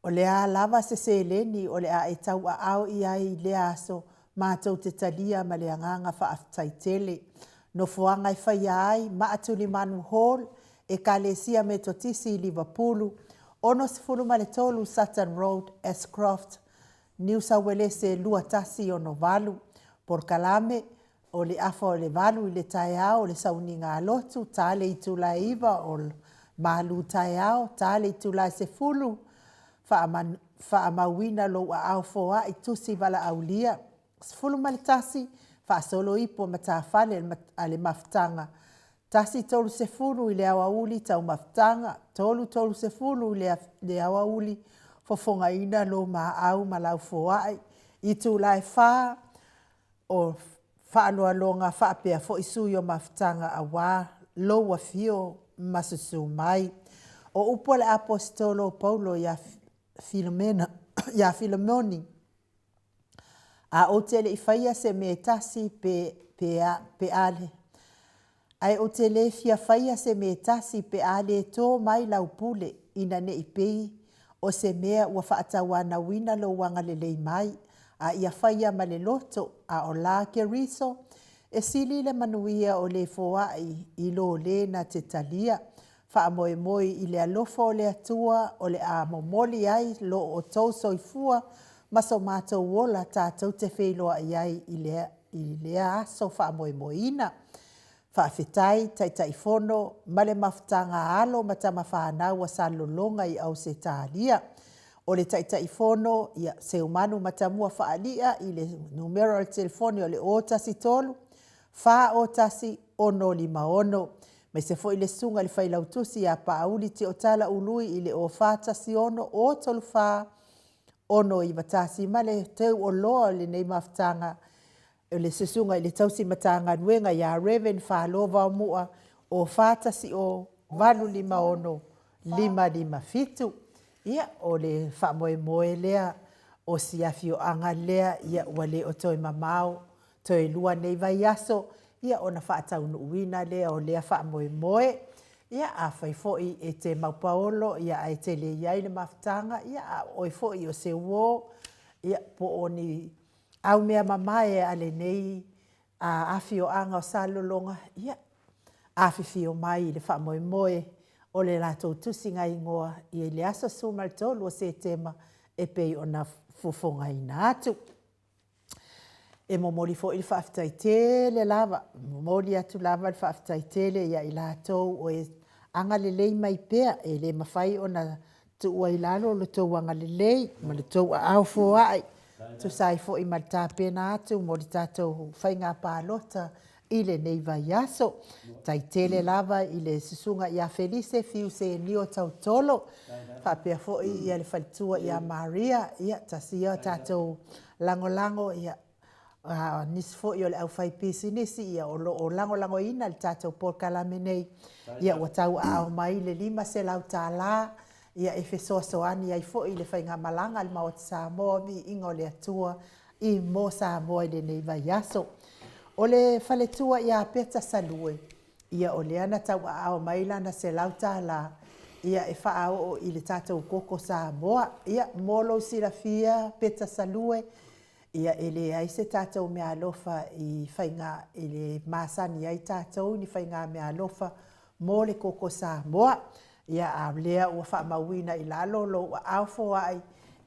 O le a lava se seleni o le a e tauaao i ai i lea aso, matou te talia ma le agaga faafetai tele. Nofoaga e faia ai, Maatulimanu Hall, Ekalesia Metotisi i Liverpool, 63 Sutton Road, Ashcroft, Niu Sauelese 2168. Polokalame, O le afa o le valu i le taeao o le sauniga a lotu, ta le itula e 9 o malu taeao, ta le itula e 10, faamauina lou aao foai tusi valaaulia. 11, faasolo ipu o matafale a le mafutaga, 1:30 i le aoauli taumafataga, 3:30 i le aoauli fofogaina lo maau ma lau foai, itula e 4 o faaloaloga faapea foi sui o mafutaga aua lou afio ma susu mai. O upu a le Aposetolo o Paulo ia Filomena, ia Filemoni, A ou te le i faia se mea e tasi pe, pe a, pe a le, ae ou te le fia faia se mea e tasi pe a le tō mai lau pule, ina ne i pei o se mea ua faatauanauina lou agalelei mai, a ia faia ma le loto, a o la Keriso, e sili le manuia o le foai i lo le na te talia. Faamoemoe i le alofa o le Atua o le a momoli ai lo outou soifua ma so matou ola tatou te feiloai ai i lea, i lea aso faamoemoeina. Faafetai Taitaifono ma le mafutaga a alo ma tama fanau a Salelologa i Ausetalia. O le Taitaifono ia Seumanu Matamua Faalia i le numera o le telefoni o le 013 401 656. Aemaise foi le susuga i le Failautusi ia Paauli Tioutala Ului i le 0416 034 691 ma le teuoloa o lenei mafutaga o le Susuga i le Tausi Matagaluega ia Rev. Falo Vaomua o 410 856 557. Ia, o le faamoemoe lea o si afioaga lea, ia ua le o toe mamao, toe lua nei vaiaso, ia ona faataunuuina lea o lea faamoemoe. Ia, afai foi e te maupaolo, ia ae te le i ai le mafutaga, ia a o oe foi o se uo, ia po o ni aumeamamae a lenei afioaga o Salelologa, ia, afifio mai i le faamoemoe o le latou tusiga igoa i le aso 13 o Setema e pei ona fofogaina atu. E momoli foi le faafetai tele lava, momoli atu lava le faafetai tele ia i latou o e agalelei mai pea, e le mafai ona tuua i lalo lo outou agalelei ma lo outou aao foai, tusa ai foi ma le tapena atu mo le tatou faiga palota. i lenei vaiaso. Tai tele lava i le susuga ia Felise Fiu Senio Tautolo, faapea foi ia le faletua ia Maria, ia tasi ia o tatou lagolago, ia a nisi foi o le aufaipisinisi ia o lo o lagolagoina le tatou polokalame nei, ia ua tauaao mai le $500 ia e fesoasoani ai foi i le faigamalaga a le Maota Samoa, viiga o le Atua i mo Samoa i lenei vaiaso. O le faletua ia Peta Salue, ia o lea na tauaao mai lana $100 ia e faaoo i le tatou koko Samoa. Ia mo lou silafia Peta Salue, ia e leai se tatou meaalofa i faiga i le masani ai tatou i ni faiga meaalofa mo le koko Samoa. Ia, a o lea ua faamauina i lalo lou aao foai,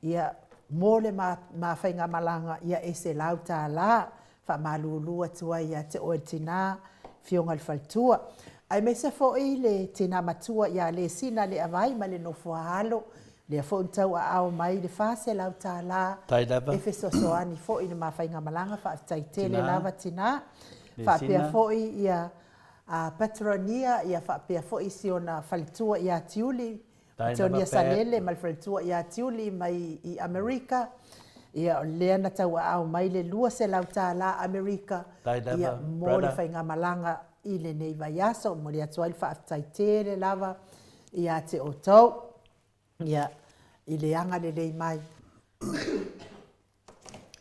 ia, mo le ma, ma faigamalaga, ia, e $100. Faamalulu atu ai ia te oe le tina, Afioga i le Faletua. Aemaise foi le tina matua ia Lesina Leavai ma le nofoaalo, lea foi ua tauaao mai le $400 e fesoasoani foi i le ma faigamalaga. Faafetai tele lava tina. Faapea foi ia a Petronia, ia faapea foi si ona faletua ia Tiuli, Petronia Salele ma le faletua ia Tiuli mai i Amerika. Ia, o lea na tauaao mai le $200 Amerika ia mo le faigamalaga i lenei vaiaso. Momoli atu ai le faafetai tele lava ia te outou ia i le agalelei mai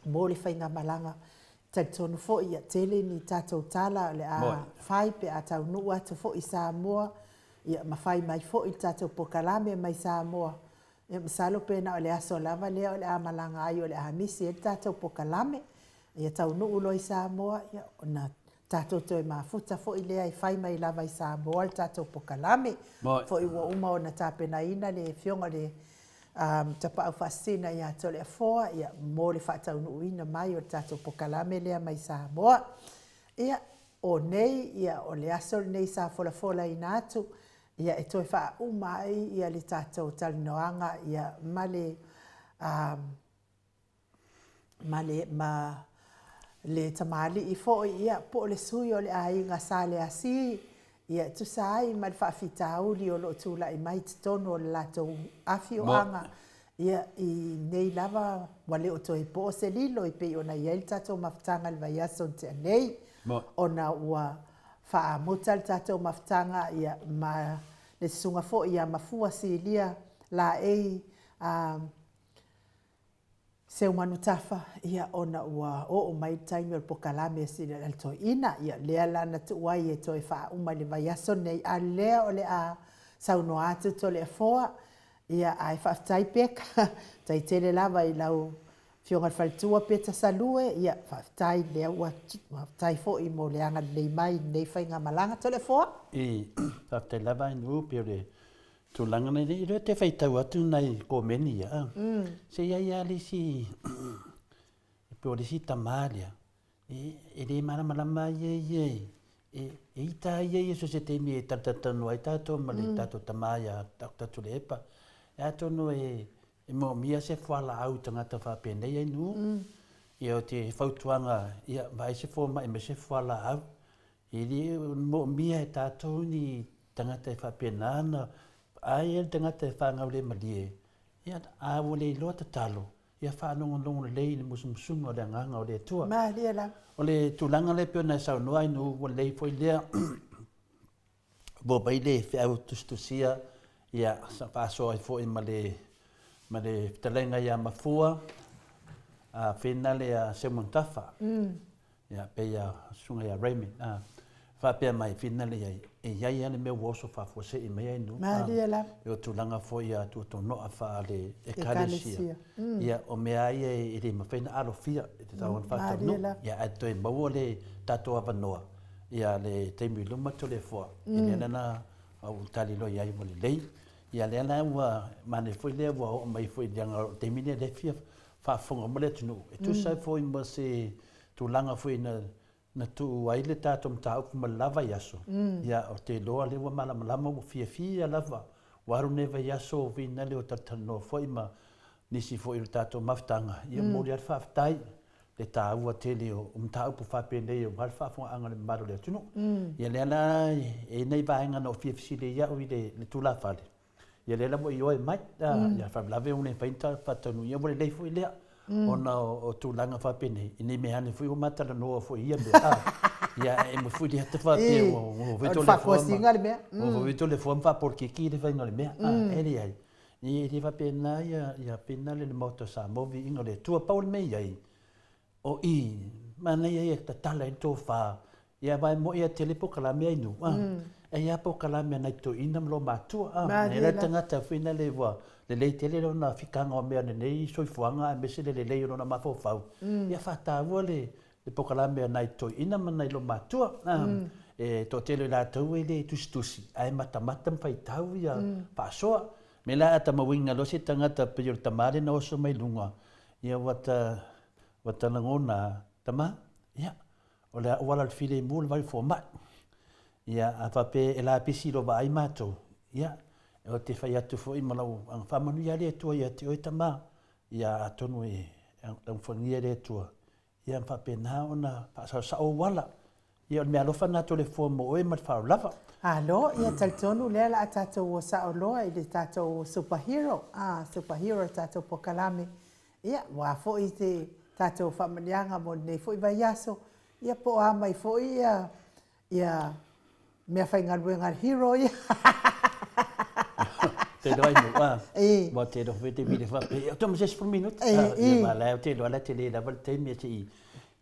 mo le faigamalaga. Talitonu foi ia tele ni tatou tala o le a fai pe a taunuu atu foi i Samoa, ia ma fai mai foi le tatou polokalame mai Samoa. Ia masalo pe na o le aso lava lea o le a malaga ai o le a misi ai le tatou polokalame. Ia taunuu loa i Samoa, ia ona tatou toe mafuta foi lea e fai mai lava i Samoa le tatou polokalame. Foi ua uma ona tapenaina le afioga i le Tapaau Faasisina ia Toleafoa ia, mo le faataunuuina mai o le tatou polokalame lea mai Samoa. Ia, o nei, ia, o le aso lenei sa folafolaina atu, ia, e toe faauma ai ia le tatou talanoaga ia, ma le ma le, ma le tamalii foi, ia, po o le sui o le aiga Saleasi, ia, e tusa ai ma le faafitauli o lo o tulai mai i totonu o le latou afioaga, ia, i nei lava ua le o toe po se lilo e pei ona i ai le tatou mafutaga i le vaiaso na tea nei, ona ua faamuta le tatou mafutaga, ia, ma le susuga foi ia Mafua Silia Laei, a, Seumanutafa, ia ona ua oo mai le taimi o le pokalame a sina le toeaina, ia lea la na tuu ai e toe faauma i le vaiaso lenei, a lea o le a saunoa atu Toleafoa, ia ae faafetai Peka, faafetai tele lava i lau Afioga i le Faletua Peta Salue, ia faafetai lea ua faafetai foi mo le agalelei mai i lenei faigamalaga. Toleafoa. I, faafetai lava Inu, pei o le Tulaga nei, e le te faitau atu nai komeni ia. Se i ai lava le isi, e pei o le isi tama lea, e le malamalama ia ia e ita ia ia so se taimi e talatalanoa ai tatou ma le tatou tama ia Doctor Tuilaepa. E atonu e moomia se fualaau i tagata faapenei ai nuu. Ia o te fautuaga, ia vaai se fomai ma se fualaau. E le moomia e tatou ni tagata e faapena ona ai le tagata e faagaulemalie, ia, a ua le iloa tatalo, ia faalogologo lelei i le musumusuga o le Agaga o le Atua. Malie lava. O le tulaga lea e pei ona e saunoa ai, ua lelei foi lea, ua aumai le feau tusitusia, ia, faasoa ai foi ma le, ma le fetalaiga ia Mafua, a Finale ia Seumanutafa. Ia, pei a Susuga ia Raymond, a, faapea mai, finale i ai, e i ai lava le mea ua oso faafuasei mai ai nuu. Malie lava. E o tulaga foi ia tuatonoa faale Ekalesia. Ia, o mea lava ia e le mafai ona alofia e te tau ona faataunuu. Ia, ae toe maua le tatou avanoa, ia le taimi i luma Toleafoa, ia lea la na ou tali loa i ai ua lelei. Ia lea la ua manaia foi lea ua oo mai foi leaga o le taimi lea lea e fia faafofoga uma le atunuu. E tusa ai foi ma se tulaga foi na na tuu ai le tatou mataupu ma le la vaiaso, ia ou te iloa lea ua malamalama ua fiafia lava. Ua alu lenei vaiaso o Vinale o talatalanoa foi ma nisi foi o le tatou mafutaga, ia momoli lava le faafetai. Le taua tele o mataupu faapenei aua le faafofogaaga a le mamalu o le atunuu. Ia lea la e i ai nai vaega na ou fia fesili ai au i le tulafale, ia lea la ua ioe mai, ia faalavelave ua le mafai ona faataunuu, ia ua lelei foi lea ona o tulaga faapenei, ne i mea ane foi ua ma talanoa foi i ia mea, ia e aumai foi lea faapea ua ua toleafoa ma faapolokiki le faiga o le mea, e leai. E le faapena ia pena le Maota o Samoa viiga o le Atua. Pau le mea i ai, o i, manaia ia tatala ai le tofa, ia aua e moni a tele polokalame ai nuu, a, e i ai lava polokalame a nai toeaiina ma lomatua, a, e i ai tagata foi lele ua lelei tele lona fikaga o mea o lenei soifuaga aemaise le lelei o lona mafaufau, ia faataua le polokalame a nai toeaiina ma nai lomatua. E toatele o i latou e le tusitusi ae matamata ma faitau ia faasoa. Me la a tamauiga loa se tagata pei o le tama lea na oso mai luga, ia ua ta, ua ta lagona, tama, ia, o le a ou ala i le filemu o le vai fomai. Ia, a faapea e lapisi i lou vaai matou, ia, ou te fai atu foi ma lau aga faamanuia le Atua ia te oe tama, ia atonu e laufagia le Atua Ia ma faapena ona faasaosao ou ala. Ia o le meaalofa lena a Toleafoa mo oe ma le faaaloalo lava. Malo, ia talitonu lea la a tatou o sao loa i le tatou super hero, ah, super hero le tatou polokalame. Ia, ua foi se tatou faamanuiaga mo lenei foi vaiaso. Ia po o a mai foi ia Ia meafaigaluega a le hero ia. Te iloa ai nuu, a. Ua te iloa foi te vile faapea, ia, ma se 10 minute. Ia ma la te iloa la te le lava le taimi e sei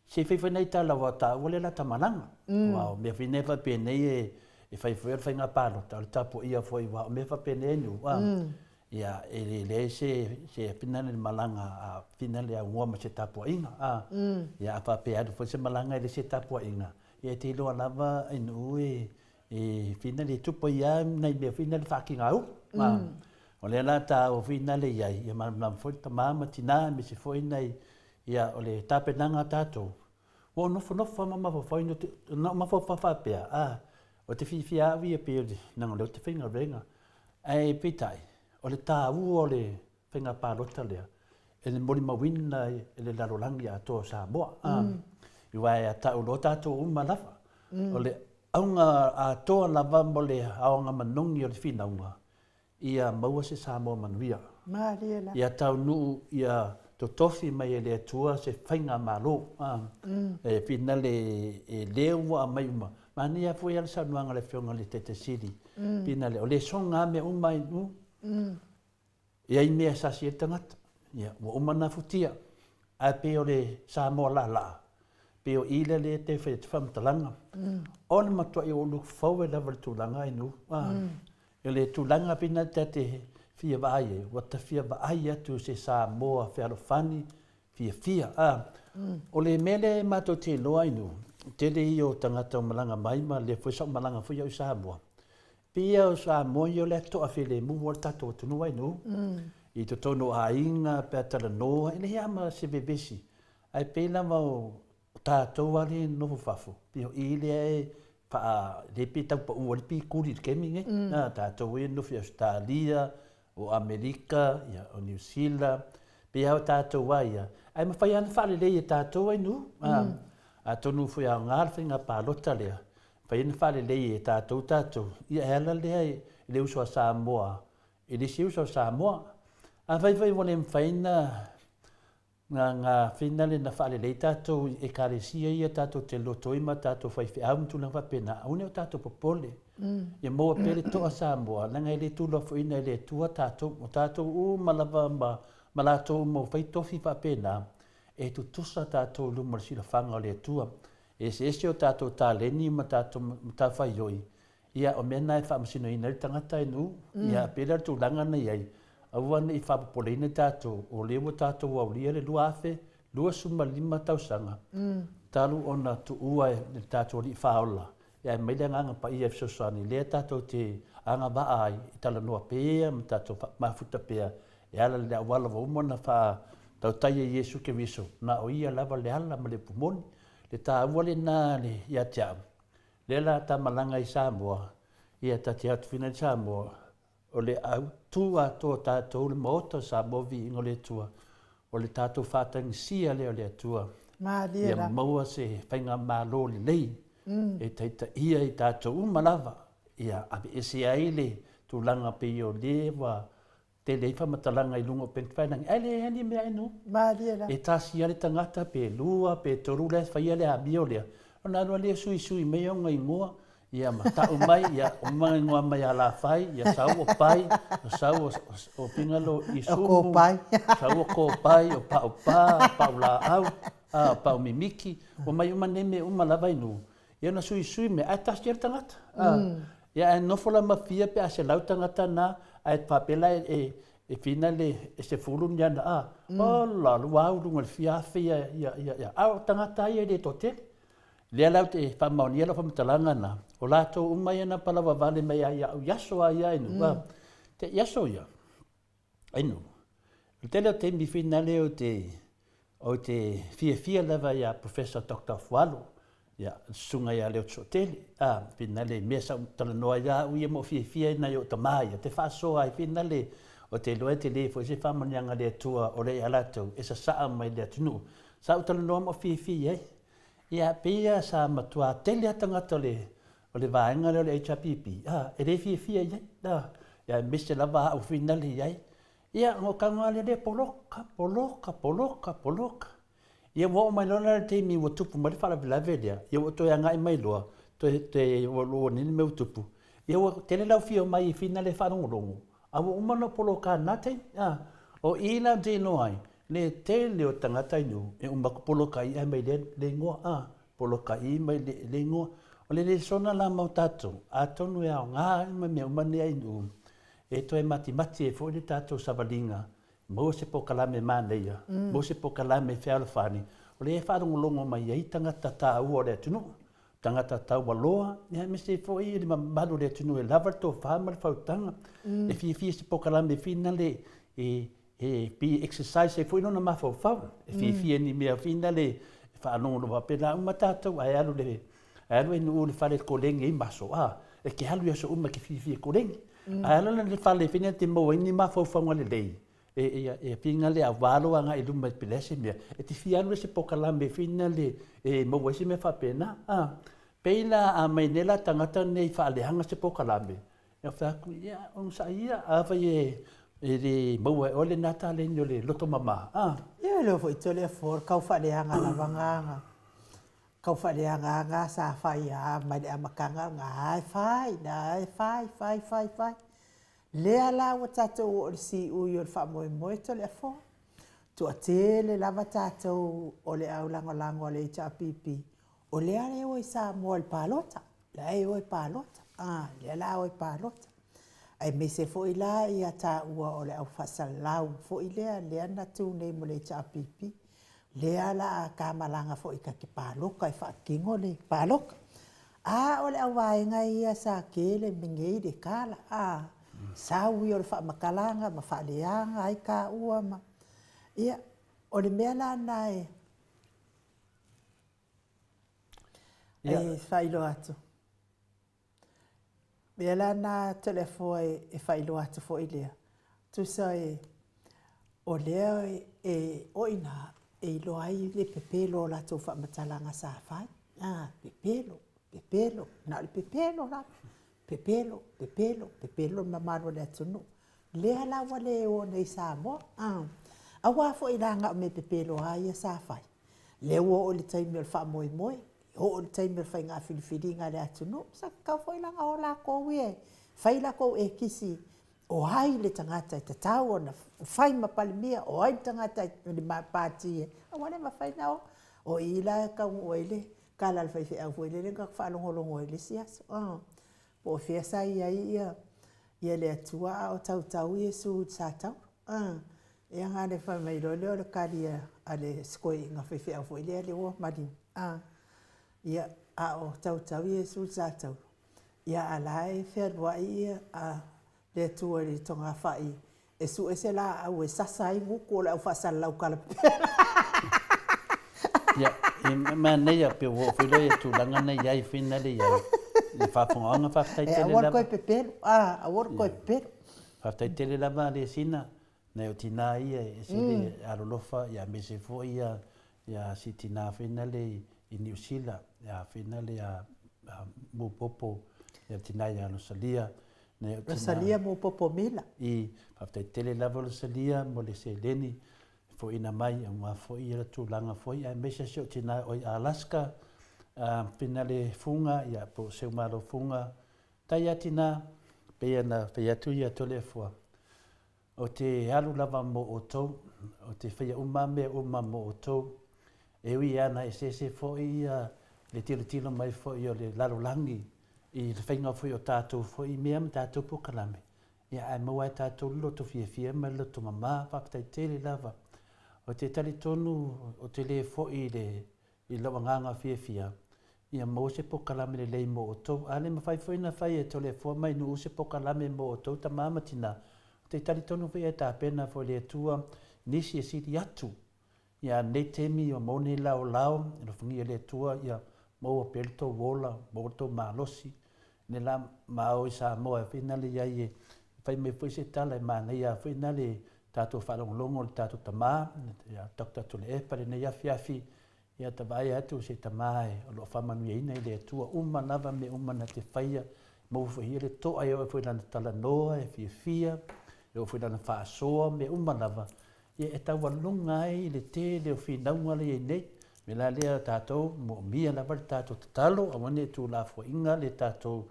se fai fai nei tala ua taua le la tamalaga. Aua o mea foi nei faapenei e fai foi o le faiga palota, o le tapuaia foi aua o mea faapenei nuu, a. Ia, e le leai se se finale le malaga a finale aunoa ma se tapuaiga, a. Ia a faapea e alu foi se malaga e le se tapuaiga, Ia e te iloa lava i nuu e e whina le tupu ai a nai mea whina le whaakinga u. Mm. O lea la tā o whina le iai, ia malamalama foi le tamā ma tinā me se foi nai, ia o le tapenaga a tātou. Ua o nofonofo ma mafaufau ina te, na o mafaufau faapea, a, o te whiwhia au ia pei o le, nanga o lea o te whainga renga. Ae peitai, o le tāua o le faiga palota lea, e le molimauina e le lalolagi atoa o Samoa. Mm. Aua e atau loa tatou uma lava. Mm. O le auga atoa lava mo le aoga manogi o le finauga, ia maua se Samoa manuia. Malie la. Ia taunuu ia totofi mai e le Atua se faigamalo. Mm. E finale e le ua aumai uma. Manaia foi le saunoaga a le Afioga i le Taitai Sili. Mm. Finale, o le soga mea uma i nu. Mm. E ai mea e sasi ai le tagata, ia, ua uma ona futia. Ae pei o le Samoa laalaa, pei o i lea lea e fai atu faamatalaga. O le matuai ou look forward lava i le tulaga i nuu. O le tulaga pei na ta te fia vaai ai, ua ta fia vaai atu se Samoa fealofani, fiafia. O le mea lea matou te iloa i nuu, tele ia o tagata o malaga mai ma lea foi sa ou malaga foi au i Samoa. Pei ia o Samoa ia o lea toafilemu o le tatou atunuu ai nuu. I totonu o aiga pe a talanoa, e leai lava ma se vevesi. Ae pei lava o tatou lava lea e nofo fafo, pei o i lea e faa, lea pei e tau pau ai le pikuli i le taimi lenei. A tatou ia e nofo i Ausetalia, o Amerika, ia, o Niu Sila, pei lava o tatou lava ia, ae mafai lava ona faalelei e tatou ai nuu. Atonu foi e aoga le faiga palota lea, Fai ona faalelei e tatou tatou, ia e ala lea i le uso a Samoa, i le isi uso a Samoa. Afai foi ua le mafai na na na finale na faalelei tatou i Ekalesia ia tatou te loto ai ma tatou faifeau ma tulaga faapena, aua ne i o tatou popole. Ia maua pea le toa Samoa, leaga e le tuulafoaiina e le Atua tatou. O tatou uma lava ma ma latou uma ua fai tofi faapena, e tutusa tatou i luma o le silafaga o le Atua. E eseese o tatou taleni ma tatou matafaioi, ia o mea na e faamasinoina ai le tagata e nuu, ia pei la o le tulaga na i ai, aua ne i faapopoleina tatou, o lea ua tatou aulia le 2025 tausaga talu ona tuua e le tatou Alii Faaola, ia ae aumai le Agaga Paia e fesoasoani, lea tatou te agavaa ai e talanoa pea ma tatou mafuta pea e ala i le auala ua uma ona faatautai e Iesu Keriso, na o Ia lava le ala ma le upu moni. Le taua lena ia te au, lea la ta malaga i Samoa, ia ta te atu i Samoa, o le autu atoa o tatou le Maota o Samoa Viiga o le Atua, o le tatou faatagisia lea o le Atua. Malie Ia lava. maua se faigamalo lelei e taitaia i tatou uma lava, ia aveese ai le tulaga pei o lea ua tele ai faamatalaga i luga o upega tafailagi, ae leai ni mea e nuu. Malie lava. E tasi lava le tagata, pe lua, pe tolu la e faia le amio lea, ona alu lava lea suisui mai ona igoa, ia ma tau mai, ia uma igoa mai Alafai, ia sau o Pai, sau o Figalo Isumu, sau o Kopai, o Paupā, Paulaau, a, Paumimiki, ua mai uma nei mea uma lava i nuu, ia ona suisui mea, ae tasi lava le tagata. A, ia ae nofo la ma fia pe a 100 tagata na, ae faapea la e, e fina le e 10 ni ana, a, ola, ua au i luga i le fia afe ia, ia, ia, ia, a o tagata ia e le toatele. Lea la ou te faamaonia lau faamatalaga na, o latou uma ia na palaoa vale mai ai au i aso a ia e nuu, a, te i aso ia, e nuu. O le tele o taimi finale ou te, ou te fiafia lava ia Professor Doctor Fualo, ia, le susuga ia Leotosootele, a, finale i mea sa ou talanoa ai au ia ma ou fiafia ai nai ou tama ia, te faasoa ai finale, ou te iloa e tele foi se faamanuiaga a le Atua o lea ia latou e sasaa mai le atunuu. Sa ou talanoa ma ou fiafia i ai. Ia, pei lava sa matua tele lava tagata o le, o le vaega lea o le HRPP, a, e le fiafia i ai, a, ia, aemaise lava au finale i ai. Ia, ona ou tago lava lea, poloka, poloka, poloka, poloka. Ia, ua oo mai loa la le taimi ua tupu mai le faalavelave lea, ia ua ou toe agai mai loa, toe, toe, ua ua nei le mea ua tupu. Ia, ua tele lau fia omai e finale e faalogologo, a ua uma ona ou poloka i lena taimi, a. O i la ou te iloa ai, Le tele o tagata i nuu e uma atu poloka i ae mai lea le igoa a poloka i mai le, le igoa. O le lesona la mo tatou, atonu e aoga uma mea uma nei i nuu, e toe matimati ai foi le tatou savaliga, maua se polokalame manaia, maua se polokalame fealofani, o lea e faalogologo mai ai tagata taua o le atunuu, tagata taualoa, ia aemaise ai foi le mamalu o le atunuu e lava le tofa ma le fautaga, e fiafia i se polokalame finale e E pei e exercise ai foi lona mafaufau, e fiafia i ni mea finale e faalogologo faapena uma tatou, ae alu le ae alu e nuu i le fale e koleni ai maso, a, e te alu i aso uma e te fiafia e koleni. Ae alu la i le fale finale e te maua ai ni mafaufauga lelei, e, e, e finale aua lou agai i luma pe leai se mea, e te fia alu i se polokalame finale e maua ai se mea faapena, a. Pei la a mai nei la tagata nei faaleaga se polokalame, Ia fai atu, ia, onosai ia, afai e, e le maua e oe lena taleni o le loto mama, a. Ia, e leo foi tole a for, kau faaleaga lava nga, kau faaleaga nga sa fai a mai le amataga, nga e fai, na e fai, fai, fai, fai. Lea la ua tatou oo i le siui o le faamoemoe tole a for. Toatele lava tatou o le au lagolago a le HRPP, o lea e o i Samoa i le palota. La e o e palota, a, lea la o e palota. Aemaise foi la ia taua o le au faasalalau foi lea, lea na tu nei mo le HRPP. Lea la a ta malaga foi ta te paloka e faatino le paloka. A o le au vaega ia sa tele menei le tala, a, sau ia o le faamatalaga ma faaleaga ai taua ma, ia, o le mea la lena e, E faailoa atu. Mea la na Toleafoa e faailoa atu foi lea, tusa e, o lea e, o ina e iloa ai le pepelo o latou faamatalaga sa fai. A, pepelo, pepelo, na o le pepelo lava. Pepelo, pepelo, pepelo le mamalu o le atunuu. Lea la ua le o nei Samoa. A, aua foi la na o mea pepelo lava ia sa fai. Lea ua oo i le taimi o le faamoemoe, oo i le taimi o le faiga filifiliga a le atunuu, sa tatau foi la ona o latou ia e fai latou ekisi o ai le tagata e tatau ona fai ma Palemia, o ai le tagata i le pati e, aua le mafai ona o. O i la e taunuu ai le tala a le faifeau foi lele na tatou faalogologo ai i le isi aso. Po o fea sa i ai ia ia le Atua a o tautau Iesu i le satauro. Ia na le fai mai loa lea o le tali a le isi toeaina faifeau foi lea lea ua maliu. Ia, a o tautau Iesu i le satauro, ia a la e fealuai ia le Atua i le togafai e sue se laau e sasa ai gutu o le au faasalalau talapepela. Ia, e manaia pe ua oo foi loa ia tulaga na i ai finale i ai le faafogaaga faafetai tele lava. Aua le toe pepelo, a, aua le toe pepelo. Faafetai tele lava Alesina, nai o tina ia e ese le alolofa ia aemaise foi ia Ia si tina foi nale i Niu Sila, ia foi nale ia Mupopo, ia tina ia Rosalia, nai au tina. Rosalia Mupopo Mila. I, faafetai tele lava Rosalia mo le seleni e foina mai aua foi ia tulaga foi aemaise si ou tina o i Alaska, finale Fuga, ia po o Seumalo Fuga, tai a tina, pei ona fai atu ia Toleafoa, Ou te alu lava mo outou, ou te faia uma mea uma mo outou. E ui ana eseese foi ia le tilotilo mai foi o le lalolagi i le faiga foi o tatou foi mea ma tatou polokalame, ia ae maua e tatou le loto fiafia ma le loto mama. Faafetai tele lava. Ou te talitonu ou te le foi i le I lou agaga fiafia, ia maua se pokalame lelei mo outou. A le mafai foi ona fai e Toleafoa mai Nuu se pokalame mo outou tama ma tina, ou te talitonu foi e tapena foi le Atua nisi e sili atu ia nei taimi ua maua nei laolao, alofagia e le Atua ia maua pea le tou ola, maua le tou malosi, nei la ma o i Samoa e foi na le iai e fai mai foi se tala e manaia foi na le tatou faalogologo i le tatou tama, ia Doctor Tuilaepa lenei afiafi, ia ta vaai atu se tama e o lo o faamanuiaina i le Atua uma lava mea uma na te faia, maua foi ia le to'a e oo foi i lana talanoa e fiafia, e oo foi i lana faasoa, mea uma lava, ia e taualuga ai le tele o finauga lea i ai nei. O le mea la lea tatou moomia lava le tatou tatalo, aua ne i tuulafoaiga le tatou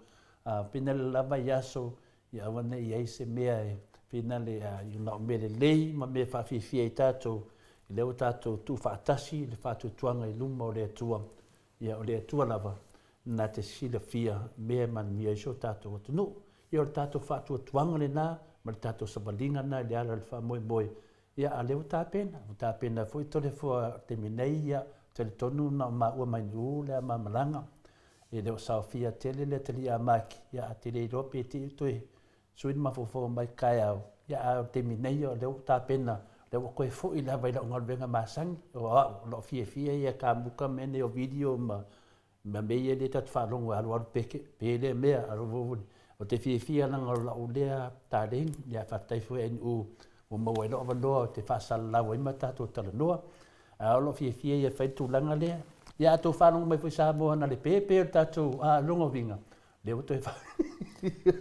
pinale lava i aso Ia aua ne i i ai se mea e finale i na o mea lelei ma mea e faafiafia ai tatou, i lea ua tatou tuufaatasi i le faatuatuaga i luma o le Atua. Ia o le Atua lava na te silafia mea e manuia ai si o tatou atunuu. Ia o le tatou faatuatuaga lena ma le tatou savaliga lena i le ala o le faamoemoe. Ia a o lea ua tapena, ua tapena foi Toleafoa i le taimi nei, ia talitonu na o maua mai Nu'u le ama malaga. E le o saofia tele le atalii a Maki, ia a te le iloa pe te i toe sui le mafaufau mai taeao, ia a o le taimi nei o lea ua tapena, o lea ua toe foi lava i lau galuega masani, o au o lou fiafia ia e kamuka mea nei o video ma ma mea ia lea tatou te faalogo e alualu peke pe lea mea, ou te fiafia leaga o lau lea taleni, ia faafetai foi i NU ua maua ai lou avanoa ou te faasalalau ai ma tatou talanoa. A o lou fiafia ia e fai le tulaga lea. Ia a tou faalogo mai foi Samoa na le pepe o le tatou lona uiga, lea ua toe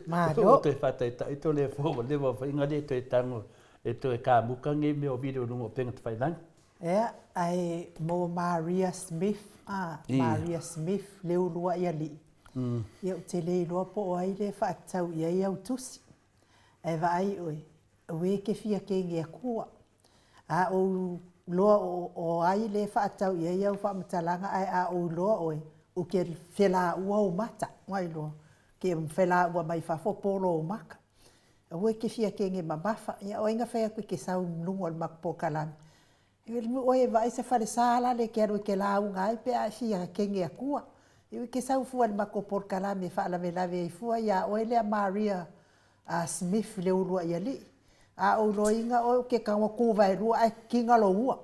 Malo. Ua toe faataitai to lea fua ua leva foi na le toe tago e toe kamuka nei mea o video i luga o upega tafailagi. Ea, ae mo Maria Smith, a, Maria Smith le uluai alii, ia ou te le iloa po o ai lea e faatatau i ai au tusi. Ae vaai oe, aua e te fia kege atua. A ou loa o ai lea e faatatau i ai au faamatalaga ae a ou iloa oe, ou te felaua ou mata, ua iloa, ke felaua mai fafo polo ou maka. Aua e te fia kege mamafa. Ia o ai na fai atu e te sau i luga o le matou polokalame. E oe e vaai se falesa la lea e te alu e te lauga ai pe a e fia kege atua. E te sau fua i le matou polokalame e faalavelave ai fua ia oe lea Maria a Smith le uluai alii. A ou loina oe ou te tago tu vaelua ae kina lou ua.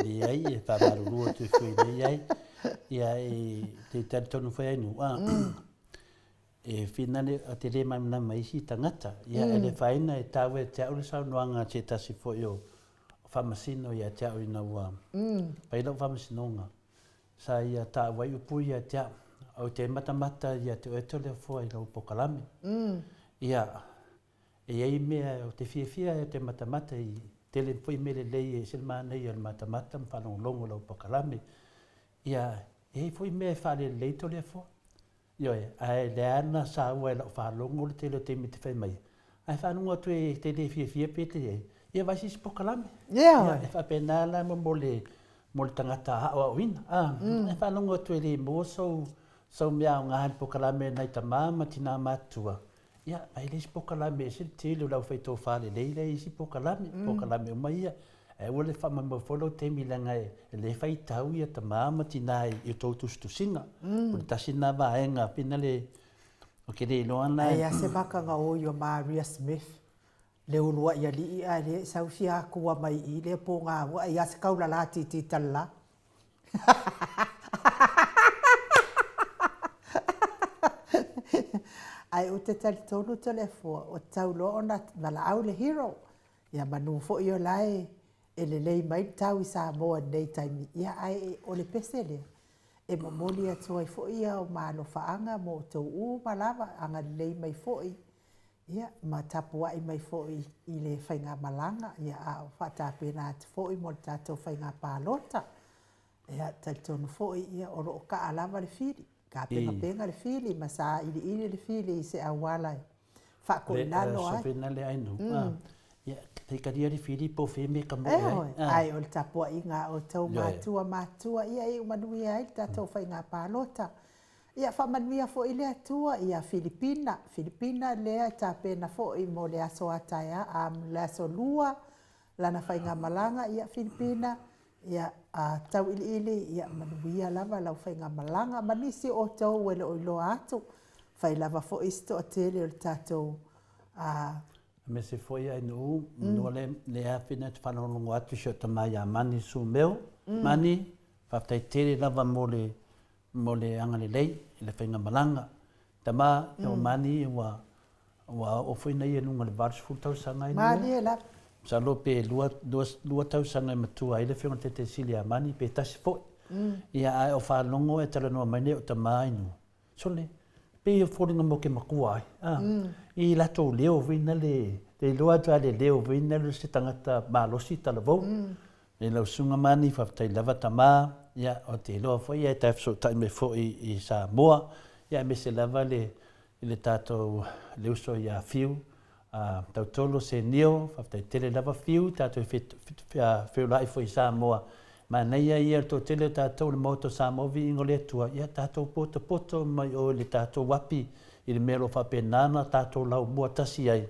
Leai, e faamalulu atu foi nei ai. Ia e te talitonu foi ai nu. A e finale a te le malamalama isi tagata. Ia e le faina e taua e te au le saunoaga a se tasi foi o faamasino ia te au ina ua fai lau faamasinoga. Sa ia taua ai upu ia te au, Ou te matamata ia te oe Toleafoa i lou pokalame. Ia, e i ai mea ou te fiafia ai ou te matamata i tele foi mea lelei e ese le manaia o le matamata ma faalogologo i lau pokalame. Ia, e i ai foi mea e faalelelei Toleafoa. Ioe, ae lea na saua e lau faalogo le tele o taimi e te fai mai ai, ae faalogo atu e te le fiafia pe te leai, ia vaai se isi pokalame. Ia, e faapena la mo le, mo le tagata aoaoina. A, e faalogo atu e le maua sou, sou mea aoga i le pokalame nai tama ma tina matutua, ia, vaai le isi pokalame e ese le tele o le aufai tofa lelei la e i isi pokalame, pokalame uma ia. Ae aua le faamaumau foi lou taimi leaga e le faitau ia tama ma tina i o tou tusitusiga. O le tasi lena vaega pina le ou te le iloa na. Ae a se maka na oi o Maria Smith le uluai alii ae le sau fia atua mai i lea po gaua ai a se kaulala titi talala. Ae ou te talitonu Toleafoa, ua tatau loa ona valaau le hero. Ia manu foi o la e e lelei mai le tau i Samoa i lenei taimi, ia ae o le pese lea e momoli atu ai foi ao malofaaga mo outou uma lava, agalelei mai foi ia ma tapuai mai foi i le faigamalaga, ia a o faatapena atu foi mo le tatou faiga palota. Ia talitonu foi ia o lo o kaa lava le fili, tapenapena le fili ma sailiili le fili i se auala e faakoilalo ai. Sofena le ainu. Ia, te kalia le fili po fe me ka mo ai. Ai o le tapuaiga a outou matua matua ia e iu manuia ai le tatou faiga palota. Ia faamanuia foi le Atua ia Filipina, Filipina lea e tapena foi mo le aso a taeao, a le aso lua lana faigamalaga ia Filipina Ia, a tauiliili, ia manuia lava lau faigamalaga ma nisi o outou e le o iloa atu. Fai lava foi si toatele o le tatou a. Aemaise foi a Nuu, manu le le afina te faalogologo atu i si o tama ia Mani Sumeo. Mani, faafetai tele lava mo le mo le agalelei i le faigamalaga. Tama, o Mani ua Ua oo foi na ia i luga o le 80 tausaga ai Malie lava. Masalo pe 2 tausaga e matua ai le Afioga i le Taitaisili ia Mani pe tasi foi. Ia ae o faalogo e talanoa mai nei o tama inu. Sole, pei e foliga mo ke matua ai. A, i latou leo foi na le, le iloa atu lava le leo foi na le se tagata malosi talavou. I lau Susuga Mani, faafetai lava tama, ia ou te iloa foi e tae fesootai mai foi i Samoa, ia aemaise lava le i le tatou le uso ia Fiu Tautolo Senio, faafetai tele lava Fiu, tatou feulai foi i Samoa. Manaia ia le toatele o tatou i le Maota o Samoa, viiga o le Atua, ia tatou potopoto mai o i le tatou api i le mea o lo o faapena ona tatou laumua tasi ai,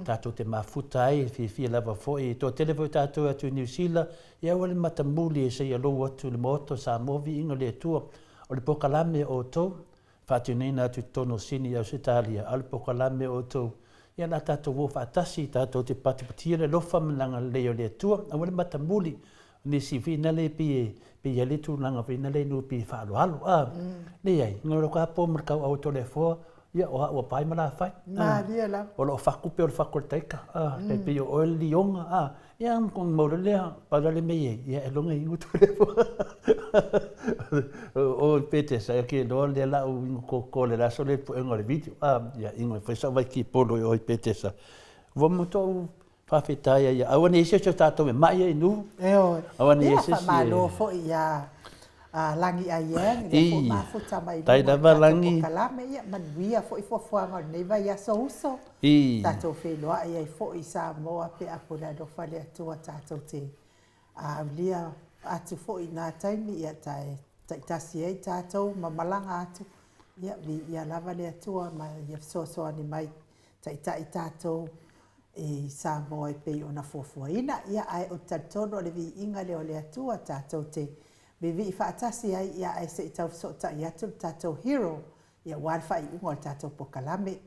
tatou te mafuta ai, e fiafia lava foi. E toatele foi o tatou e atu i Niu Sila, ia aua le matamuli e seia lou atu i le Maota o Samoa, viiga o le Atua. O le polokalame a outou, faatinoina atu i totonu o Sini i Ausetalia, a o le polokalame o outou, ia o le a tatou o faatasi, tatou te patipatia le alofa ma le agalelei o le Atua. Aua le matamuli, o nisi foi na le pei e pei e i ai le tulaga foi na le nuu pei e faaaloalo, a? Leai, na o ka po ma le kauao Toleafoa, ia o au a pae ma lafai. Malie lava. O loo fatu pei o le fatu o le taika, a? Tai pei o oe le lioga, a? Ia ona mau loa lea, pau la le mea i ai, ia e loga inu Toleafoa. O Petesa, ia ke loa lea lau inu koko le aso le puega o le video, a? Ia inu e fai sau vaikipolo i oi Petesa. Ua mo to'u Faafetai ai ia aua ne i ese se o tatou e ma'i ai nu. Ioe. Aua ne i Ia ese se. Faamalo foi ia Lagi Aiyang, lea foi mafuta mai i luma o le lava tatou Lagi. polokalame. Ia manuia foi fuafuaga o lenei vaiaso uso. Tatou feiloai ai foi i Samoa pe a pule alofa le Atua tatou te aulia atu foi i na taimi ia tae taitasi ai tatou ma malaga atu. Ia viia lava le Atua ma ia fesoasoani mai taitai tatou i Samoa e pei ona fuafuaina. Ia, ae ou te talitonu o le viiga lea o le Atua tatou te vivii faatasi ai, ia, ae se i tau fesootai atu le tatou hero, ia, aua le faaiuga o le tatou polokalame.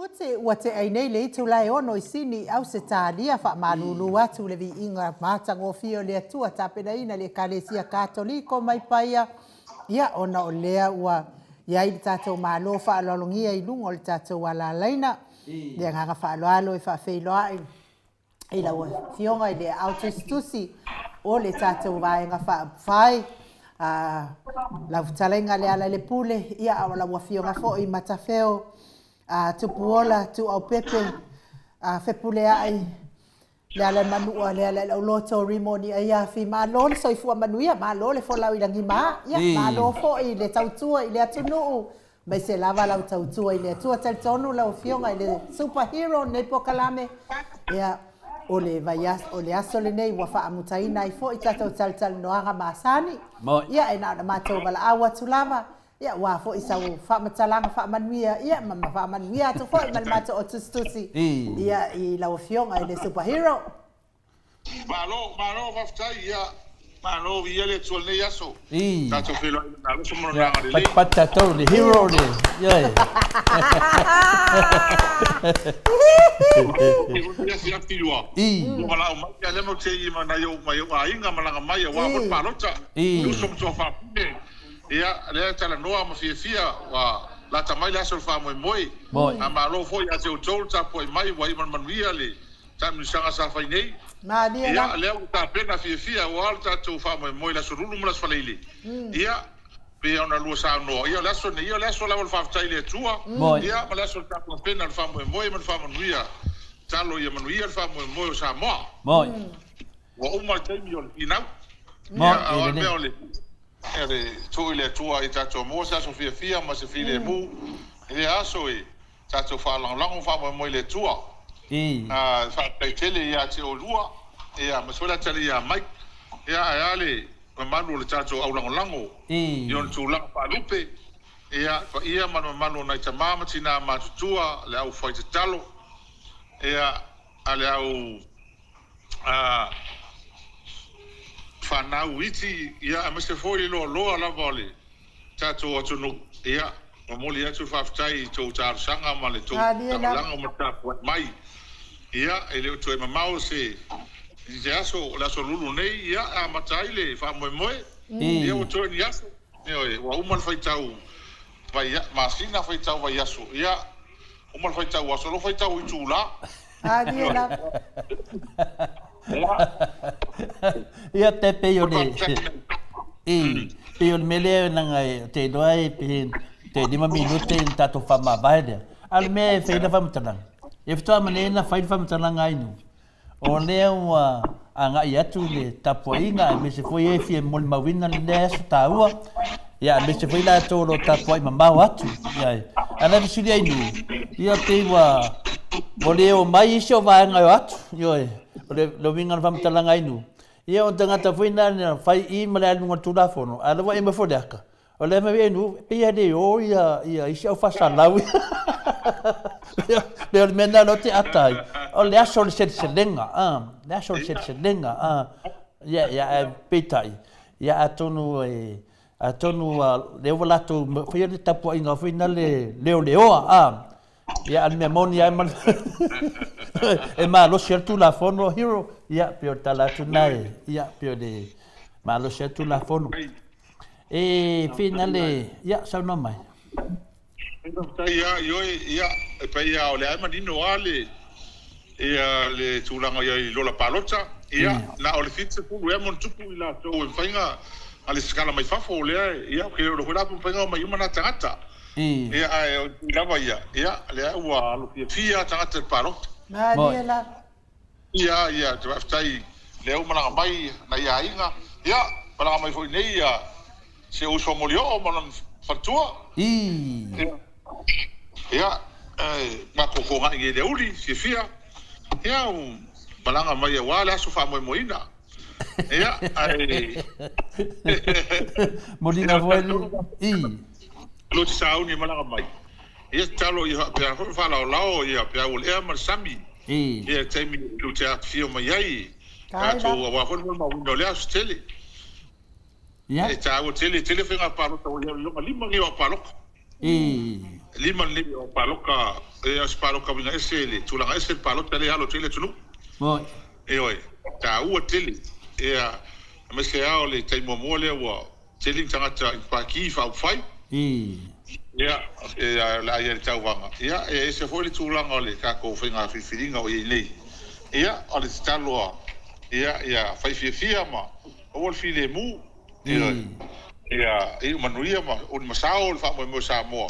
minute ua teʻai nei le itula e ono i Sini i Ausetalia, faamalulu atu le viiga matagofie o le Atua tapenaina le Ekalesia Katoliko mai Paia, ia ona o lea ua i ai le tatou Malo faaaloalogia i luga o le tatou alalaina. Le agaga faaaloalo e faafeiloai i lau Afioga i le Aao Tusitusi o le tatou Vaega Faaupufai, lau Fetalaiga Lealailepule, ia a o lau Afioga foi Matafeo Tupuola Tuuaupepe Fepuleai Lealaimanua Lealaiauloto Rimoni Aiafi. Malo le soifua manuia, malo le folau i lagima, ia malo foi le tautua i le atunuu, Aemaise lava lau tautua i le Atua. Talitonu lau Afioga i le Super Hero o lenei polokalame, ia, o le vaiaso, o le aso lenei ua faamutaina ai foi tatou talatalanoaga masani. Ia, e na ona matou valaau atu lava, ia, aua foi sau faamatalaga faamanuia, ia, ma faamanuia atu foi ma le matou au tusitusi, ia, i lau Afioga i le Super Hero. Malo, malo faafetai ia malo viia le Atua i lenei aso. Tatou feiloai i lona alofa ma lona agalelei. Patipati tatou le hero le ioe. Afiafi ua valaau mai ia lea matou te i ma nai ou mai ou aiga malaga mai aua foi le palota. Uso ma tuafafine ia lea talanoa ma fiafia ua lata mai le aso o le faamoemoe. A malo foi ia te outou le tapuai mai ua iu ma le manuia le Taamilosaga sa fai nei. Malie Ia, lea ua tapena fiafia aua lo tatou faamoemoe i le Aso Lulu ma le Aso Faraile. Ia, pei ona lua saunoa, ia o le aso nei, ia o le aso lava o le faafetai i le Atua, ia ma le aso o le tapena o le faamoemoe ma le faamanuia. Tatalo ia manuia le faamoemoe o Samoa. Ua uma le taimi o le finau. Ia, a o le mea o le tuu i le Atua ia tatou maua se aso fiafia ma se filemu i lea aso e Tatou faalagolago ma faamoemoe i le Atua. Faafetai tele ia te oulua, ia aemaise foi le atalii ia Mike, ia ae a le mamalu o le tatou aulagolago i ona tulaga faalupe, ia paia ma le mamalu o nai tama ma tina matutua, le au fai tatalo, ia a le au fanau iti, ia aemaise foi le loaloa lava o le tatou atunuu, ia, momoli atu le faafetai i tou talosaga ma le tou lagolago ma le tapuai mai. Ia, e le o toe mamao se se aso, o le aso Lulu nei, ia, e amata ai le faamoemoe. Ia, ua toe ni aso, ioe, ua uma le faitau vai, masina, faitau vaiaso, ia, uma le faitau aso, o lo o faitau itula. Ioe. Ia te pei o le i pei o le mea lea leaga e te iloa e pe te lima minute i le tatou faamavae lea. A o le mea e fai ai le faamatalaga, e faatoa manea na fai le faamatalaga ai nu. O lea ua agai atu le tapuaiga aemaise foi e fia molimauina lenei aso taua. Ia aemaise foi latou o lo o tapuai mamao atu. Ia, a o le fesili ai nu, ia pei ua ua le o mai isi o vaega e o atu. Ioe, o le le uiga o le faamatalaga ai nu, ia o le tagata foi na na fai i ma le alu i luga o le Tulafono, a o la ua ae mai foi le aka, o lea fai mai nu, pei e le o ia ia isi au faasalau. Pei o le mea lena o lea ou te ata ai, o le aso o le seleselega, le aso o le seleselega, ia ia ae peitai, ia atonu e Atonu ua lea ua latou faia le tapuaiga foi na le leoleoa a ia a le mea moni a e malosi a le Tulafono Hero ia pei o le tala atu na e ia pei o le malosi a le Tulafono e fina le ia saunoa mai. Faafetai ia ioe ia e pei a o lea e manino a le ia le tulaga i ai i lola palota ia na o le 70 ea ma ona tupu i latou e mafai na lesitala mai fafo o lea ia ou te le iloa foi la pe mafai na omai uma na tagata ia ae o lava ia ia lea ua alo fiafia tagata i le palota. Malie lava. Ia, ia, te faafetai lea ua malaga mai nai aiga, ia, malaga mai foi nei ia si ou uso Molioo ma lona faletua. Ii. Ia, e matou fogai nei i le aoauli, fiafia, ia, ua malaga mai aua le aso faamoemoeina. Ia, ae. Moliga foi le. Ii. Lua te sauni e malaga mai. Ia tatalo ia faapea foi faalaolao ia peau o le ea ma le sami. Ia taimi lua te afifio mai ai tatou aua foi le molimauina o lea aso tele. Ia. E taua tele, tele faiga palota ua i ai lima nei o au palota. Ii. 5 lenei o palota, e o se palota uiga ese le tulaga ese le palota lea e alo atu ai le atunuu. Moni. Ioe, taua tele, ia, aemaise lava o le taimi muamua lea ua tele ni tagata i Paki faaupufai. Ii. Ia, o le a i ai le tauvaga. Ia, e ese foi le tulaga o le tatou faiga filifiliga o i ai nei. Ia, o le tatalo a, ia, ia fai fiafia ma aua le filemu. Ioe. Ia iu manuia ma uli masao le faamoemoe o Samoa,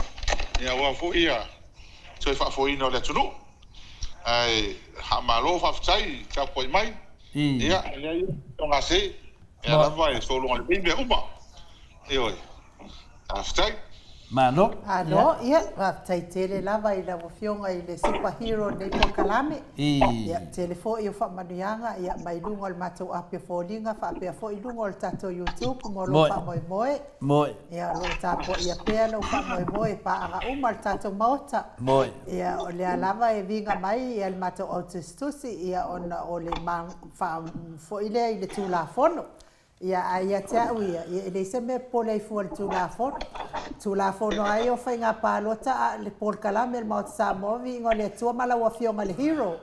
ia aua foi ia toe faafoeina o le atunuu. Ae faamalo faafetai i tapuai mai. Ia, e leai o gase, ia lava e sologa lelei mea uma. Ioe. Faafetai. Malo. Malo, ia, faafetai tele lava i lau Afioga i le Super Hero o lenei polokalame. Ia, tele foi o faamanuiaga, ia, mai luga o le matou api o foliga faapea foi luga o le tatou YouTube mo lou faamoemoe. Moe. Ia, o lo o tapuaia pea lou faamoemoe i paaga uma a le tatou Maota. Moe. Ia, o lea lava e viga mai ia le matou au tusitusi, ia, ona o le foi lea i le Tulafono. Ia, ae ia te au ia, ia e leai se mea e popole ai fua i le Tulafono. Tulafono lava ia o faiga palota, a o le polokalame a le Maota Samoa, viiga o le Atua ma lau Afioga i le Hero,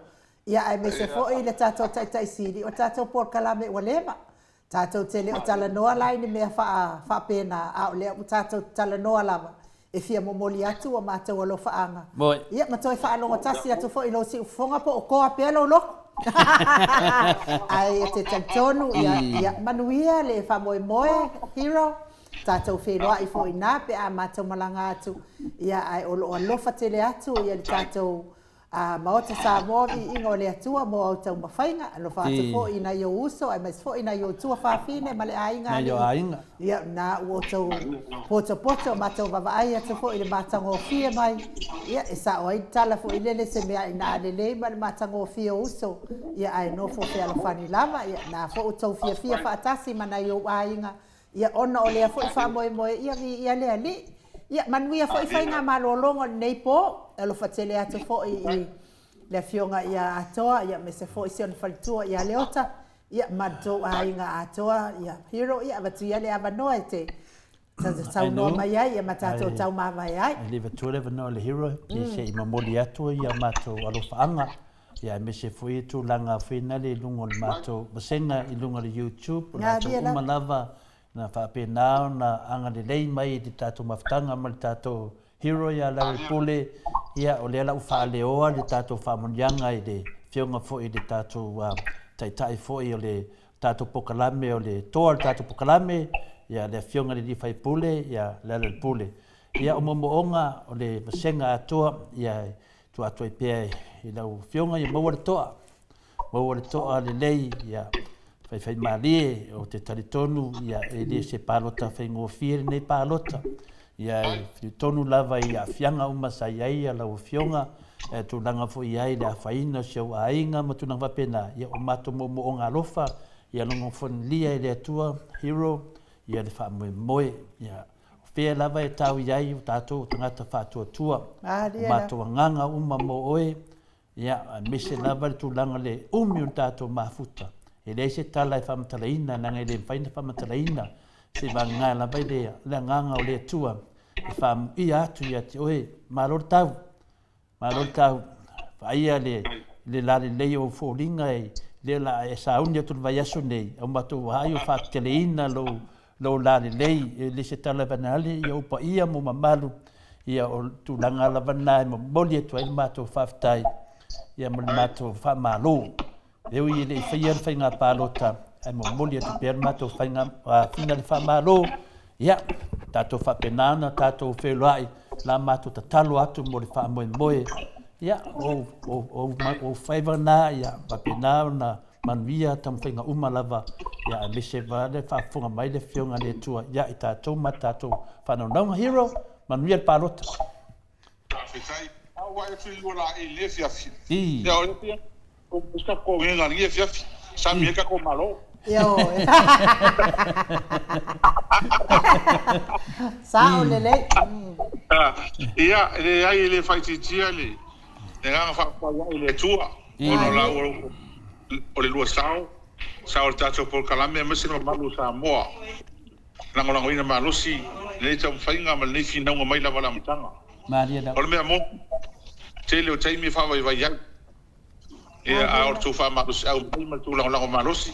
ia aemaise foi le tatou Taitai Sili, o tatou polokalame ua leva. Tatou te le o talanoa la i ni mea faapena, a o lea ua tatou talanoa lava e fia momoli atu o matou alofaaga. Moe. Ia, ma toe faalogo tasi atu foi i lou siufofoga po o toa pea lou loto. Ae e te talitonu, ia, ia manuia le faamoemoe, Hero, tatou feiloai foi i ina pe a matou malaga atu, ia, ae o lo o alofa tele atu ia le tatou A Maota Samoa, viiga o le Atua mo au taumafaiga, alofa atu foi i nai ou uso aemaise foi nai ou tuafafine ma le aiga alii. Ia, na ua outou potopoto matou vavaai atu foi i le matagofie mai, ia, e sao ai le tala foi lele se mea ina a lelei ma le matagofie o uso, ia, ae nofo fealofani lava, ia, na foi outou fiafia faatasi ma nai ou aiga, Ia ona o lea foi faamoemoe, ia viia le Alii. Ia manuia foi faiga malologa o lenei po. Alofa tele atu foi i le Afioga ia Atoa, ia aemaise foi si ona faletua ia Leota, ia ma le tou aiga atoa, ia Hero, ia avatu ia le avanoa e te saunoa mai ai, ia ma tatou taumavae ai. E le avatua le avanoa i le Hero, se i momoli atu ia matou alofaaga Ia aemaise foi tulaga foi nale i luga o le matou vasega i luga o le YouTube, o latou uma lava na faapena ona agalelei mai i le tatou mafutaga ma le tatou hero ia Larry Pule, ia o lea la ua faaleoa le tatou faamanuiaga i le afioga foi i le tatou taitai foi o le tatou pokalame o le toa o le tatou pokalame, ia le afioga i le alii faipule ia Larry Pule. Ia o moomooga o le vasega atoa ia Tuu atu ai pea i lau Afioga ia maua le toa, maua le toa lelei, ia faifaimalie, ou te talitonu ia e le se palota faigofie lenei palota. Ia e filitonu lava i aafiaga uma sa i ai lau Afioga, e tulaga foi i ai le afaina o si ou aiga ma tulaga faapena, ia o matou moomooga alofa, ia logofonolia e le Atua, Hero, ia le faamoemoe, ia O fea lava e tau i ai o tatou o tagata faatuatua, o matou agaga uma mo oe, ia, aemaise lava le tulaga le umi o le tatou mafuta. E leai se tala e faamatalaina, leaga e le mafai ona faamatalaina, seivagana lava i le agaga o le Atua e faamuia atu ia te oe. Malo le tau. Malo le tau. Vaaia le le lalelei o ou foliga i lea la a e sauni atu le vaiaso nei, au matou ai o faateteleina lou lou lalelei, e le se tala vaneane ia ou paia ma ou mamalu, ia o tulaga lava na e momoli atu ai le matou faafetai ia ma le matou faamalo. E ui e le i faia le faiga palota, ae momoli atu pea le matou faiga fina le faamalo. Ia, tatou faapena ona tatou feiloai, la matou tatalo atu mo le faamoemoe. Ia, o, o, o, o faiva na, ia, faapena ona manuia taumafaiga uma lava, ia, aemaise va le faafofoga mai le Afioga a le Atua ia i tatou ma tatou faanaunauga. Hero, manuia le palota. Faafetai. A ua e fili ua la i le afiafi. Ia o le fia o ka ko ngenga le afiafi. Sami e ka ko malo. Ioe. Sao lelei. Ia, e leai e le faaitiitia le agaga faafetai ae i le Atua ona o la ua o le lua sao, sao o le tatou polokalame aemaise le mamalu o Samoa. Lagolagoina malosi lenei taumafaiga ma lenei finauga mai lava i le amataga. Malie lava. O le mea moni, tele o taimi e faavaivai ai. Ia, a o le tou faamalosiau mai ma le tou lagolago malosi,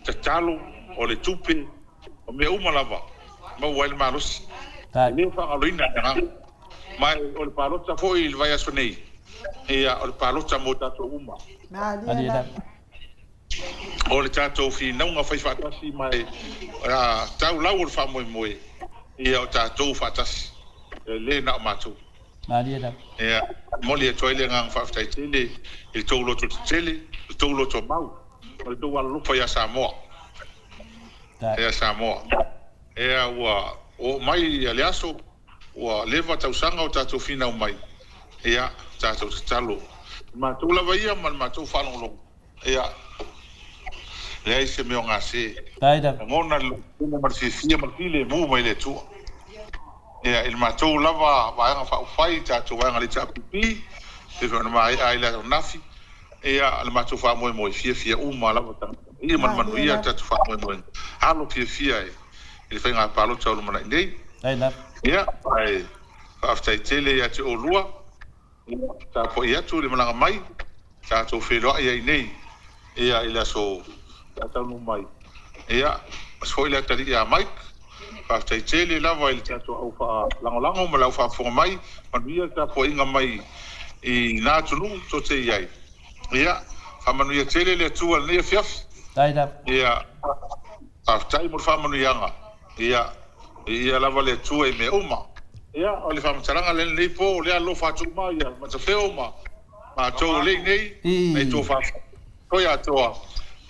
tatalo, o le tupe, o mea uma lava, maua ai le malosi. E le faagaloina le agaga. Ma o le palota foi i le vaiaso nei, ia, o le palota mo tatou uma. Malie lava. O le tatou finauga fai faatasi ma e tau lau o le faamoemoe, ia o tatou faatasi, e le na o matou. Malie lava. Ia, momoli atu ai le agaga faafetai tele i le tou loto tetele, le tou loto mau, ma le tou alolofa ia Samoa. Ia Samoa. Ea ua oo mai le aso, ua leva tausaga o tatou finau mai, ia, tatou tatalo. O matou lava ia ma le matou faalogologo. Ia, leai se mea o gase. Lagona le lototele ma le fiafia ma le filemu mai le Atua. Ia, i le matou lava Vaega Faaupufai, tatou Vaega a le HRPP, pei foi ona maea ai le ananafi, ia, le matou faamoemoe, fiafia uma lava tagata paia ma le manuia le tatou faamoemoega. Alo fiafia i le faiga palota o lumanai nei. Ia, ae faafetai tele ia te oulua. Tapuai atu le malaga mai, tatou feiloai ai nei ia i le aso pe a taunuu mai. Ia, aemaise foi le atalii ia Mike. Faafetai tele lava i le tatou au faalagolago ma le au faafofoga mai. Manuia le tapuaiga mai i na atunuu tou te i ai. Ia, faamanuia tele le Atua i lenei afiafi. Ia, faafetai mo le faamanuiaga. Ia, viia lava le Atua i mea uma. Ia, o le faamatalaga lea i lenei po, o lea alofa atu uma ia Matafeo ma matou o lea i nei, nai tou faafoe atoa.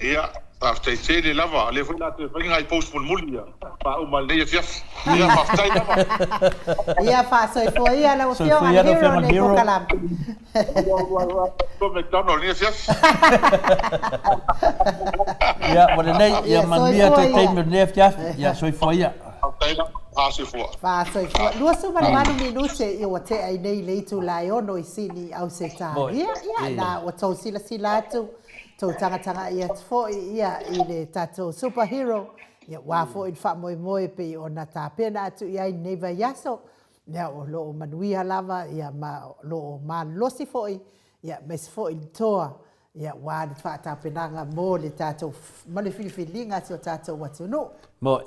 Ia, faafetai tele lava. O lea foi o le a toe fai nai post mulimuli ia faauma i lenei afiafi. Ia, faafetai lava. Ia, faasoifua ia lau Afioga le hero o lenei polokalame. McDonald lenei afiafi. Ia, ua lelei, ia manuia toe taimi o lenei afiafi. Ia, soifua ia. Faafetai lava, faasoifua. Faasoifua. 28 minute ia ua tea i nei le itula e ono i Sini, Ausetalia. Ia, na ua tou silasila atu, tou tagatagai atu foi ia i le tatou super hero, ia aua foi le faamoemoe pei ona tapena atu i ai lenei vaiaso. Ia, o lo o manuia lava, ia, ma o lo o malolosi foi, ia, aemaise foi le toa, ia, aua le faatapenaga mo le tatou, ma le filifiliga a si o tatou atunuu. Moe.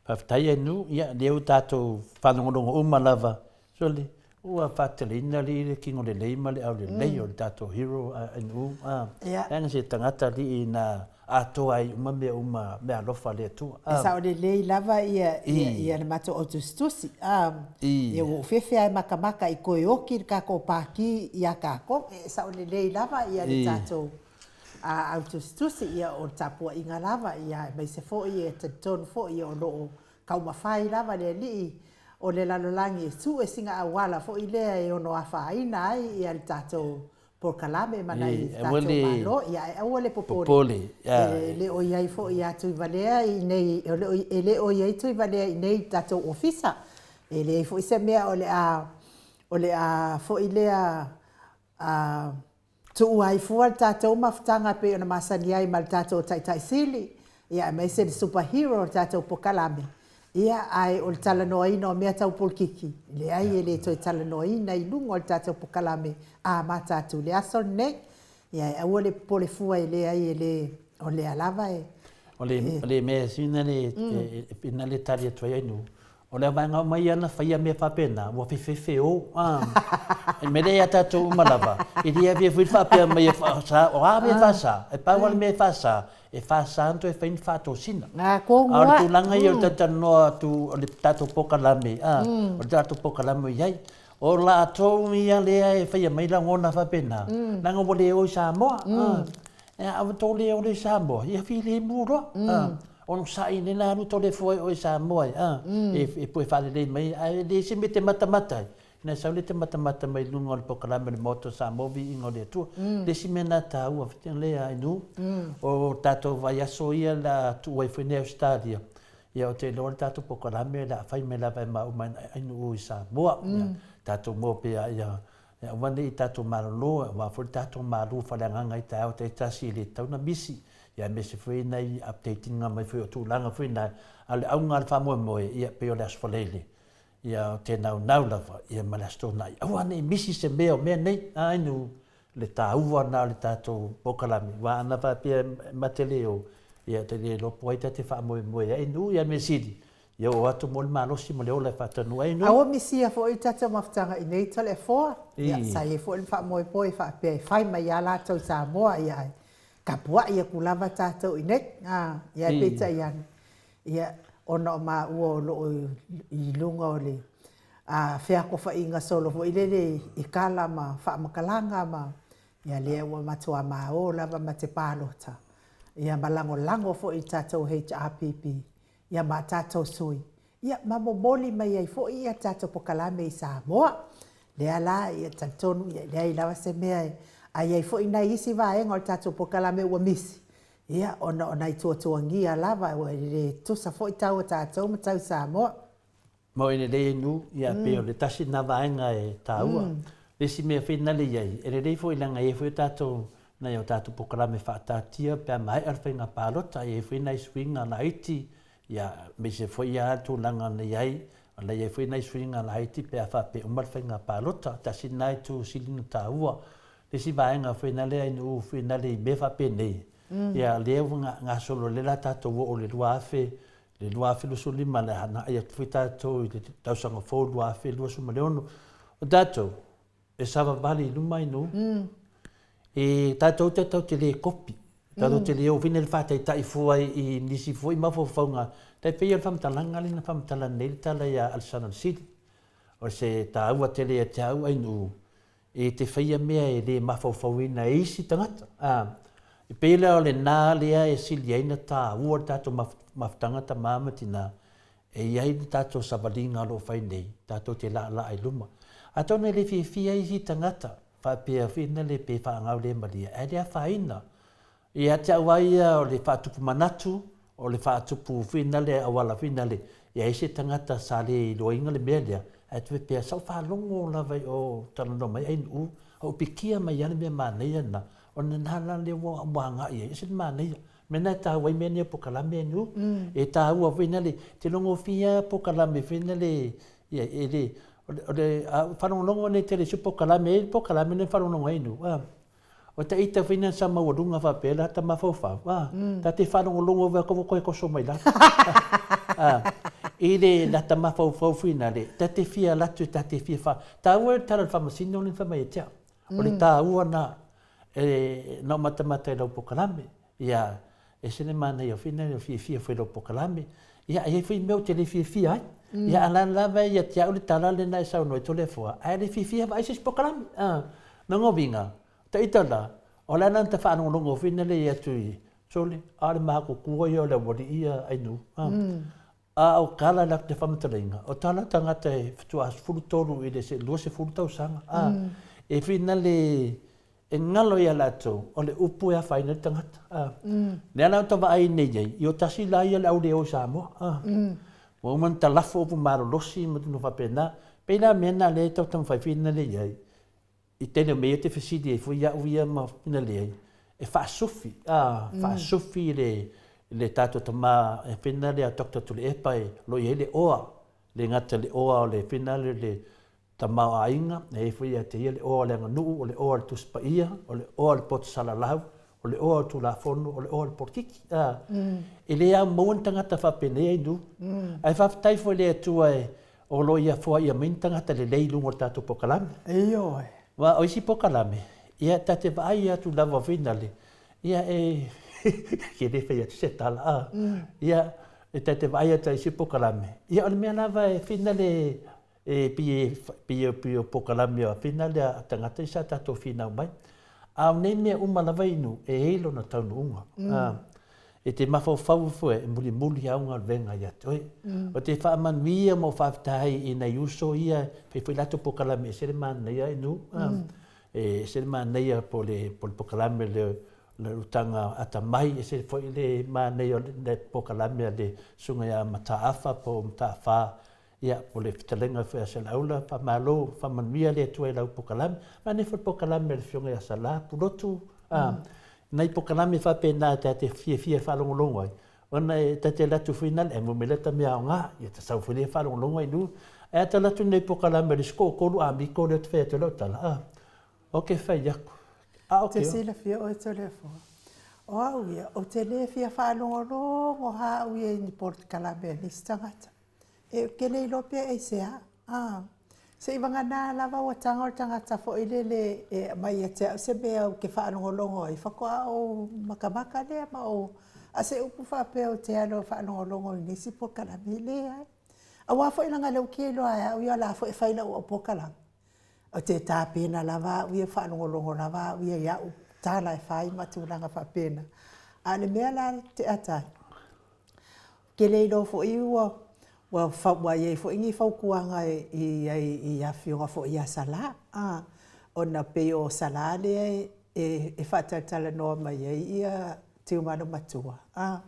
Faafetai e Nu, ia, lea ua tatou faalogologo uma lava, sole, ua faateleina alii le kino lelei ma le aulelei o le tatou hero a Nu, a, leaga se tagata alii na atoa ai uma mea uma, mea alofa a le Atua. E sao lelei lava ia ia le matou au tusitusi a ia ua ou fefe a e makamaka i toe oki le tatou pākī ia tatou. E sao lelei lava ia le tatou au tusitusi ia o le tapuaiga lava ia aemaise foi e talitonu foi ia o lo o taumafai lava le Alii o le lalolagi e sue sina auala foi lea e ono afaina ai ia le tatou polokalame ma nai tatou Malo, ia ae aua le popole, e le o i ai foi ia Tuivalea i inei, e le o i ai Tuivalea i inei i le tatou ofisa. E leai foi se mea o le a, o le a foi lea a tuua ai fua le tatou mafutaga e pei ona masani ai ma le tatou Taitai Sili, ia aemaise le super hero o le tatou polokalame. Ia, ae o le talanoaina o mea tau polokiki, leai e le toe talanoaina i luga o le tatou pokalame amata atu i le aso lenei. Ia, e aua le popole fua e leai e le, o lea lava e. O le, o le mea sina le, ina le tali atu ai ai nu, o le vaega uma ia na faia mea faapena, ua fefefe o, a. E mea lea ia tatou uma lava, e le avea foi le faapea mai e faasa, o a mea e faasa? E pau lava le mea e faasa, E faasa ona toe fai ni faatosina. A o le tulaga ia o le talatalanoa atu o le tatou polokalame, a, o le tatou polokalame o i ai. O latou ia lea e faia mai lagona faapena, leaga ua le o i Samoa. A, a ua tou le o i Samoa, ia filemu loa. A, onosai nei la alu tole fua i o i Samoa, a, e pue faalelei mai, ae leai se mea e te matamata ai. Ina sau lea te matamata mai luga o le polokalame o le Maota o Samoa Viiga o le Atua. Le isi mea na taua lea Ainu, o tatou vaiaso ia o le a tuu ai foi nei Ausetalia, ia ou te iloa le tatou polokalame o le a fai mai lava e maua Ainu i Samoa. Ia tatou moa pea ia aua ne i tatou malolo aua foi le tatou malu faaleagaga i taeao taitasi e le tatau ona misi. Ia aemaise foi nai update-iga mai foi o tulaga foi na, a o le auga o le faamoemoe, ia pei o le Aso Faraile. Ia, o te naunau lava, ia ma le Aso Toonai. Aua ne i misi se mea o mea nei, a inu le taua na o le tatou polokalame, aua ana faapea e mate le o, ia te le iloa po o ai ta te faamoemoe ai inu, ia mea sili, ia oo atu mo le malosi ma le ola e faataunuu ai inu. A ua misia foi le tatou mafutaga i nei Toleafoa, ia sa i ai foi le faamoemoe faapea e fai mai lava latou i Samoa, ia ae tapuai atu lava tatou i nei. Ia ae peitai ane, Ia, ona o maua o lo o i luga o le feakofaiga solo foi lele i tala ma faamatalaga ma, ia lea ua matua mao lava ma te palota, ia ma lagolago foi i le tatou HRPP, ia ma tatou sui, ia ma momoli mai ai foi ia tatou polokalame i Samoa. Lea la, ia talitonu, ia e leai lava se mea e, a i ai foi nai isi vaega o le tatou polokalame ua misi, Ia, ona o nai tuatuagia lava, ua le tusa foi tau a tatou ma tau Samoa. Mo e lelei ai nu, ia pei o le tasi lena vaega e taua. Le isi mea foi na le i ai, e lelei foi leaga e i ai foi o tatou, nai o tatou polokalame faataatia pe a maea le faiga palota, e i ai foi nai suiga laiti, ia aemaise foi lava le tulaga na i ai, na i ai foi nai suiga laiti pe a faapea uma le faiga palota. Tasi lena itu sili ona taua. Le isi vaega foi na lea ina foi na le i mea faapenei, ia lea ua gasolo lea la tatou oo i le 2000, le 2025 le agai atu foi tatou i le tausaga fou 2026. O tatou, e savavali i luma i nuu, e tatou te tatou te le kopi, tatou te le oo foi le faataitai fua i nisi foi mafaufauga, tai pei o le faamatalaga lea na faamatala nei le tala ia Alesana Le Sili, o se taua tele ia te au ai nuu, E te faia mea e le mafaufauina e isi tagata. A, e pei la o lena lea e sili ai ona taua le tatou mafutaga tama ma tina, e i ai le tatou savaliga o lo o fai nei, tatou te laalaa i luma. Atonu e le fiafia isi tagata faapea foi lea pe faagaulemalie, ae le afaina. Ia te au lava ia o le faatupu manatu, o le faatupu foi lea auala foi lea, e i ai se tagata sa le iloaina le mea lea, ae toe pea sa ou faalogo lava i o talanoa mai Ainuu, a ua pikia mai lava le mea manaia lena, ona lena la lea ua agai i ai, e ese le manaia. O le mea lena e taua ai mea nei o polokalame Ainuu, e taua foi lea, e te logofia lava polokalame foi lea, ia e le, o le faalogologo nei tele i isi polokalame, e i ai le polokalame lea na faalogologo ai Ainuu, O ta ita foi na sa maualuga faapea la ta mafaufau, a, ta te faalogologo ua ua toe toso mai lalo. A, i le la ta mafaufau foi na le, ta te fia alu atu ta te fia fa, taua le tala o le faamasino lea na fai mai ia te au. O le taua na, e, na ou matamata i lau polokalame, ia, ese le manaia foi na fiafia foi i lau polokalame. Ia, e i ai foi mea ou te le fiafia ai. Ia, a la lava ia te au le tala lena e saunoa ai Toleafoa, ae le fiafia vaai se isi polokalame. A, lona uiga, ta ita la, o le a la na ta faalogologo foi na le atu i Sole, a o le matutua ia o le aualii ia Ainuu. A, a o tala la te faamatalaina, o tala tagata e faatoa 13 i le 20 tausaga. A, e whina le, E ngalo ia latou, o le upu e afaina ai le tagata. A. Lea la ta vaai nei ai, i o tasi la ia le au le o i Samoa. A. Ua uma ona talafo upu malolosi ma tulaga faapena. Pei la mea na lea e tau taumafai foi na le i ai, i tele o mea ia te fesili ai foi au ia ma na le ai, e faasufi, a, faasufi le le tatou tama e pei na lea Doctor Tuilaepa e lo i ai le oa, le gata le oa o le pei na le le tamaoaiga, e i ai foi ia te ia le oa o le aganuu, o le oa o le Tusi Paia, o le oa o le poto salalau, o le oa o le Tulafono, o le oa o le polokiki. A, E le ao maua ni tagata faapenei ai nuu. Ae faafetai foi i le Atua e o lo o ia foaia mai ni tagata lelei i luga o le tatou polokalame. Ioe. Aua o isi polokalame, ia ta te vaai atu lava foi nale, ia e ke le fai atu se tala, a, ia e ta te vaai atu i isi polokalame, ia o le mea lava e finale E pei e pei o polokalame a whina lea a tagata i sa tatou finau mai. A o nei mea uma lava inu, e i ai lona taunuuga. E te mafaufau ifo e mulimuli au galuega ia te oe. O te faamanuia ma o faafetai i nai uso ia, fai foi latou polokalame ese le manaia inu. E ese le manaia po le polokalame le le utaga atamai, ese foi le manaia o le polokalame a le Susuga ia Mataafa po o Mataafa Ia, o le fetalaiga foi a Saleaula, faamalo, faamanuia le Atua i lau polokalame. Manaia foi le polokalame a le Afioga ia Sala Pulotu, a, nai polokalame faapena ta te fiafia e faalogologo ai, ona e ta te alu atu foi nale, ae maua mai lea ta mea aoga, ia ta sau foi lea faalogologo ai i luga. Ae a tala atu nei pokalame o le isi toatolu amiko lea ou te fai atu ai lau tala, a, ok fai atu. A o Te silafia oe Toleafoa, o au ia, ou te le fia faalogologo lava au ia i ni polokalame a nisi tagata. E ou te le iloa pe aisea, a, seivagana lava ua tago le tagata foi lele e aumai ia te au se mea ou te faalogologo ai, faatoa ou matamata lea ma ou, a o se upu faapea ou te alu e faalogologo i nisi polokalame, e leai. Aua foi leaga o lea ou te iloa e au ia o le a foi e fai lau au polokalame. Ou te tapena lava au ia, faalogologo lava au ia i au tala e fai ma tulaga faapena. A o le mea la te atai, ou te le iloa foi ua ua ua i ai foi ni fautuaga i ai i afioga foi ia Sala, a, ona pei o Sala lea e e faatalatalanoa mai ai ia Tiumalu Matua, a.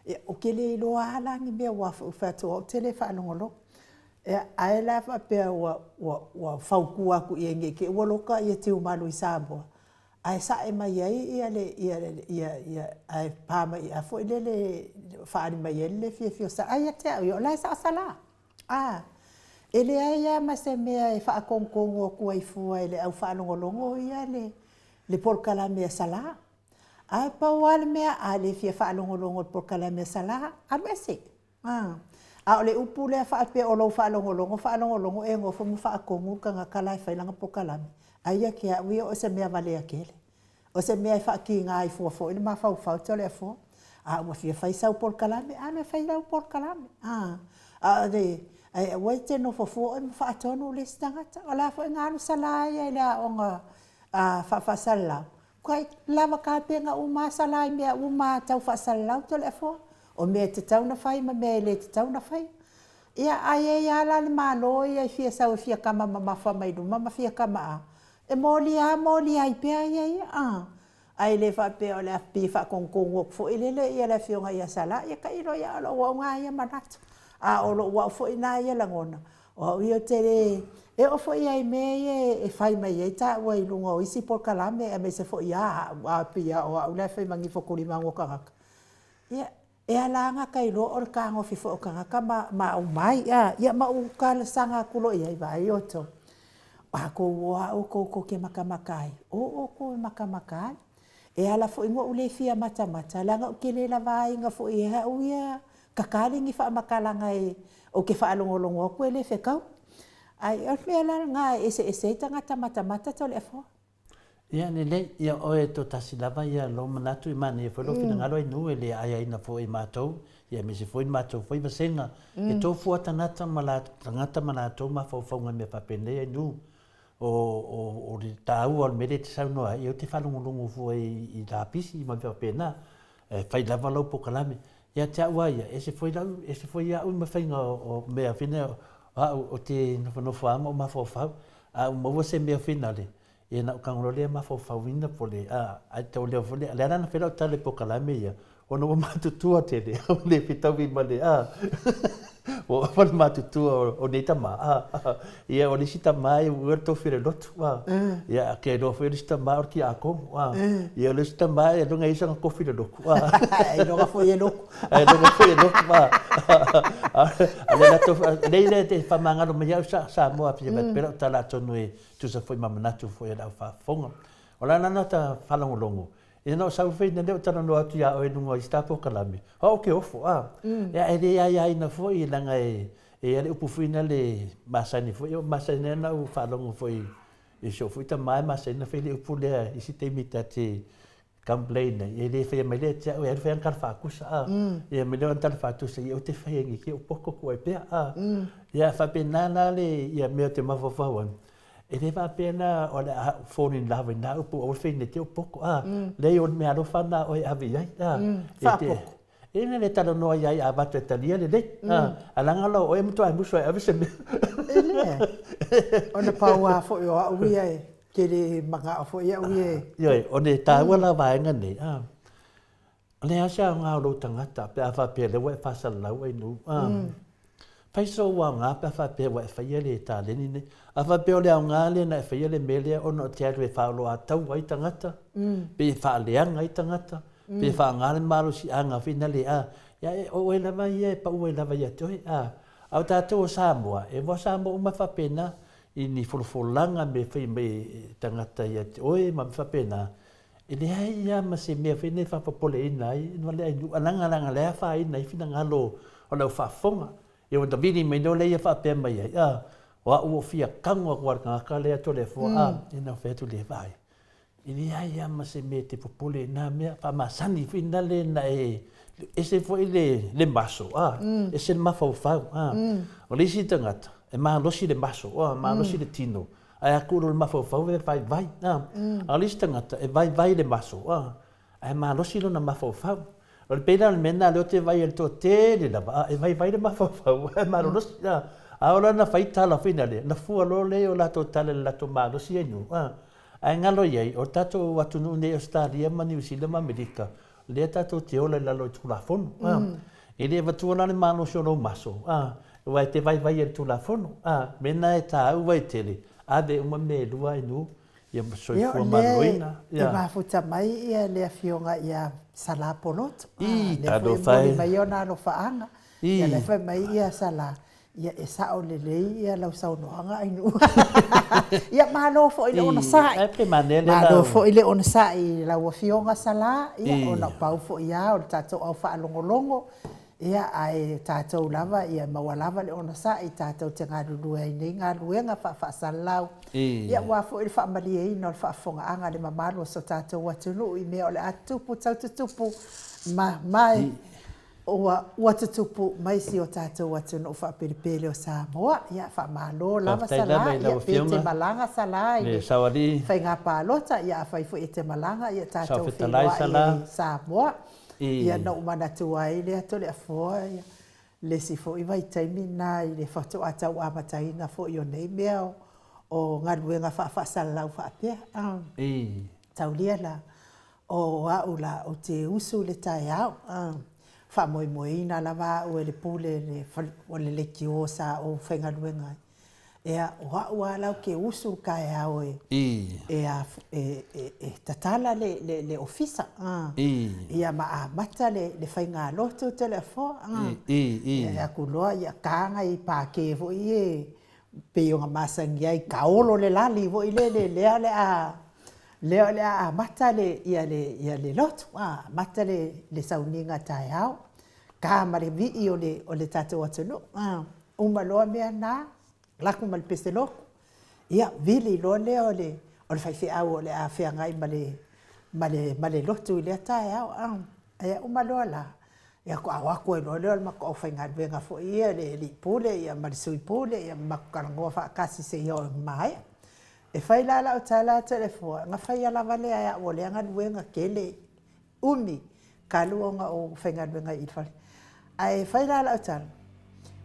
Ia, ou te le iloa lava la ni mea aua foi ou fai atu o au ou te le faalogologo. Ia, ae la faapea ua, ua, ua fautua atu i ai ne i te i ua loka ia Tiumalu i Samoa, ae sae mai ai ia le, ia, ia, ia, ae pa mai a foi lele faaali mai ai le le fiafia o Sala. Ae ia te au ia, o la e sao Sala. A, e leai lava ma se mea e faatonutonu atu ai fua e le au faalogologo ia le, le polokalame a Sala. Ae pau lava le mea, a le fia faalogologo i le polokalame a Sala, alu ese. A, a o le upu lea faapea o lou faalogologo, faalogologo e nofo ma faatonu le tagata la e fai lana polokalame, ai ia te au ia o se mea valea tele. O se mea e faatiga ai fua foi le mafaufau Toleafoa. A ua fia fai sau polokalame, alu e fai lau polokalame. A, a o le, ae aua e te nofo fua oe ma faatonu le isi tagata. O la foi na alu Sala ia i le aoga faa-faasalalau, Kai lava tapena uma a Sala i mea uma a tau faasalalau Toleafoa, o mea e tatau na fai ma mea e le tatau na fai. Ia, a i ai a la le Malo ia e fia sau e fia tama mamafa mai luma ma fia tama a, e moli a moli ai pea ia ia, a. Ae le faapea o le a pei e faatonutonu atu foi lele ia le afioga ia Sala, ia tailo ia o lou au na ia manatu. A o lou au foi na ia lagona, O au ia ou te le, e oo foi lava i mea ia e fai mai ai taua i luga o isi polokalame aemaise foi lava au, a pei lava o au la e fai ma gifotolimagu o tagata, ia, e ala lava ona ta iloa o le fetagofi foi o tagata ma ma aumai, a, ia ma ou talosaga atu loa i ai, vaai outou, a outou o lava outou tou te matamata ai, o outou e matamata ai. E ala foi ona ou le fia matamata, leaga ou te le lavaina foi e au ia Tatali ni faamatalaga e ou te faalogologo atu e le fetau. Ae o le mea la lena e eseese ai tagata matamata Toleafoa. Ia lelei, ia oe toatasi lava ia lou manatu i manaia foi lou finagalo ai nuu e le aiaina foi e matou ia aemaise foi le matou foi vasega e tofu a tagata ma la tagata ma latou mafaufauga i mea faapenei ai nuu o o o le taua o le mea lea e te saunoa ai, ia ou te faalogologo fua i lapisi ma mea faapena, e fai lava lau polokalame. Ia te au lava ia, ese foi lau, ese foi au ma faiga o mea fina, o au ou te nofonofo lava ma ou mafaufau, a ua maua se mea finale, ia ona ou tago loa lea mafaufauina po o le a, ae tau leo foi lea, o lea la na fai lau tala i polokalame ia, ona ua matutua tele, ua le fetaui ma le, a, ua ova le matutua o nei tama, a, ia o le isi tama e uia le tofi o le lotu, a, ia ke iloa foi o le isi tama o le tiakono, a, ia o le isi tama e iloga e i ai sana tofi i le lotu, a. Ailoga foi e lotu. Ailoga foi e lotu, a. A o le latou, lea lea e faamagalo mai au Samoa, fia fai atu pea lau tala atonu e tusa foi ma manatu foi o le au faafofoga. O le a la lena ta faalogologo, Ia na ou sau foi ina lea ou talanoa atu ia oe i luga o isi polokalame, o au ou te ofo, a. Ia e le aiaina foi leaga e i ai le upu foi lea e masani foi, e masani lava ona ou faalogo foi i si ou foi tama e masani ona fai le upu lea i isi taimi ta te complain ai, e le faia mai lea ia te au, e alu fai ana tala faatusa, a. Ia mai lea o ana tala faatusa, ia ou te fai ai ki ou poto ku ai pea, a. Ia faapena la le ia mea ou te mafaufau ai, E le faapea la o le a fall in love i nā upu aua le whaine te o poko, a, leai o le mea alofa na oe ave i ai, a. Faapoko. E na le talanoa i ai a avatu e talia lelei, a, a leaga la o oe e matua e musu ai e ave se mea. E leai. Ona pau lava foi o au ia e tele manao foi au ia e. Ioe, o le taua la vaega nei, a. O le a se aoga o lou tagata pe a faapea lea ua e faasalalau ai nuu? A. Fai sou aoga pe a faapea ua e faia le taleni nei. A faapea o le aoga lea na e faia le mea lea ona o te alu e faaoloatau ai tagata, pe e faaleaga ai tagata, pe e faaaoga le malosiaga foi na le a, ia o oe lava ia e pau ai lava ia te oe. A. A o tatou o Samoa, e ua Samoa uma faapena i ni folafolaga mea e fai mai e tagata ia te oe ma mea faapena, e leai lava ma se mea foi nei e faapopoleina ai ma le ainu, leaga leaga lea e afaina ai finagalo o le au faafofoga. Ia ua tavili mai loa lea ia faapea mai ai, a, o au ua ou fia tago atu lava i le tagata lea Toleafoa, a, ia na ou fai atu lea, vaai, E leai lava ma se mea e te popole i na mea, faamasani foi na le na e ese foi le le maso, a, ese le mafaufau, a. O le isi tagata, e malosi le maso, a, malosi le tino, ae a tuu loa i le mafaufau e vaivai, a. A o le isi tagata, e vaivai le maso, a, ae malosi lona mafaufau. O le pei la o le mea lena lea ou te vaai ai i le toatele lava, a, e vaivai le mafaufau ae malolosi, a. A oo la ina fai tala foi nale, ona fua loa lea o latou tala i le latou malosi ai nuu, a. Ae galo i ai, o le tatou atunuu nei Ausetalia ma Niu Sila ma Amerika, lea tatou te ola i lalo i Tulafono. A, e le avatua la le malosi o lou maso, a, aua e te vaivai ai i le Tulafono. A, mea na e taua ai tele, ave uma mea e lua ai nuu, ia ma soifua maloloina. Ia, o lea e mafuta mai ia le Afioga ia Sala Poloto. A, lea foi e momoli mai ona alofaaga. Ia, lea fai mai ia Sala, Ia, e sao lelei ia lau saunoaga Ainuu. Ia, malo foi le onosai. Malo foi le onosai i lau Afioga Sala, ia, ona pau foi lava o le tatou au faalogologo, ia, ae tatou lava, ia maua lava le onosai tatou te galulue ai i nei galuega faafaasalalau, ia, aua foi le faamalieina o le faafofogaaga a le mamalu o so tatou atunuu i mea o le a tutupu, tau tutupu ma, ma e. Ua tutupu mai si o tatou atunuu faapelepele o Samoa. Ia, faamalo lava Sala, ia, pe e te malaga Sala i le faiga palota, ia afai foi e te malaga, ia tatou feiloai i Samoa. Ia, na ou manatua ai lea Toleafoa, ia, le isi foi vaitaimi lena i le faatoa tau amataina foi o nei mea o galuega faafaasalalau faapea. Taulia la, O au la, ou te usu i le taeao, faamoemoeina lava au e le pule o le leitio sa ou faigaluega ai. Ea, o au lava la ou te usu i le taeao e, e, a, e, e, e tatala le, le, le ofisa, ia ma amata le, le faigalotu Toleafoa, e aku loa, ia ta nai pākē foi ia e pei ona masani ai, taolo le lali foi lele, lea o le a, lea o le a amata le, ia le, ia le lotu, a, amata le, le sauniga taeao, ta ma le vii o le, o le tatou atunuu, a, uma loa mea na, laku ma le pese lotu, ia, vili loa lea o le, o le faifeau o le a feagai ma le, ma le, ma le lotu i lea taeao, a. Ae uma loa la, ia faatoa o atu ai loa lea o le matou aufaigaluega foi ia, le alii pule ia ma le sui pule ia ma matou talanoa faatasi seia oo ina maea. E fai la lau tala Toleafoa, na faia lava lea e au o lea galuega tele, umi talu ona ou faigaluega i le fale. Ae fai la lau tala,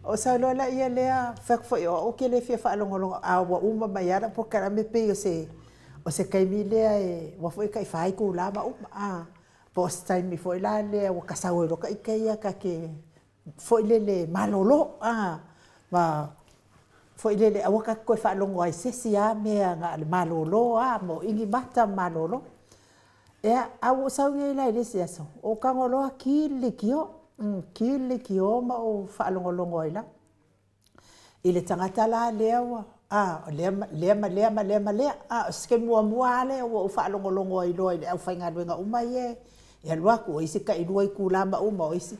o sau loa laia lea, fai atu foi o au ou te le fia faalogologo, a ua uma mai lava lau polokalame pei o se, o se taimi lea e, aua foi e tai fa itula ma uma. Po o se taimi foi la lea ua ta sau ai loa ta ita ia ta te foi lele malolo a, ma foi lele aua ta te toe faalogo ai i se isi a mea na o le malolo a ma o igi mata ma malolo. Ia, a ua ou sau nei la i le isi aso, ua ou tago loa ki le leitio, ki le leitio ma ou faalogologo ai lava. I le tagata la lea ua, a, o lea ma lea ma lea ma lea ma lea, a, o se taimi muamua lava lea ua ou faalogologo ai loa i le aufaigaluega uma ia e alu atu, o isi tailua itula ma uma, o isi.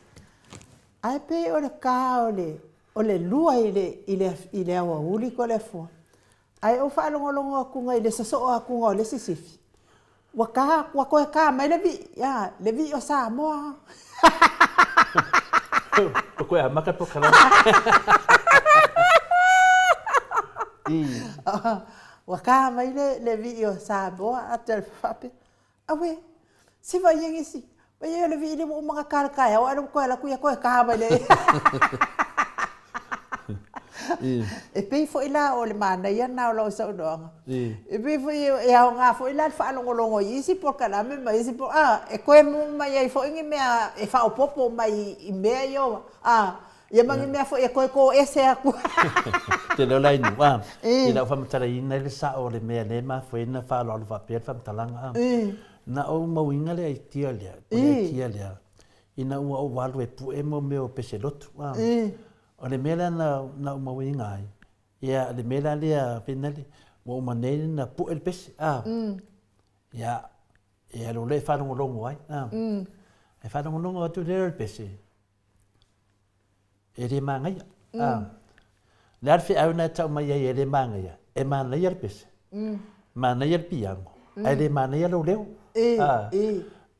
Ae pei o le ta o le, o le lua i le, i le, i le aoauli Toleafoa, Ae ou faalogologo atu i le sosoo atuga o le isi sifi, ua ta, ua toe ta mai le vii, a, le vii o Samoa. Ua toe amata le polokalame. Ua ta mai le, le vii o Samoa, a toe faapea, Auē, se vaai e nisi, vaai e o le vii lea ua uma ona ta i le taeao ae o lea ua toe alu atu ia toe ta mai le E pei foi la o le manaia lena o lau saunoaga. E pei foi e aoga foi la le faalogologo i isi polokalame ma isi a, e toe maua mai ai foi ni mea e faaopoopo mai i mea ia a, Ia ma ni mea foi e toe toese atu. Tele o lainu, a. I lau faamatalaina i le sao o le mea lea e mafua ai ona faaaloalo faapea le faamatalaga, a. Na ou mauina le aitia lea, po o le aitia lea, ina ua ou alu e pue mo mea o peselotu, a. O le mea lea na na ou mauaina ai, ia le mea la lea finale, ua uma nei na pu'e le pese, a. Ia, e alu loa e faalogologo ai, a. E faalogologo atu lea o le pese, e le manaia, a. O le a le feau na e tau mai ai e le manaia? E manaia le pese, manaia le piano, ae le manaia lou leo. A.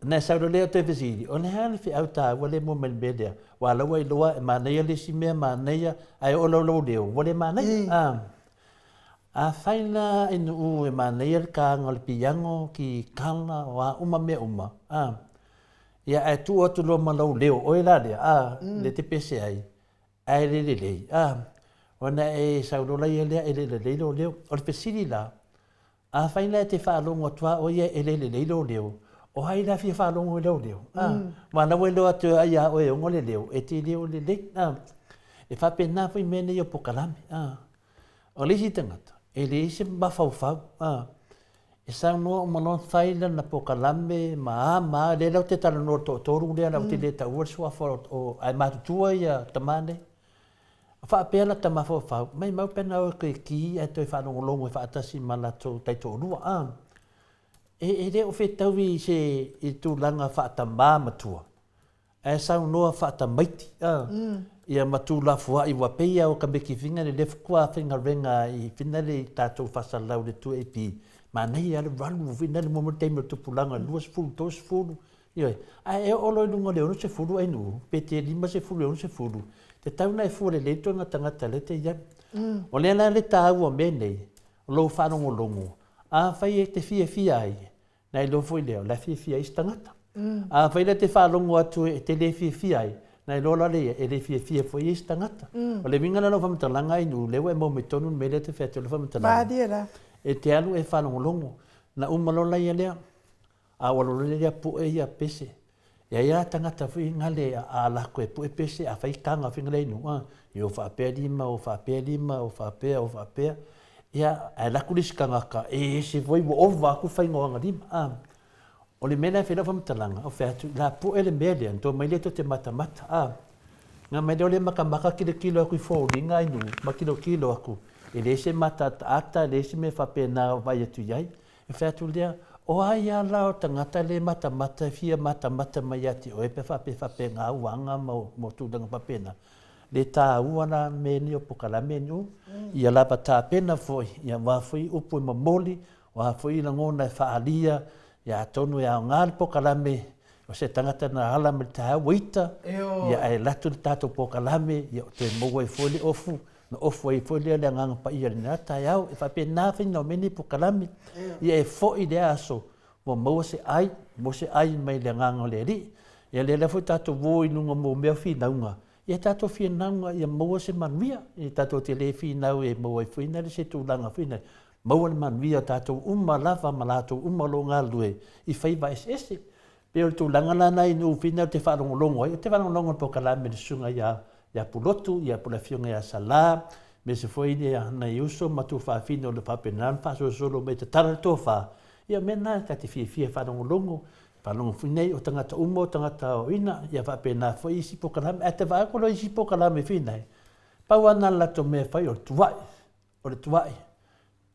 Na e sau loa lea o toe fesili, o le a le feau taua lea e maua mai le mea lea? Aua o la ua iloa e manaia le isi mea, manaia, ae oo loa i lou leo, ua le manaia. A. Afai la i nuu e manaia le taga o le piano, kikala, o a uma mea uma, a. Ia ae tuu atu loa ma lou leo oe la lea, a, lea e te pese ai, ae le lelei, a. Ona e sau loa la ia lea e le lelei lou leo. O le fesili la, Afai la e te faalogo atu lava oe ia e le lelei lou leo, o ai la e fia faalogo i lou leo? A, aua o la ua iloa atu ai ia oe e ogo le leo, e te leo lelei. A, e faapena foi mea nei o pokalame. A, o le isi tagata, e leai se mafaufau. A, e saunoa uma loa fai lana pokalame ma a ma a, lea la ou te talanoa i le toatolu lea la ou te le taua le suafa o, ae matutua ia tama nei. Faapea lata mafaufau, maimau pe ana o e toe ki ae toe faalogologo e faatasi ma latou taitoalua. A, e, e le o fetaui i se i tulaga faatamā matua, ae saunoa faatamaiti, a, mm. ia ma tuulafoai ua pei a o ka mekifinga le lea faatoa faigaluega i fina le i tatou faasalalau le 2AP, manaia le valu fina le muamua taimi o le tupulaga 20, 30, Ioe. Ae e oo loa i luga o le 60 ainuu, pe te 50 i le 60, tatau ona e fua lelei le ituaiga tagata lea e te i ai. O lea la le taua o mea nei, o lou faalogologo, afai e te fiafia ai, na iloa foi lea, o la e fiafia ai isi tagata. Afai la e te faalogo atu e te le fiafia ai, na iloa la lea, e le fiafia foi i isi tagata. O le uiga la o lau faamatalaga ainuu, lea ua e maua mai tonu le mea lea e te fai atu ai lau faamatalaga. Malie la. E te alu e faalogologo, na uma loa la ia lea, A ua lolole lea pue ia pese. Ia ia tagata foi ngale a lako e pue pese a fai kanga foi ngale inu a i o faapea lima o faapea lima o faapea o faapea. Ia ae lako le isi tagata e ese foi ua ova aku faiga o aga lima a. O le mea lea e fai lau faamatalaga o fai atu la pue le mea lea na mai lea tou te matamata a. Nga mai lea o le makamaka kilokilo aku i foliga inu ma kilokilo aku e leai se mataataata leai se mea faapena o vaai atu i ai. E fai atu lea, O ai a la o tagata le matamata e fia matamata mai ia te oe pe faapea faapena ou aga ma ou tulaga faapena? Le taua la mea nei o pokalame nu, ia lava tapena foi, ia aua foi upu e momoli, o a foi lagona e faaalia, ia atonu e aoga le pokalame, o se tagata na ala mai le taeao ua ita, ia ae alu atu le tatou pokalame, ia toe maua ai foi le ofu, Na ofu ai foi lea le Agaga Paia i lena taeao, e faapena faiga o mea nei pokalame, ia e foi lea aso ua maua se ai, maua se ai mai le Agaga o le Alii. Ia lea la foi tatou o i luga mo mea o finauga, ia tatou finauga ia maua se manuia, ia tatou te le finau e maua ai foi nale se tulaga foi nale, maua le manuia o tatou uma lava ma latou uma o lo o galulue i faiva eseese. Pei o le tulaga la na i Nuufina ou te faalogologo ai, ou te faalogologo i le polokalame a le susuga ia ia Pulotu, ia po o le afioga ia Sala, aemaise foi ia nai uso ma tuafafine o lo o faapena ona faasolosolo mai e tatala le tofa. Ia o mea na ta te fiafia e faalogologo, faalogo foi nei o tagata uma o tagata aoaoina, ia faapena foi isi polokalame. Ae te vaai atu loa i isi polokalame finai, pau lava na o le latou mea e fai o le tuai, o le tuai.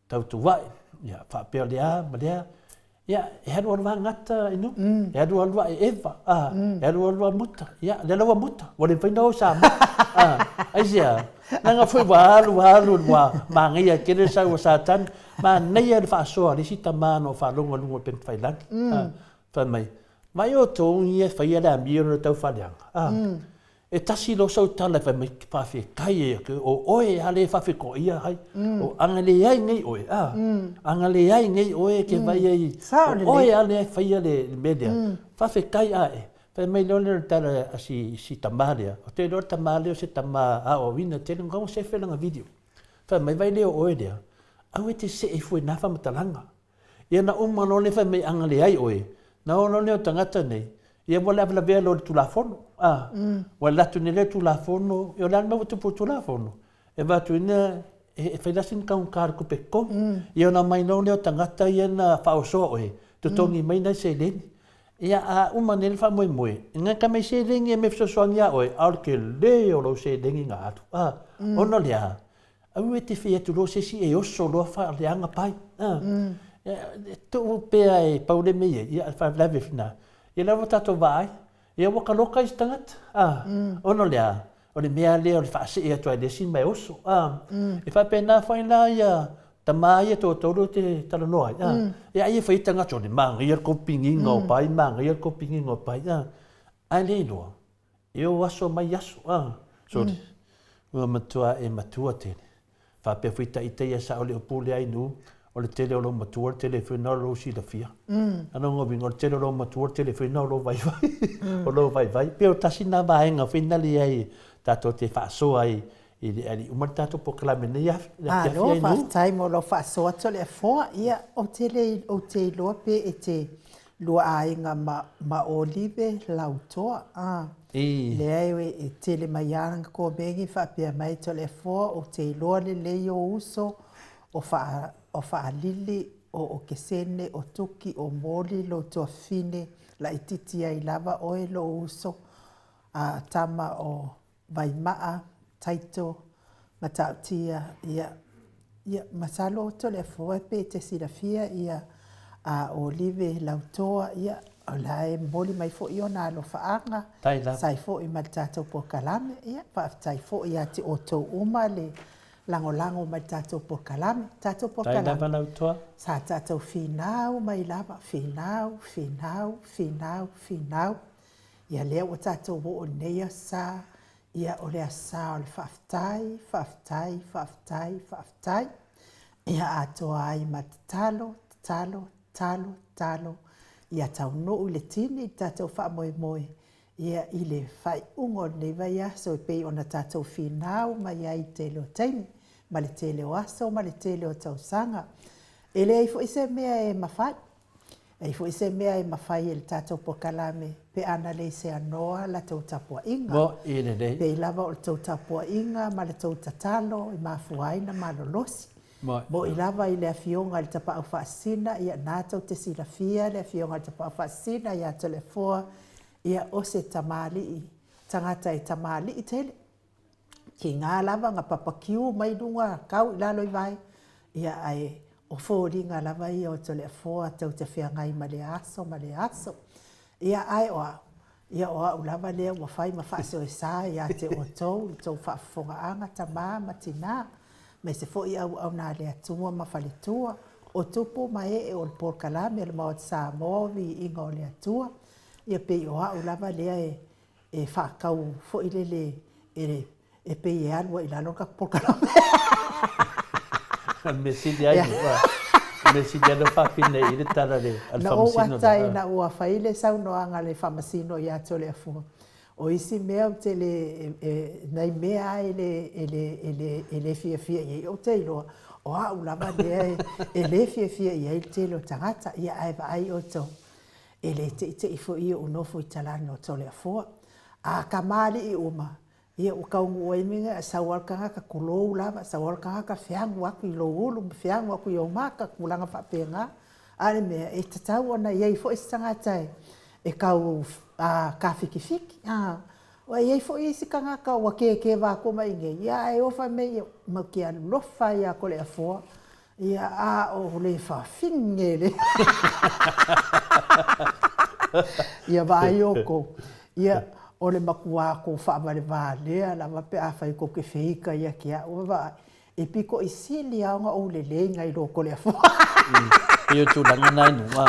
Tautuai, ia faapea o lea ma lea, ia e alualu lava gata inu, e alualu lava e eva, a, e alualu lava muta, ia lea la ua muta, ua le mafai ona o i Samoa. A, aisea? Leaga foi ua alu alu ua manaia tele le sau a Satani, manaia le faasoa a le isi tama na ou faalogo i luga o le upegatafailagi, a, fai mai, vaai outou ia e faia le amio lea tau faaleaga, a, E tasi loa sau tala e fai mai, faafetai e o oe a le faafetoia hai. O aga leai nei oe, a. Aga leai nei oe ke vai ai, o oe a lea e faia le mea lea. Faafetai ae. Fai mai loa lea o le tala a si, si tama lea, ou te iloa le tama lea o se tama aoaoina tele, na sefe lana video. Fai mai, vai lea o oe lea, aua e te see ifo i na faamatalaga. Ia na uma loa lea fai mai aga leai oe, na o loa lea o tagata nei, ia ua lavelavea loa i le Tulafono. A, ua alu atu nei lea Tulafono, ia o le a le mea ua tupu i le Tulafono? E avatu ina, e fai la sina taugata i le tupe totogi. Ia ona omai loa lea o tagata ia na faaosoa oe, totogi mai nai seleni. Ia, a uma nei le faamoemoe, e gata mai seleni e mea fesoasoani ia oe, a o le tele o lou seleni na alu, a, ona o le a? Aua e te fai atu loa se isi e oso loa faaleaga pai, a. E tuu pea e pau le mea i ai, ia, a le faalavelave foi lena, ia lea ua tatou vaai, ia ua taloka isi tagata, a, ona o le a? O le mea lea o le faasee atu lava i le isi ma e oso, a. E faapena foi la ia tama ia toatolu e te talanoa ai, a. Ia ai e fai tagata o le manaia le kopiniga o pai, manaia le kopiniga o pai, a. Ae le iloa, e o aso mai aso, a. Sorry. Ua matua e matua tele. Faapea foi ita ia sa o le upu lea inu, o le tele o lou matua, o le tele foi lena o lou silafia. A lona uiga, o le tele o lou matua, o le tele foi lena o lou vaivai, o lou vaivai. Pei o tasi lena vaega foi lena lea e tatou te faasoa ai i le alii uma le tatou polokalame nei afi, le afiafi Malo, inu. faafetai mo lau faasoa Toleafoa. Ia, ou te le, ou te iloa pe e te lua aiga ma, ma Olive Lautoa. Ah. I. Leai, e tele mai lava ana komeni faapea mai, Toleafoa, ou te iloa lelei ou uso, o Faa, o Faalili, o Okesene, o Tuki, o Moli, lou tuafafine, laitiiti ai lava oe lou uso, a tama o Vaimaa, Taito, Matautia, ia, ia, masalo o Toleafoa pe te silafia ia a Olive Lautoa, ia, o la e momoli mai foi ona alofaaga, sai foi ma le tatou polokalame, ia, faafetai foi ia te outou uma le lagolago mai le tatou polokalame. Tatou polokalame, sa tatou finau mai lava, finau, finau, finau, finau, Ia lea ua tatou oo i lenei aso sa, ia o le aso sa o le faafetai, faafetai, faafetai, faafetai. Ia atoa ai ma tatalo, tatalo, tatalo, tatalo, ia taunuu i le tini le tatou faamoemoe, ia i le faaiuga o lenei vaiaso e pei ona tatou finau mai ai i le tele o taimi, ma le tele o aso ma le tele o tausaga. E leai foi se mea e mafai E i foi se mea e mafai e le tatou polokalame pe ana le seanoa la tou tapuaiga. Moʻi lelei. Pei lava o le tou tapuaiga ma le tou tatalo i mafua ai na malolosi. Moʻi. Moʻi lava i le Afioga i le Tapaau Faasisina, ia na tou te silafia le Afioga i le Tapaau Faasisina ia Toleafoa, ia o se tamalii, tagata e tamalii tele. Tiga lava na papakiu mai luga kau i lalo i vae, ia ae o foliga lava ia o Toleafoa tou te feagai ma lea aso ma lea aso. Ia ae o au, ia o au lava lea ua fai ma faasoesa ia te outou i tou faafofogaaga tama ma tina, aemaise foi auauna a le Atua ma faletua, o tupu ma ee o le polokalame a le Maota Samoa o Viiga o le Atua, ia pei o au lava lea e e faatau foi lele e e pei e alu ai i lalo le tatou polokalame. O le mea sili ai, o le mea sili ai lea ua faapine i le tala a le Na ou ata ina ua fai le saunoaga a le Faamasino ia Toleafoa, o isi mea ou te le, nai mea lava e le, e le, e le, e le fiafia i ai, ou te iloa, o au lava lea e le fiafia i ai le tele o tagata. Ia ae vaai outou, E le teʻiteʻi foi ia ou nofo i talana o Toleafoa. A kamaliʻi uma, ia ua taunuu ai mea a sau lava le tagata, tulou lava, sau lava le tagata feagu atu i lou ulu ma feagu atu i ou mata, tulaga faapena. A o le mea, e tatau ona i ai foi se tagata e tau tafitifiti. Aua e i ai foi isi tagata ua kekeva atu mai i inei, ia ae o fai mai, matou te alofa ia Toleafoa Ia, a o le fafine le. Ia vaai outou, ia, o le matua tou faavalevalea lava pe afai tou te feita ia te au, vaai, e pitoʻi sili lava ona ou lelei nai lo Toleafoa. Pei o tulaga na e nuʻa,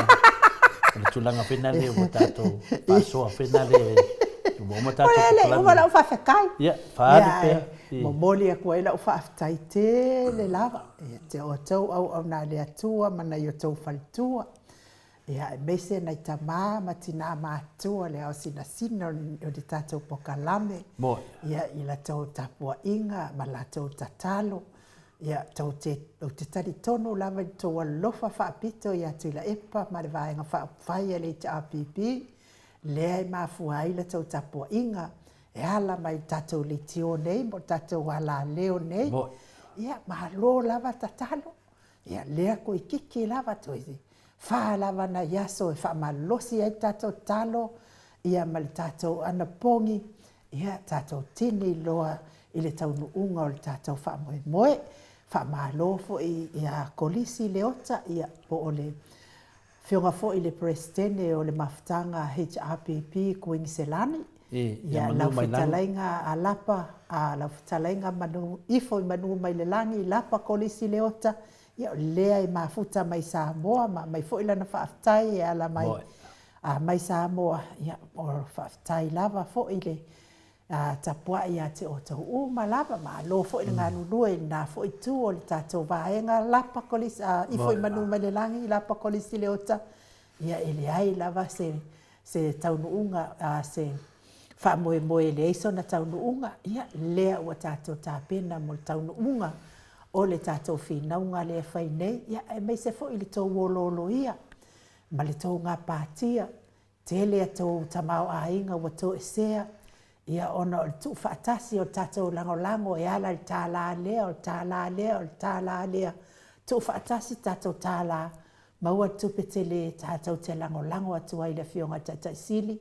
o le tulaga foi lea ua tatou faasoa foi lea ua uma tatou polokalame. Ua le uma lau faafetai. Ia, faaalu pea. Momoli atu ai lau faafetai tele lava ia te outou auauna a le Atua ma nai outou faletua, ia aemaise nai tama ma tina matutua le ao sinasina o le tatou polokalame, ia i la tou tapuaiga ma la tou tatalo. Ia tou te, ou te talitonu lava i le tou alofa faapito ia Tuilaepa ma le Vaega Faaupufai a le HRPP, lea e mafua ai la tou tapuaiga e ala mai i le tatou leitio nei mo le tatou alaleo nei. Ia, malo lava tatalo. Ia, lea toeitiiti lava toe Fa lava nai aso e faamalosi ai le tatou talo, ia ma le tatou anapogi, ia tatou tini loa i le taunuuga o le tatou faamoemoe. Faamalo foi ia Kolisi Leota, ia po o le Afioga foi i le Peresetene o le Mafutaga HRPP Kuiniselani, ia lau fetalaiga a Lapa, a lau fetalaiga Manu ifo i manu mai le lagi, Lapa Kolisi Leota, ia o lea e mafuta mai Samoa ma aumai foi lana faafetai e ala mai a mai Samoa, ia o faafetai lava foi le a tapuai ia te outou uma lava, malo foi le galulue i lena foi itu o le tatou vaega Lapa Kolisi, a, ifo i manu mai le lagi, Lapa Kolisi Leota, ia e leai lava se, se taunuuga, a, se faamoemoe e leai sona taunuuga, ia lea ua tatou tapena mo le taunuuga o le tatou finauga lea e fai nei, ia aemaise foi le tou olooloia ma le tou gapatia. Tele a tou tamaoaiga ua toesea, ia ona o le tuufaatasi o le tatou lagolago e ala i le tālā lea, o le tālā lea, o le tālā lea, tuufaatasi tatou tālā, maua le tupe tele tatou te lagolago atu ai i le Afioga i le Taitai Sili,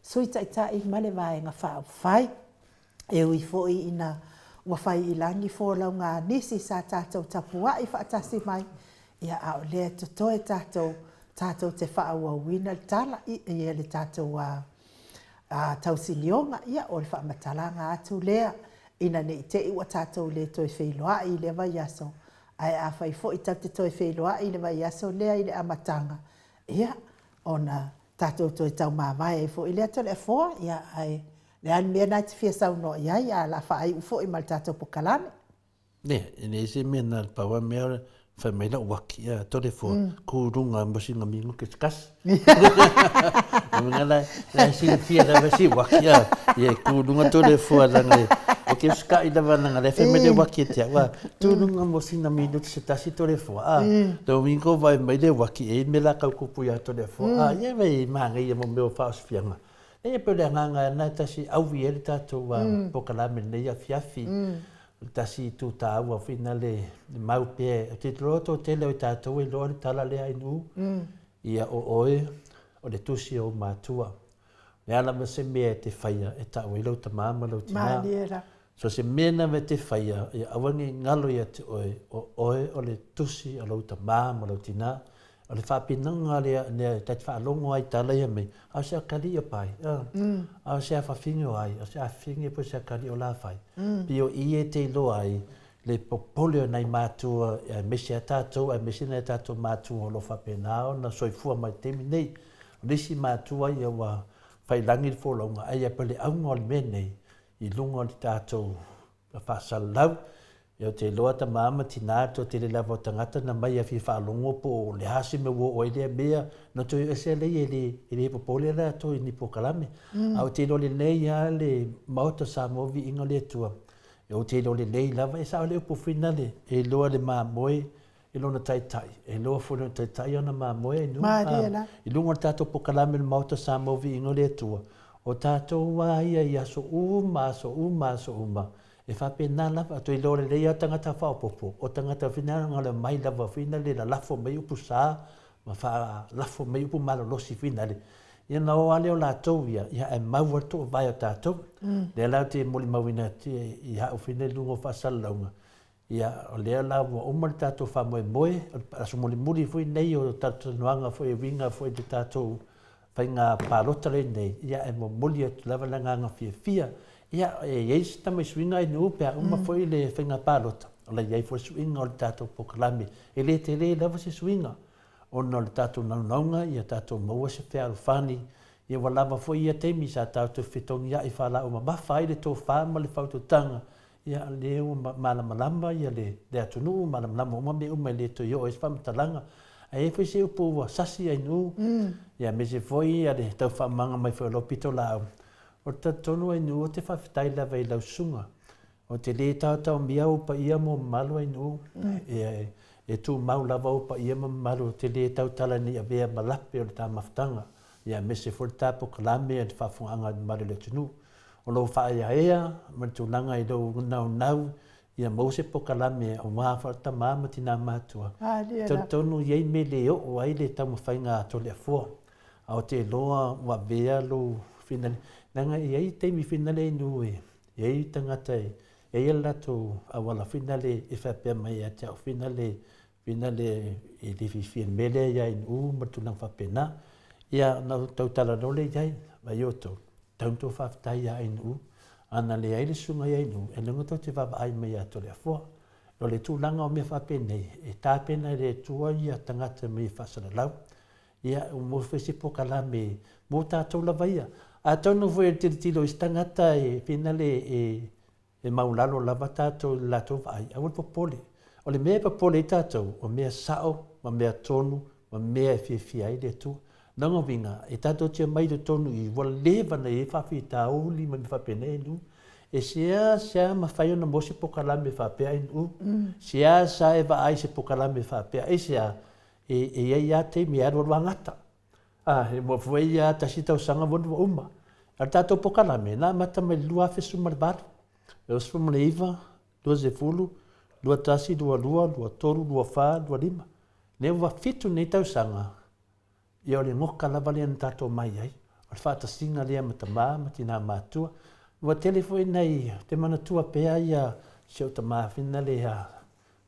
Sui Taitai ma le Vaega Faaupufai. E ui foi ina ua fai i lagi folauga a nisi sa tatou tapuai faatasi mai, ia a o lea e totoe tatou, tatou te faaauauina le tala, ia le tatou a, a tausinioga, ia o le faamatalaga atu lea, ina ne i te i ua tatou le toe feiloai i lea vaiaso, ae afai foi tatou te toe feiloai i le vaiaso lea i le amataga, ia ona tatou toe taumavae ai foi lea Toleafoa, ia ae Le a le mea lena e te fia saunoa i ai, a o le a faaiu foi ma le tatou pokalame. Ne, e leai se mea na pau a mea fai mai lau waki ia tole fo ku runga mo singa mingu ke kasi. Nga la la silafia lava si waki ia ia ku runga tole fo langa o ke ska i lava langa le fai mai le waki te wa tu runga mo singa mingu se tasi tole fo a do wingo vai mai le waki e me la kau kupu ia tole fo a ia vai manga ia mo meo faosifianga. E pei o le agaga lena e tasi auwi ai le tatou polokalame i lenei afiafi. O le tasi itu taua foi lena le mau pea. Ou te iloa toatele o i tatou e iloa le tala lea Ainuu, ia o oe o le tusi o ou matua. O le a lava se mea e te faia e tau ai lau tama ma lau tina. So se mea lava e te faia, ia aua ne i galo ia te oe, o oe o le tusi a lou tama ma lou tina. O le faapinoga lea, lea ta te faalogo ai i tala ia mei, a o se akalii o pai, a, a o se afafine o ai, o se afafine po o se akalii o lafai. Pei o i e te iloa ai le popole o nai matua aemaise a tatou, aemaise nai a tatou matua o lo o faapena ona soifua mai i le taimi nei. O le isi matua ia ua fai lagi le folauga, ae ia pei o le auga o le mea nei, i luga o le tatou faasalalau. Ia ou te iloa tama ma tina toatele lava o tagata na mai a fia faalogo po o le a se mea ua oo ai lea mea na toe ese lea e le e le popole latou i ni polokalame. A ou te iloa lelei lava le Maota Samoa Viiga o le Atua, ou te iloa lelei lava e sao le upu foi lale, e iloa le mamoe i lona taitai, e iloa foi lona taitai ona mamoe ai nuu, a, i luga o le tatou polokalame o le Maota Samoa Viiga o le Atua, o tatou a ia i aso uma, aso uma, aso uma, e faapena lava, toe iloa lelei lava tagata faaopoopo, o tagata foi na ona mai lava foi na le lalafo mai upu sa, ma faalafo mai upu malolosi foi na le, ia ona o lava lea o latou ia, ia ae mau lava le toovae o tatou. Lea la ou te molimauina atu i au foi nei i luga o faasalalauga, Ia, o lea la ua uma le tatou faamoemoe, o le aso mulimuli foi lenei o talatalanoaga foi e uiga foi i le tatou faiga palota lenei, ia e momoli atu lava le agaga fiafia. Ia, e i ai se tamai suiga ainu pe a uma foi le faiga palota, o la e i ai foi le suiga o le tatou polokalame. E le tele lava se suiga ona o le tatou naunauga ia tatou maua se fealofani, ia ua lava foi ia taimi sa tatou fetogiai faalaau mamafa ai le tofa ma le faautautaga Ia, lea ua malamalama ia le, le atunuu, malamalama uma mea uma e le toe oo ai se faamatalaga. Ae i ai foi se upu ua sasi Ainuu, ia aemaise foi ia le tau faamamaga mai foi o lau pitolaau. O le talitonu Ainuu, ou te faafetai lava i lau susuga. Ou te le taotaomia ou paia ma ou mamalu Ainuu. E, e tumau lava ou paia ma mamalu, ou te le tautala nei avea ma lape o le ta mafutaga, ia aemaise foi le ta polokalame a le faafofogaaga a le mamalu o le atunuu. O lou faaeaea ma le tulaga i lou naunau Ia maua se pokalame aua foi le tama ma tina matua. Talitonu e i ai mea e le oo ai le taumafaiga a Toleafoa. A o te iloa ua avea lou finale, leaga e i ai taimi finale inu e i ai tagata e i ai a latou auala finale e faapea mai ia te au finale finale e le fiafia i le mea lea ia inu ma le tulaga faapena. Ia ona ou tau talanoa lea i ai, vaai outou, tau tou faafetai ia Ainuu, ana leai le susuga ia Ainuu, e leaga tou te vaavaai mai ia Toleafoa. O le tulaga o mea faapenei, e tapena e le Atua ia tagata ma ia faasalalau. Ia, ua maua foi se pokalame mo tatou lava ia. Atonu foi e tilotilo i se tagata e finale e E maulalo lava tatou i le latou vaai, aua le popole. O le mea e popole ai tatou, o mea sao ma mea tonu ma mea e fiafia ai le Atua. Lona uiga, e tatou te omai i totonu i i, ua leva ona i ai faafitauli ma mea faapena i nuu. E seasea mafai ona maua se pokalame faapea i nuu, seasea e vaai i se pokalame faapea. Aisea? E i ai lava taimi e alualu agata. A, e mua foi ia tasi tausaga ua ua uma. A o le tatou pokalame, na amata mai le 2018, 19, 20, 21, 22, 23, 24, 25. Lea ua fitu nei tausaga, ia o le goka lava lea na tatou omai ai, o le faatasiga lea ma tama ma tina matua. Ua tele foi nai, ou te manatua pea ia si ou tama finale ia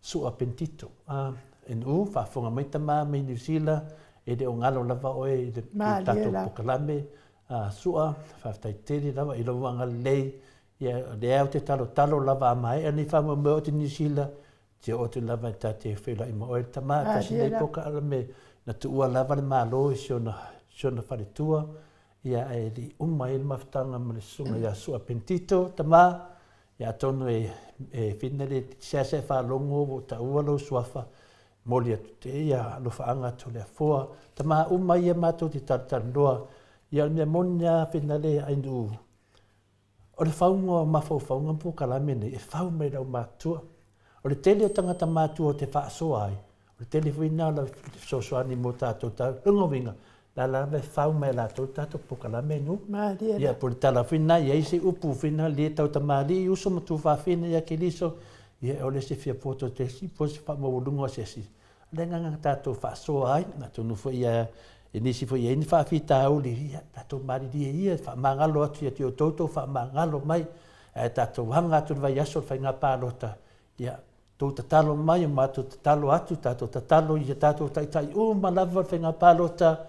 Sua Pentito. A, NU, faafofoga mai tama mai Niu Sila, e le o galo lava oe i le tatou pokalame. A, Sua, faafetai tele lava i lou agalelei. Ia, o lea ou te talotalo lava a maea nei faamoemoe o te Niu Sila, te oo atu lava ta te feiloai ma oe le tama, tasi nei pokalame na tuua lava le Malo i si ona, si ona faletua, ia ae le i uma ai le mafutaga ma le susuga ia Sua Pentito, tama, Ia atonu e e whina le seasea e faalogo ua ou taua lou suafa, moli atu te ia alofaaga atu le afoa. Tama uma ia matou te talatalanoa, ia o le mea moni lava whina le ainuu, o le fauga o mafaufauga ma polokalame nei, e fau mai i le aumatua. O le tele o tagata matua ou te faasoa ai, O le tele foi lena o le fesoasoani mo tatou tau. Lona uiga, la lava e fau mai e latou le tatou polokalame e nuu. Malie Ia, po o le tala foi lena, i ai se upu foi lena le tautamalii uso ma tuafafine ia Keriso, ia e ole se fia poto te isi, po o se faamaualuga o se isi. O le agaga na tatou faasoa ai, atonu foi ia e nisi foi e i ai ni faafitauli, ia tatou malilie ia, faamagalo atu ia te outou tou faamagalo mai, ae tatou aga atu i le vaiaso o le faiga palota, ia Tou tatalo mai, o matou tatalo atu, tatou tatalo i a tatou taitai uma lava o le faiga palota,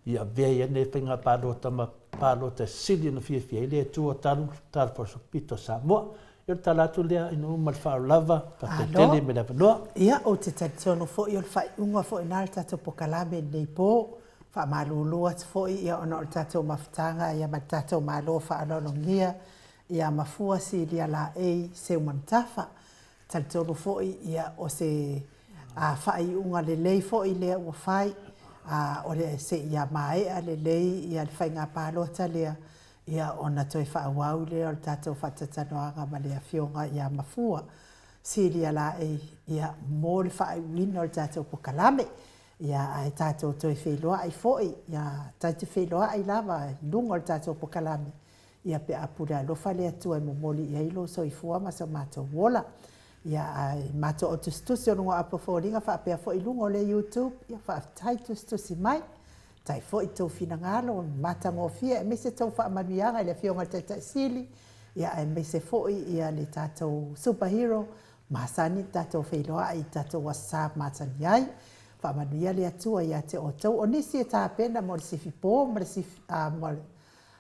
ia avea ia nei faiga palota ma palota e sili ona fiafia ai le Atua talu tala pito Samoa. Ia o le tala atu lea ina uma le faaaloalo lava, faafetai tele mo le avanoa. Ia, ou te talitonu foi o le faaiuga foi lena o le tatou pokalame i lenei po. Faamalulu atu foi ia ona o le tatou mafutaga ia ma le tatou Malo faaaloalogia ia Mafua Silia Laei Seumanutafa. Talitonu foi ia o se faaiuga lelei foi lea ua fai, o le seia maea lelei ia le faiga palota lea ia ona toe faaauau lea o le tatou faataitanoaga ma le Afioga ia Mafua Silia Laei ia mo le faaiuina o le tatou pokalame. Ia ae tatou toe feiloai foi ia tatou te feiloai lava i luga o le tatou pokalame Ia pe a pule alofa le Atua e momoli i ai lou soifua ma so matou ola. Ia ae matou au tusitusi o luga o Apo Foliga faapea foi luga o le YouTube, ia faafetai tusitusi mai. Faafetai foi i tou finagalo matagofie aemaise tou faamanuiaga i le Afioga i le Taitai Sili, ia aemaise foi ia le tatou Super Hero masani ona tatou feiloai i tatou Aso Sa masani ai. Faamanuia le Atua ia te outou. O nisi e tapena mo le sifi po ma le sifi, ma le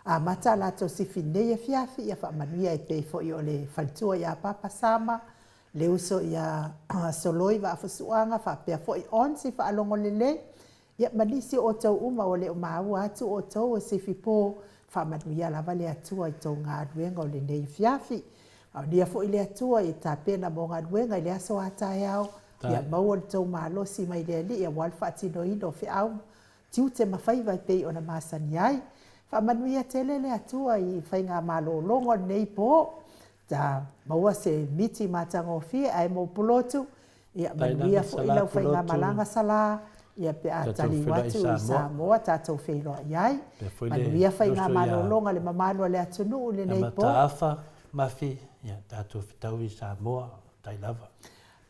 Amata a latou sifi nei afiafi ia faamanuia e pei foi o le faletua ia Papa Sama, le uso ia Soloi Vaafusuaga faapea foi Onsi Faalogo Lelei, ia ma nisi o outou uma ua le o maua atu outou o sifi po, faamanuia lava le Atua i tou galuega o lenei afiafi. Faamanuia foi le Atua i tapena mo galuega i le aso a taeao, ia maua le tou malosi mai le Alii aua le faatinoina o feau tiute ma faiva e pei ona masani ai. Faamanuia tele le Atua i faigamalologa o lenei po. Ta maua se miti matagofie ae mo Pulotu, ia manuia foi lau faigamalaga Salā, ia pe a taliu atu i Samoa tatou feiloai ai. Manuia faigamalologa le mamalu a le atunuu i lenei po. Mataafa Mafi, ia tatou fetau i Samoa. Tai lava.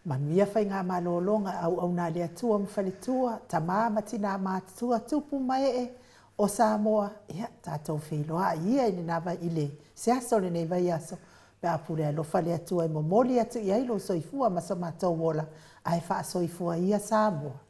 Manuia faigamalologa auauna a le Atua ma faletua, tama ma tina matutua, tupu ma ee o Samoa, ia, tatou feiloai ia i lena vai, i le, se aso o lenei vaiaso, pe a pule alofa le Atua e momoli atu i ai lou soifua ma so matou ola, ae faasoifua ia Samoa.